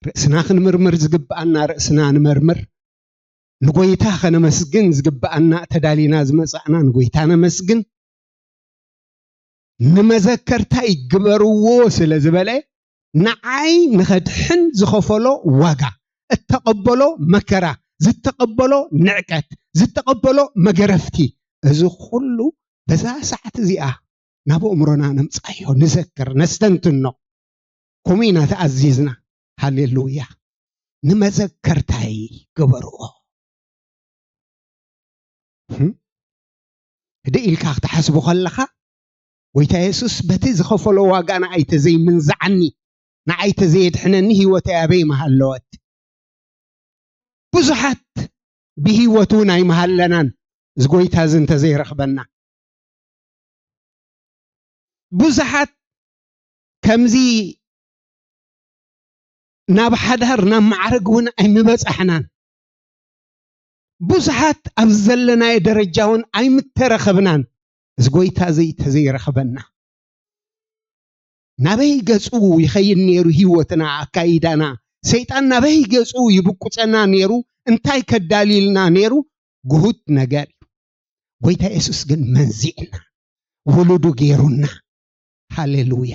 ርእስና ክንምርምር ዝግብኣና ርእስና ንመርምር። ንጎይታ ከነመስግን ዝግብኣና ተዳሊና ዝመጻእና ንጎይታ ነመስግን። ንመዘከርታይ ግበርዎ ስለ ዝበለ ንዓይ ንኸድሕን ዝኸፈሎ ዋጋ፣ እተቐበሎ መከራ፣ ዝተቐበሎ ንዕቀት፣ ዝተቐበሎ መገረፍቲ፣ እዚ ኩሉ በዛ ሰዓት እዚኣ ናብ ኣእምሮና ነምጻዮ፣ ንዘክር፣ ነስተንትኖ። ከምኡ ኢና ተኣዚዝና። ሃሌሉያ። ንመዘከርታይ ግበርዎ። ህም? ህድእ ኢልካ ክትሓስቦ ከለኻ፣ ጎይታ የሱስ በቲ ዝኸፈሎ ዋጋ ንዓይ ተዘይምንዝዓኒ፣ ንዓይ ተዘየድሕነኒ ህይወተይ ኣበይ ምሃለወት? ብዙሓት ብህይወት እውን ኣይምሃለናን፣ እዚ ጎይታ እዚ እንተዘይረኽበና። ብዙሓት ከምዚ ናብ ሓዳር፣ ናብ ማዕረግ እውን ኣይምበጻሕናን። ብዙሓት ኣብ ዘለናዮ ደረጃ እውን ኣይምተረኸብናን፣ እዚ ጎይታ እዚ ተዘይረኸበና። ናበይ ገጹ ይኸይድ ነይሩ ህይወትና፣ ኣካይዳና? ሰይጣን ናበይ ገጹ ይብቁጸና ነይሩ? እንታይ ከዳልይልና ነይሩ? ግሁድ ነገር እዩ። ጎይታ የሱስ ግን መንዚዕና፣ ውሉዱ ገይሩና። ሃሌሉያ።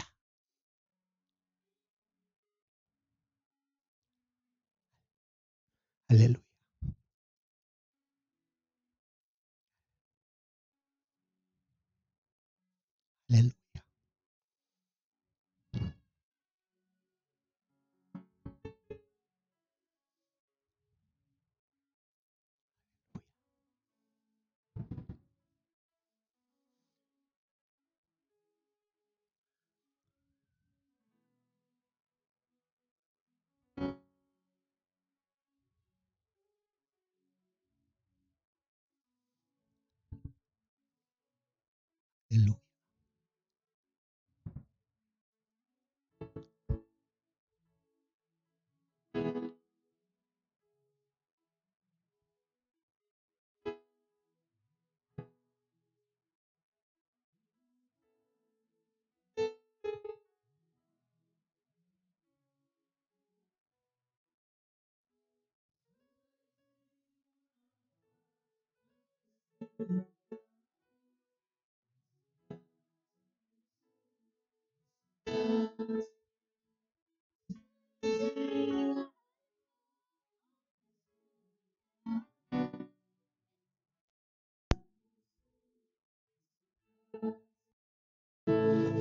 ሃሌሉያ። ሃሌሉያ። ሃሌሉያ።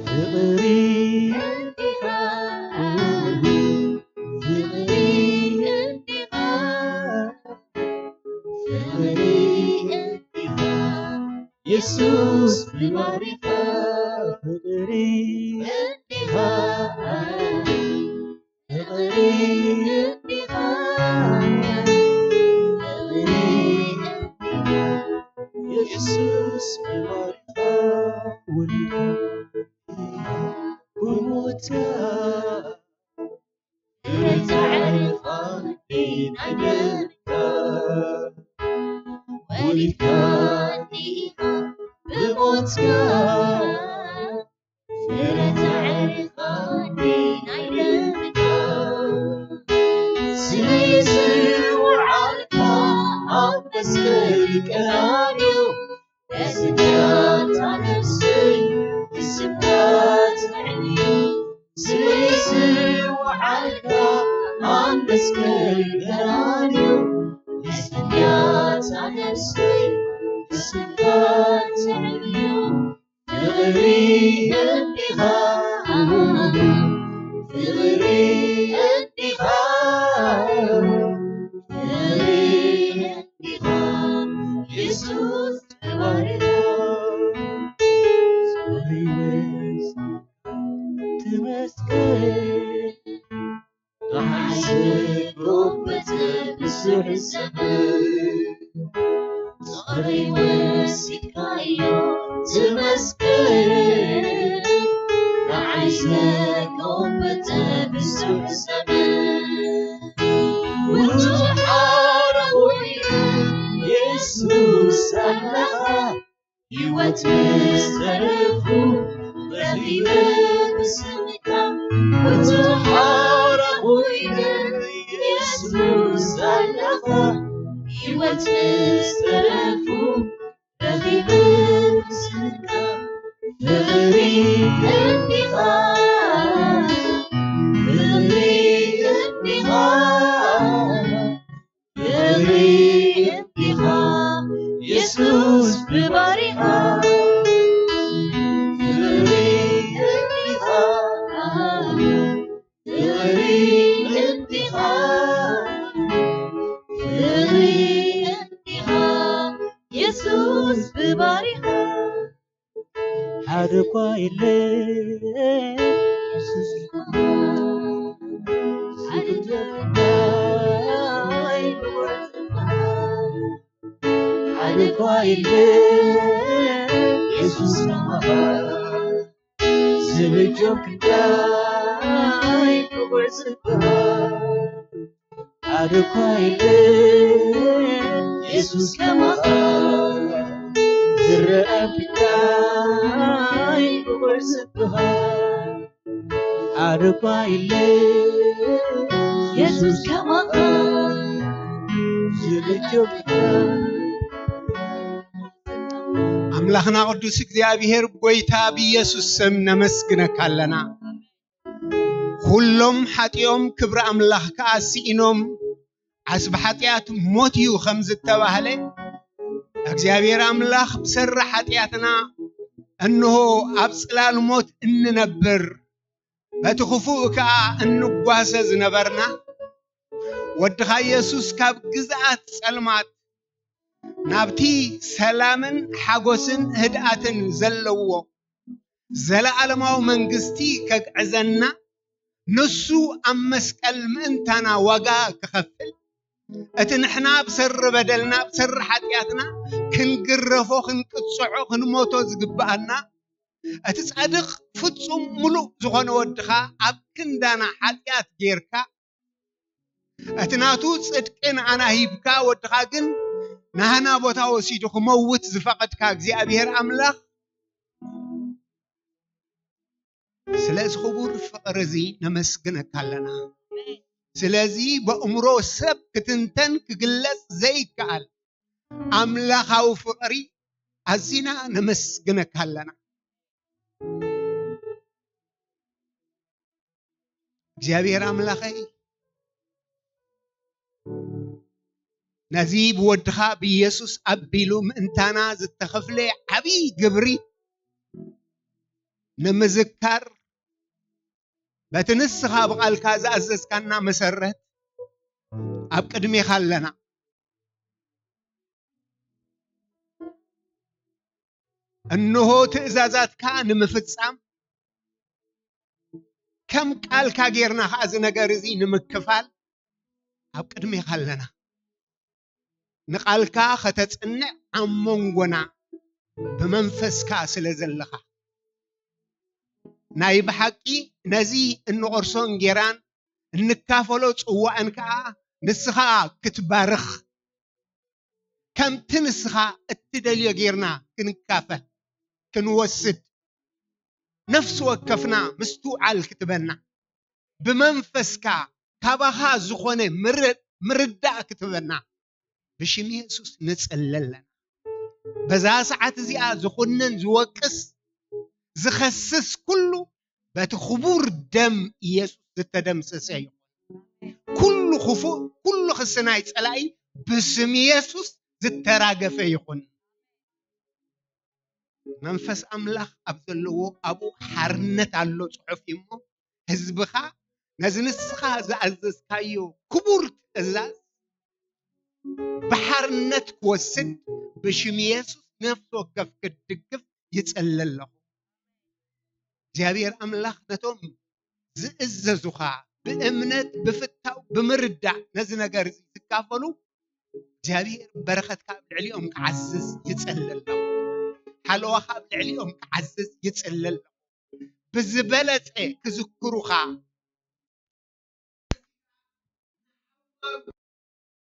ፍቕሪ እንዲኻ፣ ፍቕሪ እንዲኻ፣ ፍቕሪ እንዲኻ፣ የሱስ ብባሪኻ ፍቕሪ እንዲኻ፣ ፍቕሪ እንዲኻ፣ ፍቕሪ እንዲኻ፣ የሱስ ብባሪኻ ወሊድካ ብሞትካ ፍረ ተዕርፋ ናይ ደምካ ወሊድካ ኢኻ ብሞትካ ፍረ ተዕርፋ ናይ ደምካ ስለዚ ውዓልካ ኣብ መስቀል ቀራንዮ በስጋታ ነፍሰይ ብስምካ ትዕንዩ ስለዚ ውዓልካ ኣብ መስቀል ቀራንዮ በስጋታ ነፍሰይ ብስምካ ትዕንዩ ፍቕሪ እንዲኻ ፍቕሪ እንዲኻ ፍቕሪ እንዲኻ የሱስ ተባሪኻ ተመስገን ንዓይ ዘጎበጠ ብዙሕ ሰብ ጸረይ ወሲድካዮ ተመስገን ንዓይ ዘጎበጠ ብዙሕ ሰብ ብዙሕ ሓራ ኮይኑ የሱስ ኣለኻ ህይወት ምስ ተረፉ ረኺበ ብስምካ ብዙሕ ሓራ ኮይነ የሱስ ኣለኻ ህይወት ምስ ተረፉ ረኺበ ብስምካ ፍቕሪ እንዲኻ ፍቕሪ እንዲኻ ፍቕሪ እንዲኻ የሱስ ብባሪኻ ፍቕሪ እንዲኻ ፍቕሪ እንዲኻ ፍቕሪ እንዲኻ የሱስ ብባሪኻ ሓደ እኳ የለ የሱስ ሓደ እኳ የለ የሱስ ከማኻ ዝብጆ ክንዳይ ክቡር ዝበሃል ሓደ እኳ የለ የሱስ ከማኻ ዝረአ ክንዳይ ክቡር ዝበሃል ሓደ እኳ የለ የሱስ ከማኻ ዝብጆ ክንዳይ ኣምላኽና ቅዱስ እግዚኣብሔር ጎይታ ብኢየሱስ ስም ነመስግነካ ኣለና። ኩሎም ሓጢኦም ክብሪ ኣምላኽ ከኣ ስኢኖም ዓስቢ ሓጢኣት ሞት እዩ ከም ዝተባህለ እግዚኣብሔር ኣምላኽ ብሰሪ ሓጢኣትና እንሆ ኣብ ጽላል ሞት እንነብር በቲ ክፉእ ከኣ እንጓሰ ዝነበርና ወድኻ ኢየሱስ ካብ ግዝኣት ጸልማት ናብቲ ሰላምን ሓጎስን ህድኣትን ዘለዎ ዘለዓለማዊ መንግስቲ ከግዕዘና ንሱ ኣብ መስቀል ምእንታና ዋጋ ክኸፍል እቲ ንሕና ብሰሪ በደልና ብሰሪ ሓጢኣትና ክንግረፎ ክንቅጽዖ ክንሞቶ ዝግብኣና እቲ ጻድቕ ፍጹም ምሉእ ዝኾነ ወድኻ ኣብ ክንዳና ሓጢኣት ጌርካ እቲ ናቱ ጽድቂ ንኣና ሂብካ ወድኻ ግን ናህና ቦታ ወሲዱ ክመውት ዝፈቐድካ እግዚኣብሔር ኣምላኽ ስለዚ ክቡር ፍቕሪ እዚ ነመስግነካ ኣለና። ስለዚ በእምሮ ሰብ ክትንተን ክግለጽ ዘይከኣል ኣምላኻዊ ፍቕሪ ኣዚና ነመስግነካ ኣለና። እግዚኣብሔር ኣምላኸይ፣ ነዚ ብወድኻ ብኢየሱስ ኣቢሉ ምእንታና ዝተኸፍለ ዓብዪ ግብሪ ንምዝካር፣ በቲ ንስኻ ብቓልካ ዝኣዘዝካና መሰረት ኣብ ቅድሜኻ ኣለና። እንሆ ትእዛዛትካ ንምፍጻም፣ ከም ቃልካ ጌርና ኸዓ እዚ ነገር እዚ ንምክፋል ኣብ ቅድሜኻ ኣለና። ንቓልካ ኸተጽንዕ ኣብ መንጎና ብመንፈስካ ስለ ዘለኻ፣ ናይ ብሓቂ ነዚ እንቖርሶ እንጌራን እንካፈሎ ጽዋእን ከኣ ንስኻ ክትባርኽ፣ ከምቲ ንስኻ እትደልዮ ጌርና ክንካፈል፣ ክንወስድ፣ ነፍሲ ወከፍና ምስትውዓል ክትበና፣ ብመንፈስካ ካባኻ ዝኾነ ምር-፣ ምርዳእ ክትበና ብሽም የሱስ ንጽሊ ኣለና። በዛ ሰዓት እዚኣ ዝኹንን ዝወቅስ ዝኸስስ ኩሉ በቲ ክቡር ደም ኢየሱስ ዝተደምሰሰ ይኹን። ኩሉ ክፉእ፣ ኩሉ ክሲ ናይ ጸላኢ ብስም ኢየሱስ ዝተራገፈ ይኹን። መንፈስ ኣምላኽ ኣብ ዘለዎ ኣብኡ ሓርነት ኣሎ ጽሑፍ እዩ እሞ፣ ህዝብኻ ነዚ ንስኻ ዝኣዘዝካዮ ክቡር ትእዛዝ ብሓርነት ክወስድ ብሽም የሱስ ነፍሲ ወከፍ ክትድግፍ ይጽሊ ኣለኹ። እግዚኣብሔር ኣምላኽ ነቶም ዝእዘዙኻ ብእምነት ብፍታው ብምርዳእ ነዚ ነገር እዚ ዝካፈሉ እግዚኣብሔር በረኸትካ ኣብ ልዕሊኦም ክዓዝዝ ይጽሊ ኣለኹ። ሓለዋኻ ኣብ ልዕሊኦም ክዓዝዝ ይጽሊ ኣለኹ። ብዝበለጸ ክዝክሩኻ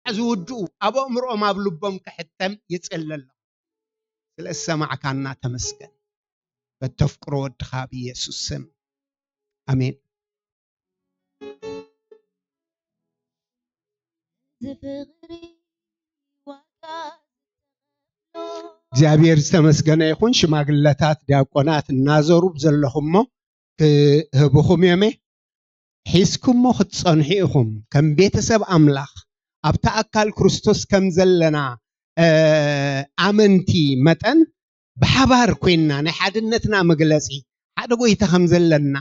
ዝውድኡ ኣብ ኣእምሮኦም ኣብ ልቦም ክሕተም ይጽሊ ኣለኹ። ስለ ዝሰማዕካና ተመስገን። በተፍቅሮ ወድኻ ብኢየሱስ ስም ኣሜን። እዚ ፍቕሪ ዋጋ ዝተኸፍሎ። እግዚኣብሔር ዝተመስገነ ይኹን። ሽማግለታት፣ ዲያቆናት እናዞሩ ዘለኹሞ ክህብኹም እዮመ። ሒዝኩሞ ክትጸንሑ ኢኹም። ከም ቤተሰብ ኣምላኽ ኣብቲ ኣካል ክርስቶስ ከም ዘለና፣ እ፣ ኣመንቲ መጠን ብሓባር ኮይንና ናይ ሓድነትና መግለጺ ሓደ ጎይታ ከም ዘለና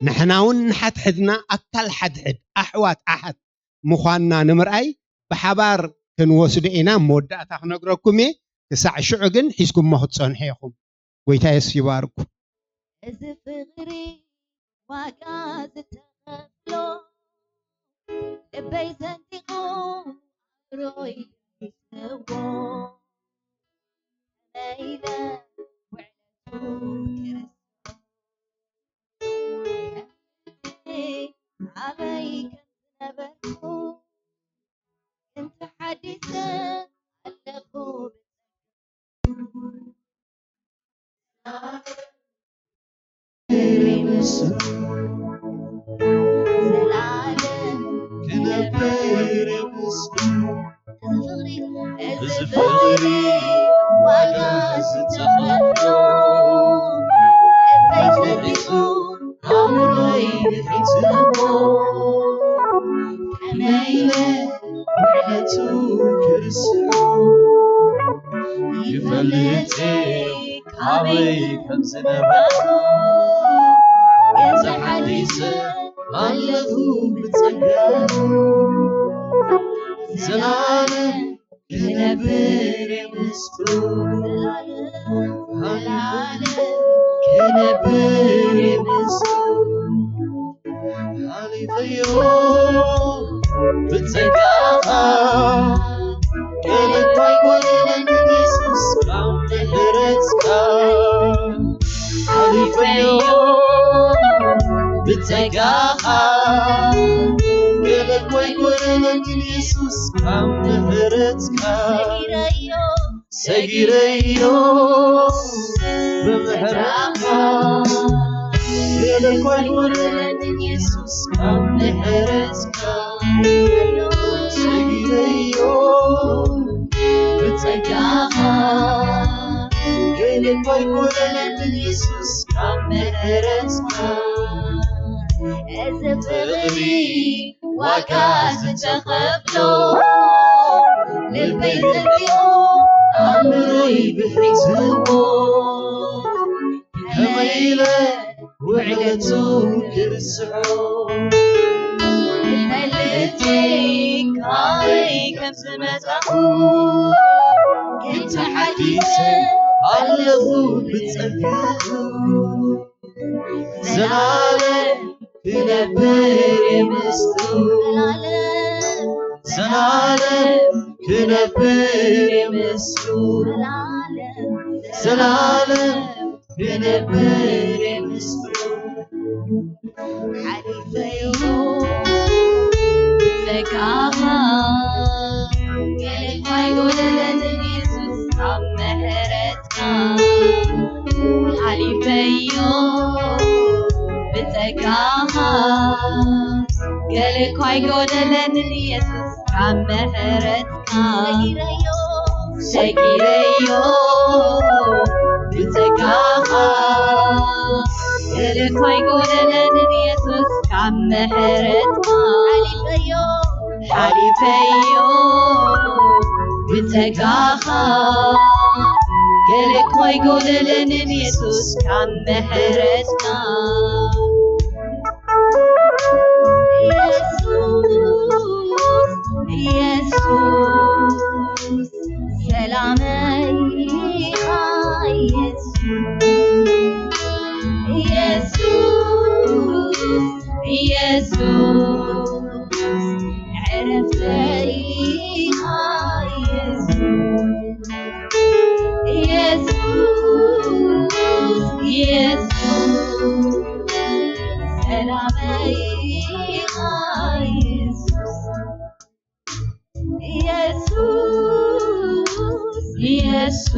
ንሕና እውን ንሓድሕድና ኣካል ሓድሕድ ኣሕዋት ኣሓት ምዃንና ንምርኣይ ብሓባር ክንወስዶ ኢና። መወዳእታ ክነግረኩም እየ። ክሳዕ ሽዑ ግን ሒዝኩሞ ክትጸንሑ ኢኹም። ጎይታ የሱስ ይባርኩ። እዚ ፍቕሪ ዋጋ ዝተኸፍሎ ልበይ ሰንጢቑ ኣእምሮይ ይስዎ። ከመይ ኢለ ውዕለቱ ክርስቶስ ኣበይ ከም ዝነበርኩ ግን ተሓዲሰ ኣለኹ። እዚ ፍቕሪ ዋጋ ዝተኸፍሎ ልበይ ፈሊጡ ኣእምሮይ ሒዝዎ። ከመይ ኢለ ውዕለቱ ክርስዑ ይፈልጥ ካበይ ከም ዝነበርኩ ገዛ ሓዲሰ ኣለኹ ብጸጋ ዘላለም ክነብር ምስሉ ዘላለም ክነብር ምስሉ ሓሊፈዮ ብጸጋኻ ገለ እኳ ኣይጎደለን ኢየሱስ ካብ ምሕረትካ ሓሊፈዮ ብጸጋኻ ገለ እኳ ኣይጎደለን ኢየሱስ ካብ ምሕረትካ ሰጊረዮ ሰጊረዮ ብምሕረትካ ገለ እኳ ኣይጎደለን ኢየሱስ ካብ ምሕረትካ ሰጊረዮ ብጸ ጸጋኻ ገለ እኳ ኣይጎደለትን የሱስ ካብ ምሕረትካ። እዚ ፍቕሪ ዋጋ ዝተኸፍሎ ልበይ ዘልቅዮ ኣእምሮይ ብሒትዎ። ከመይ ኢለ ውዕለቱ ክርስዖ። ፈልጥቲ ካበይ ከም ዝመጻኹ ግን ተሓዲሰ ኣለኹ ብጸጋኡ። ዘላለም ክነብር የምስሉ። ዘላለም ክነብር የምስሉ። ዘላለም ክነብር የምስሉ። ሓሊፈዮ ብጸጋኻ ገለ እኳ ኣይጎደለንን የሱስ ካብ ምሕረትካ። ሓሊፈዮ ብጸጋኻ ገለ እኳ ኣይጎደለንን የሱስ ካብ ምሕረትካ። ሰጊረዮ ብጸጋኻ ገለ እኳ ኣይጎደለንን የሱስ ካብ ምሕረትካ። ሓሊፈዮ ሓሊፈዮ ብጸጋኻ ገለ እኳ ኣይጎደለንን የሱስ ካብ ምሕረትካ። የሱስ የሱስ ሰላመይ ኢኻ የሱስ የሱስ የሱስ ዕረፍተይ ኢኻ የሱስ የሱስ የሱስ ሰላመይ ኢኻ የሱስ የሱስ የሱስ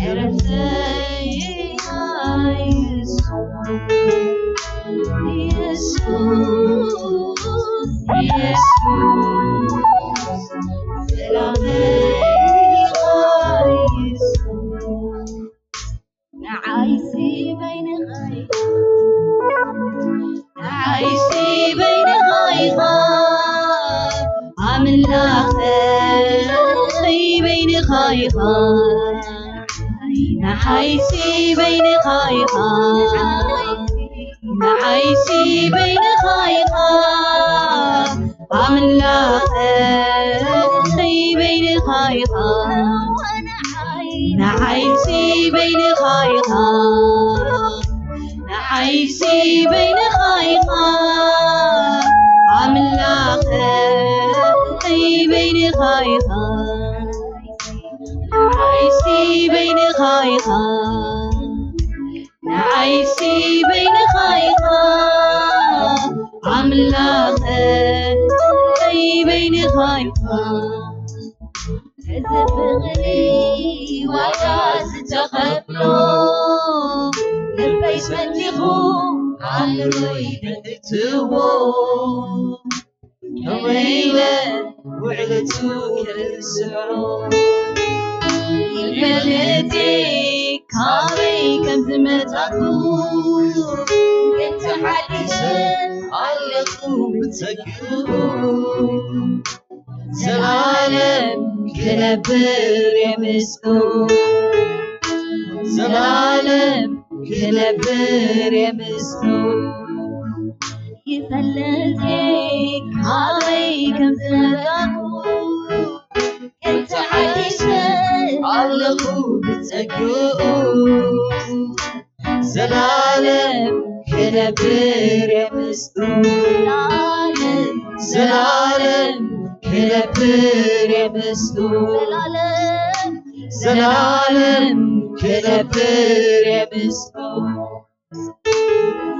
ዕረፍተይ ኢኻ የሱስ የሱስ የሱስ ሰላመይ ኢኻ የሱስ ንዓይሲ በይንኻ ኢኻ ንዓይሲ በይንኻ ኢኻ ኣምላኸይ በይንኻ ኢኻ ንዓይሲ በይንኻ ኢኻ ንዓይሲ በይንኻ ኢኻ ኣምላኸይ በይንኻ ኢኻ ንዓይሲ በይንኻ ኢኻ ንዓይሲ በይንኻ ኢኻ ኣምላኸይ በይንኻ ኢኻ ንዓይሲ በይንኻ ኢኻ ንዓይሲ በይንኻ ኢኻ ኣምላኸይ በይንኻ ኢኻ እዚ ፍቕሪ ዋጋ ዝተኸፍሎ ልበይ ሰኒኹ ኣእምሮይ ብእትዎ ከመይ ኢለ ውዕለቱ ክርስዖ ይፈልጥ ካበይ ከም ዝመጻኩ ግን ተሓዲሰ ኣለኹ ብጸግኡ ዘላለም ክነብር የምስሉ ዘላለም ክነብር የምስሉ ይፈለጥ ካበይ ከም ዝመጣኩ እንተ ሓዲሰ ኣለኹ ብጸግኡ ዘላለም ክነብር የምስሉ ዘላለም ክነብር የምስሉ ዘላለም ክነብር የምስሉ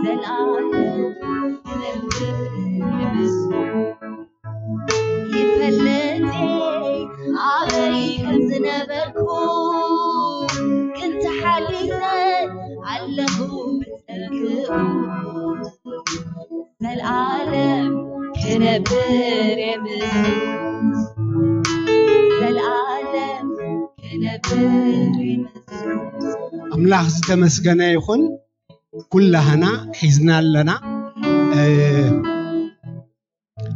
ዘላለም ክነብር የምስሉ ይፈልጥ ኣበይ ከም ዝነበርኩ ግን ተሓዲሰ ኣለኹ ብጸግኡ ዘላለም ክነብር የምስሉ ኣምላኽ ዝተመስገነ ይኹን። ኩላህና ሒዝና ኣለና። እ፣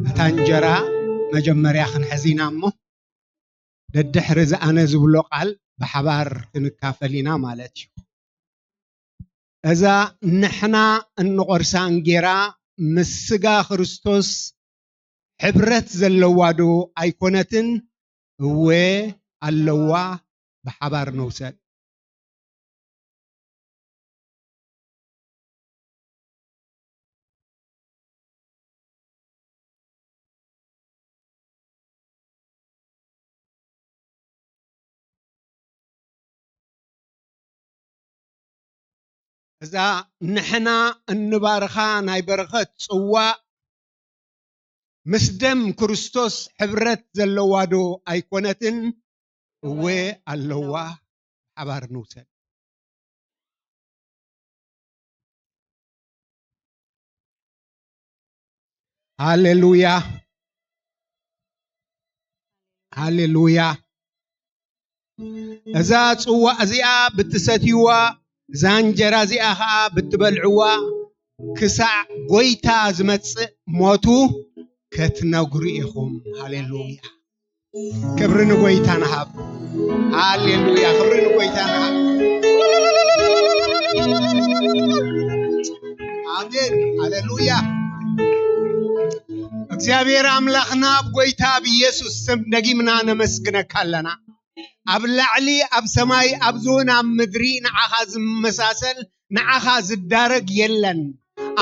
እታ እንጀራ መጀመርያ ክንሕዝ ኢና እሞ፣ ደድሕሪ እዚ ኣነ ዝብሎ ቃል ብሓባር ክንካፈል ኢና ማለት እዩ። እዛ ንሕና እንቖርሳ እንጌራ ምስ ስጋ ክርስቶስ ሕብረት ዘለዋ ዶ ኣይኮነትን? እወ ኣለዋ። ብሓባር ንውሰድ። እዛ ንሕና እንባርኻ ናይ በረኸት ጽዋእ ምስ ደም ክርስቶስ ሕብረት ዘለዋ ዶ ኣይኮነትን? እወ ኣለዋ። ሓባር ንውሰድ። ሃሌሉያ፣ ሃሌሉያ። እዛ ጽዋእ እዚኣ ብትሰትይዋ፣ እዛ እንጀራ እዚኣ ኸዓ ብትበልዕዋ፣ ክሳዕ ጐይታ ዝመጽእ ሞቱ ክትነግሩ ኢኹም። ሃሌሉያ። ክብሪ ንጎይታ ንሃብ። ሃሌሉያ፣ ክብሪ ንጎይታ ንሃብ። ኣሜን፣ ሃሌሉያ። እግዚኣብሔር ኣምላኽና፣ ኣብ ጎይታ ኣብ ኢየሱስ ስም ደጊምና ነመስግነካ ኣለና። ኣብ ላዕሊ ኣብ ሰማይ፣ ኣብዚ እውን ኣብ ምድሪ ንዓኻ ዝመሳሰል፣ ንዓኻ ዝዳረግ የለን።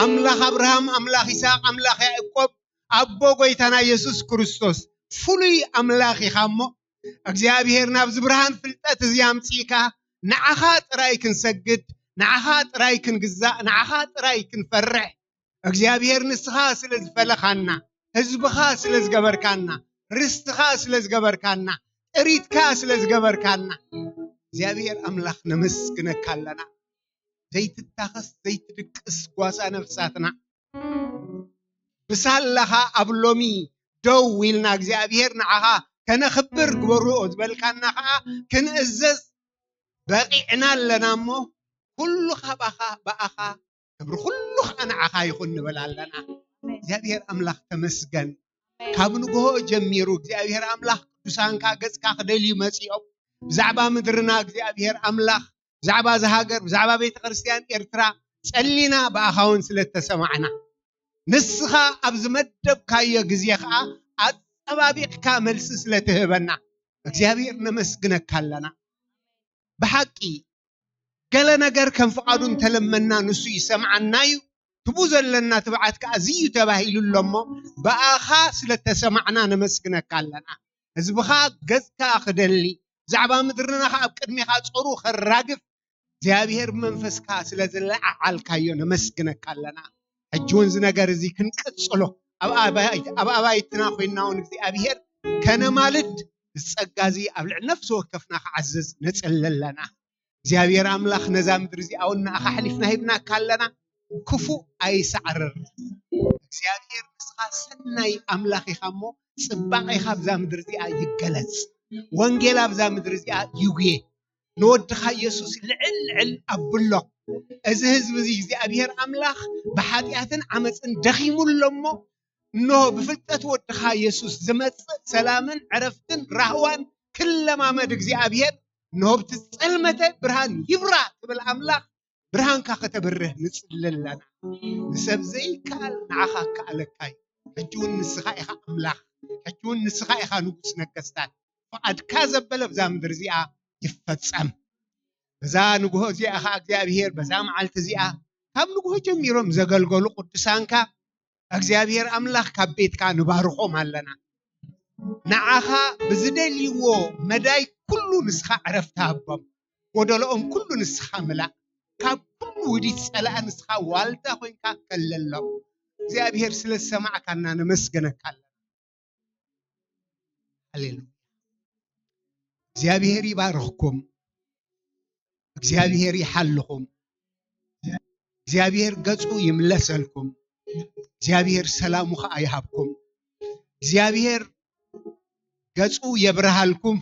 ኣምላኽ ኣብርሃም፣ ኣምላኽ ይስሐቅ፣ ኣምላኽ ያዕቆብ፣ ኣቦ ጎይታና ኢየሱስ ክርስቶስ ፍሉይ ኣምላኽ ኢኻ እሞ፣ እግዚኣብሔር ናብዚ ብርሃን ፍልጠት እዚ ኣምጺእካ፣ ንዓኻ ጥራይ ክንሰግድ፣ ንዓኻ ጥራይ ክንግዛእ፣ ንዓኻ ጥራይ ክንፈርሕ፣ እግዚኣብሔር ንስኻ ስለ ዝፈለኻና፣ ህዝብኻ ስለ ዝገበርካና፣ ርስትኻ ስለ ዝገበርካና፣ ጥሪትካ ስለ ዝገበርካና፣ እግዚኣብሔር ኣምላኽ ነመስግነካ ኣለና። ዘይትታኸስ ዘይትድቅስ ጓሳ ነፍሳትና፣ ብሳላኻ ኣብ ሎሚ ደው ኢልና እግዚኣብሔር ንዓኻ ከነኽብር ግበርዎ ዝበልካና ኸዓ ክንእዘዝ በቒዕና ኣለና እሞ፣ ኩሉ ካባኻ ብኣኻ ክብሪ ኩሉ ኸዓ ንዓኻ ይኹን ንብል ኣለና። እግዚኣብሔር ኣምላኽ ተመስገን። ካብ ንግሆ ጀሚሩ እግዚኣብሔር ኣምላኽ ቅዱሳንካ ገጽካ ክደልዩ መጺኦም። ብዛዕባ ምድርና እግዚኣብሔር ኣምላኽ፣ ብዛዕባ እዛ ሃገር፣ ብዛዕባ ቤተ ክርስቲያን ኤርትራ ጸሊና ብኣኻ እውን ስለ እተሰማዕና፣ ንስኻ ኣብ ዝመደብካዮ ግዜ ኸዓ ኣጸባቢቕካ መልሲ ስለ ትህበና እግዚኣብሔር ነመስግነካ ኣለና። ብሓቂ ገለ ነገር ከም ፍቓዱ እንተለመና ንሱ ይሰምዓና እዩ። ትቡ ዘለና ትብዓት ከኣ እዚ እዩ ተባሂሉ ኣሎ እሞ፣ ብኣኻ ስለ እተሰማዕና ነመስግነካ ኣለና። ህዝብኻ ገጽካ ክደሊ፣ ብዛዕባ ምድርና ከኣ ኣብ ቅድሜኻ ጾሩ ከራግፍ፣ እግዚኣብሔር ብመንፈስካ ስለ ዝለዓዓልካዮ ነመስግነካ ኣለና። ሕጂ እውን እዚ ነገር እዚ ክንቅጽሎ፣ ኣብ ኣባይ-፣ ኣብ ኣባይትና ኮይንና እውን እግዚኣብሔር ከነማልድ፣ እዚ ጸጋ እዚ ኣብ ልዕሊ ነፍሲ ወከፍና ክዓዝዝ ነጽሊ ኣለና። እግዚኣብሔር ኣምላኽ ነዛ ምድሪ እዚኣ እውን ንኣኻ ኣሕሊፍና ሂብናካ ኣለና። ክፉእ ኣይሳዕርር። እግዚኣብሔር ንስኻ ሰናይ ኣምላኽ ኢኻ እሞ፣ ጽባቐኻ ኣብዛ ምድሪ እዚኣ ይገለጽ። ወንጌል ኣብዛ ምድሪ እዚኣ ይጉየ። ንወድኻ ኢየሱስ ልዕል ልዕል ኣብሎ። እዚ ህዝቢ እዚ እግዚኣብሔር ኣምላኽ ብሓጢኣትን ዓመፅን ደኺሙ ኣሎ እሞ፣ እንሆ ብፍልጠት ወድኻ ኢየሱስ ዝመጽእ ሰላምን ዕረፍትን ራህዋን ክለማመድ እግዚኣብሔር፣ እንሆ ብቲ ዝጸልመተ ብርሃን ይብራ ትብል ኣምላኽ፣ ብርሃንካ ከተብርህ ንጽሊ ኣለና። ንሰብ ዘይከኣል ንዓኻ ከኣለካ እዩ። ሕጂ እውን ንስኻ ኢኻ ኣምላኽ፣ ሕጂ እውን ንስኻ ኢኻ ንጉስ ነገስታት። ፍቓድካ ዘበለ ብዛ ምድሪ እዚኣ ይፈጸም። በዛ ንግሆ እዚኣ ኸዓ እግዚኣብሔር፣ በዛ መዓልቲ እዚኣ ካብ ንግሆ ጀሚሮም ዘገልገሉ ቅዱሳንካ እግዚኣብሔር ኣምላኽ ካብ ቤትካ ንባርኾም ኣለና። ንዓኻ ብዝደልይዎ መዳይ ኩሉ ንስኻ ዕረፍቲ ሃቦም። ጎደሎኦም ኩሉ ንስኻ ምላእ። ካብ ኩሉ ውዲት ጸላእ ንስኻ ዋልታ ኮይንካ ከለሎም። እግዚኣብሔር ስለ ዝሰማዕካና ነመስግነካ ኣለና። ሃሌሉያ። እግዚኣብሔር ይባርኽኩም። እግዚኣብሔር ይሓልኹም። እግዚኣብሔር ገጹ ይምለሰልኩም። እግዚኣብሔር ሰላሙ ኸዓ ይሃብኩም። እግዚኣብሔር ገጹ የብርሃልኩም።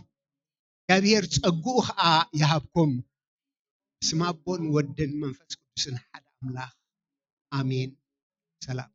እግዚኣብሔር ጸግኡ ኸዓ ይሃብኩም። ስም ኣቦን ወድን መንፈስ ቅዱስን ሓደ ኣምላኽ ኣሜን። ሰላም።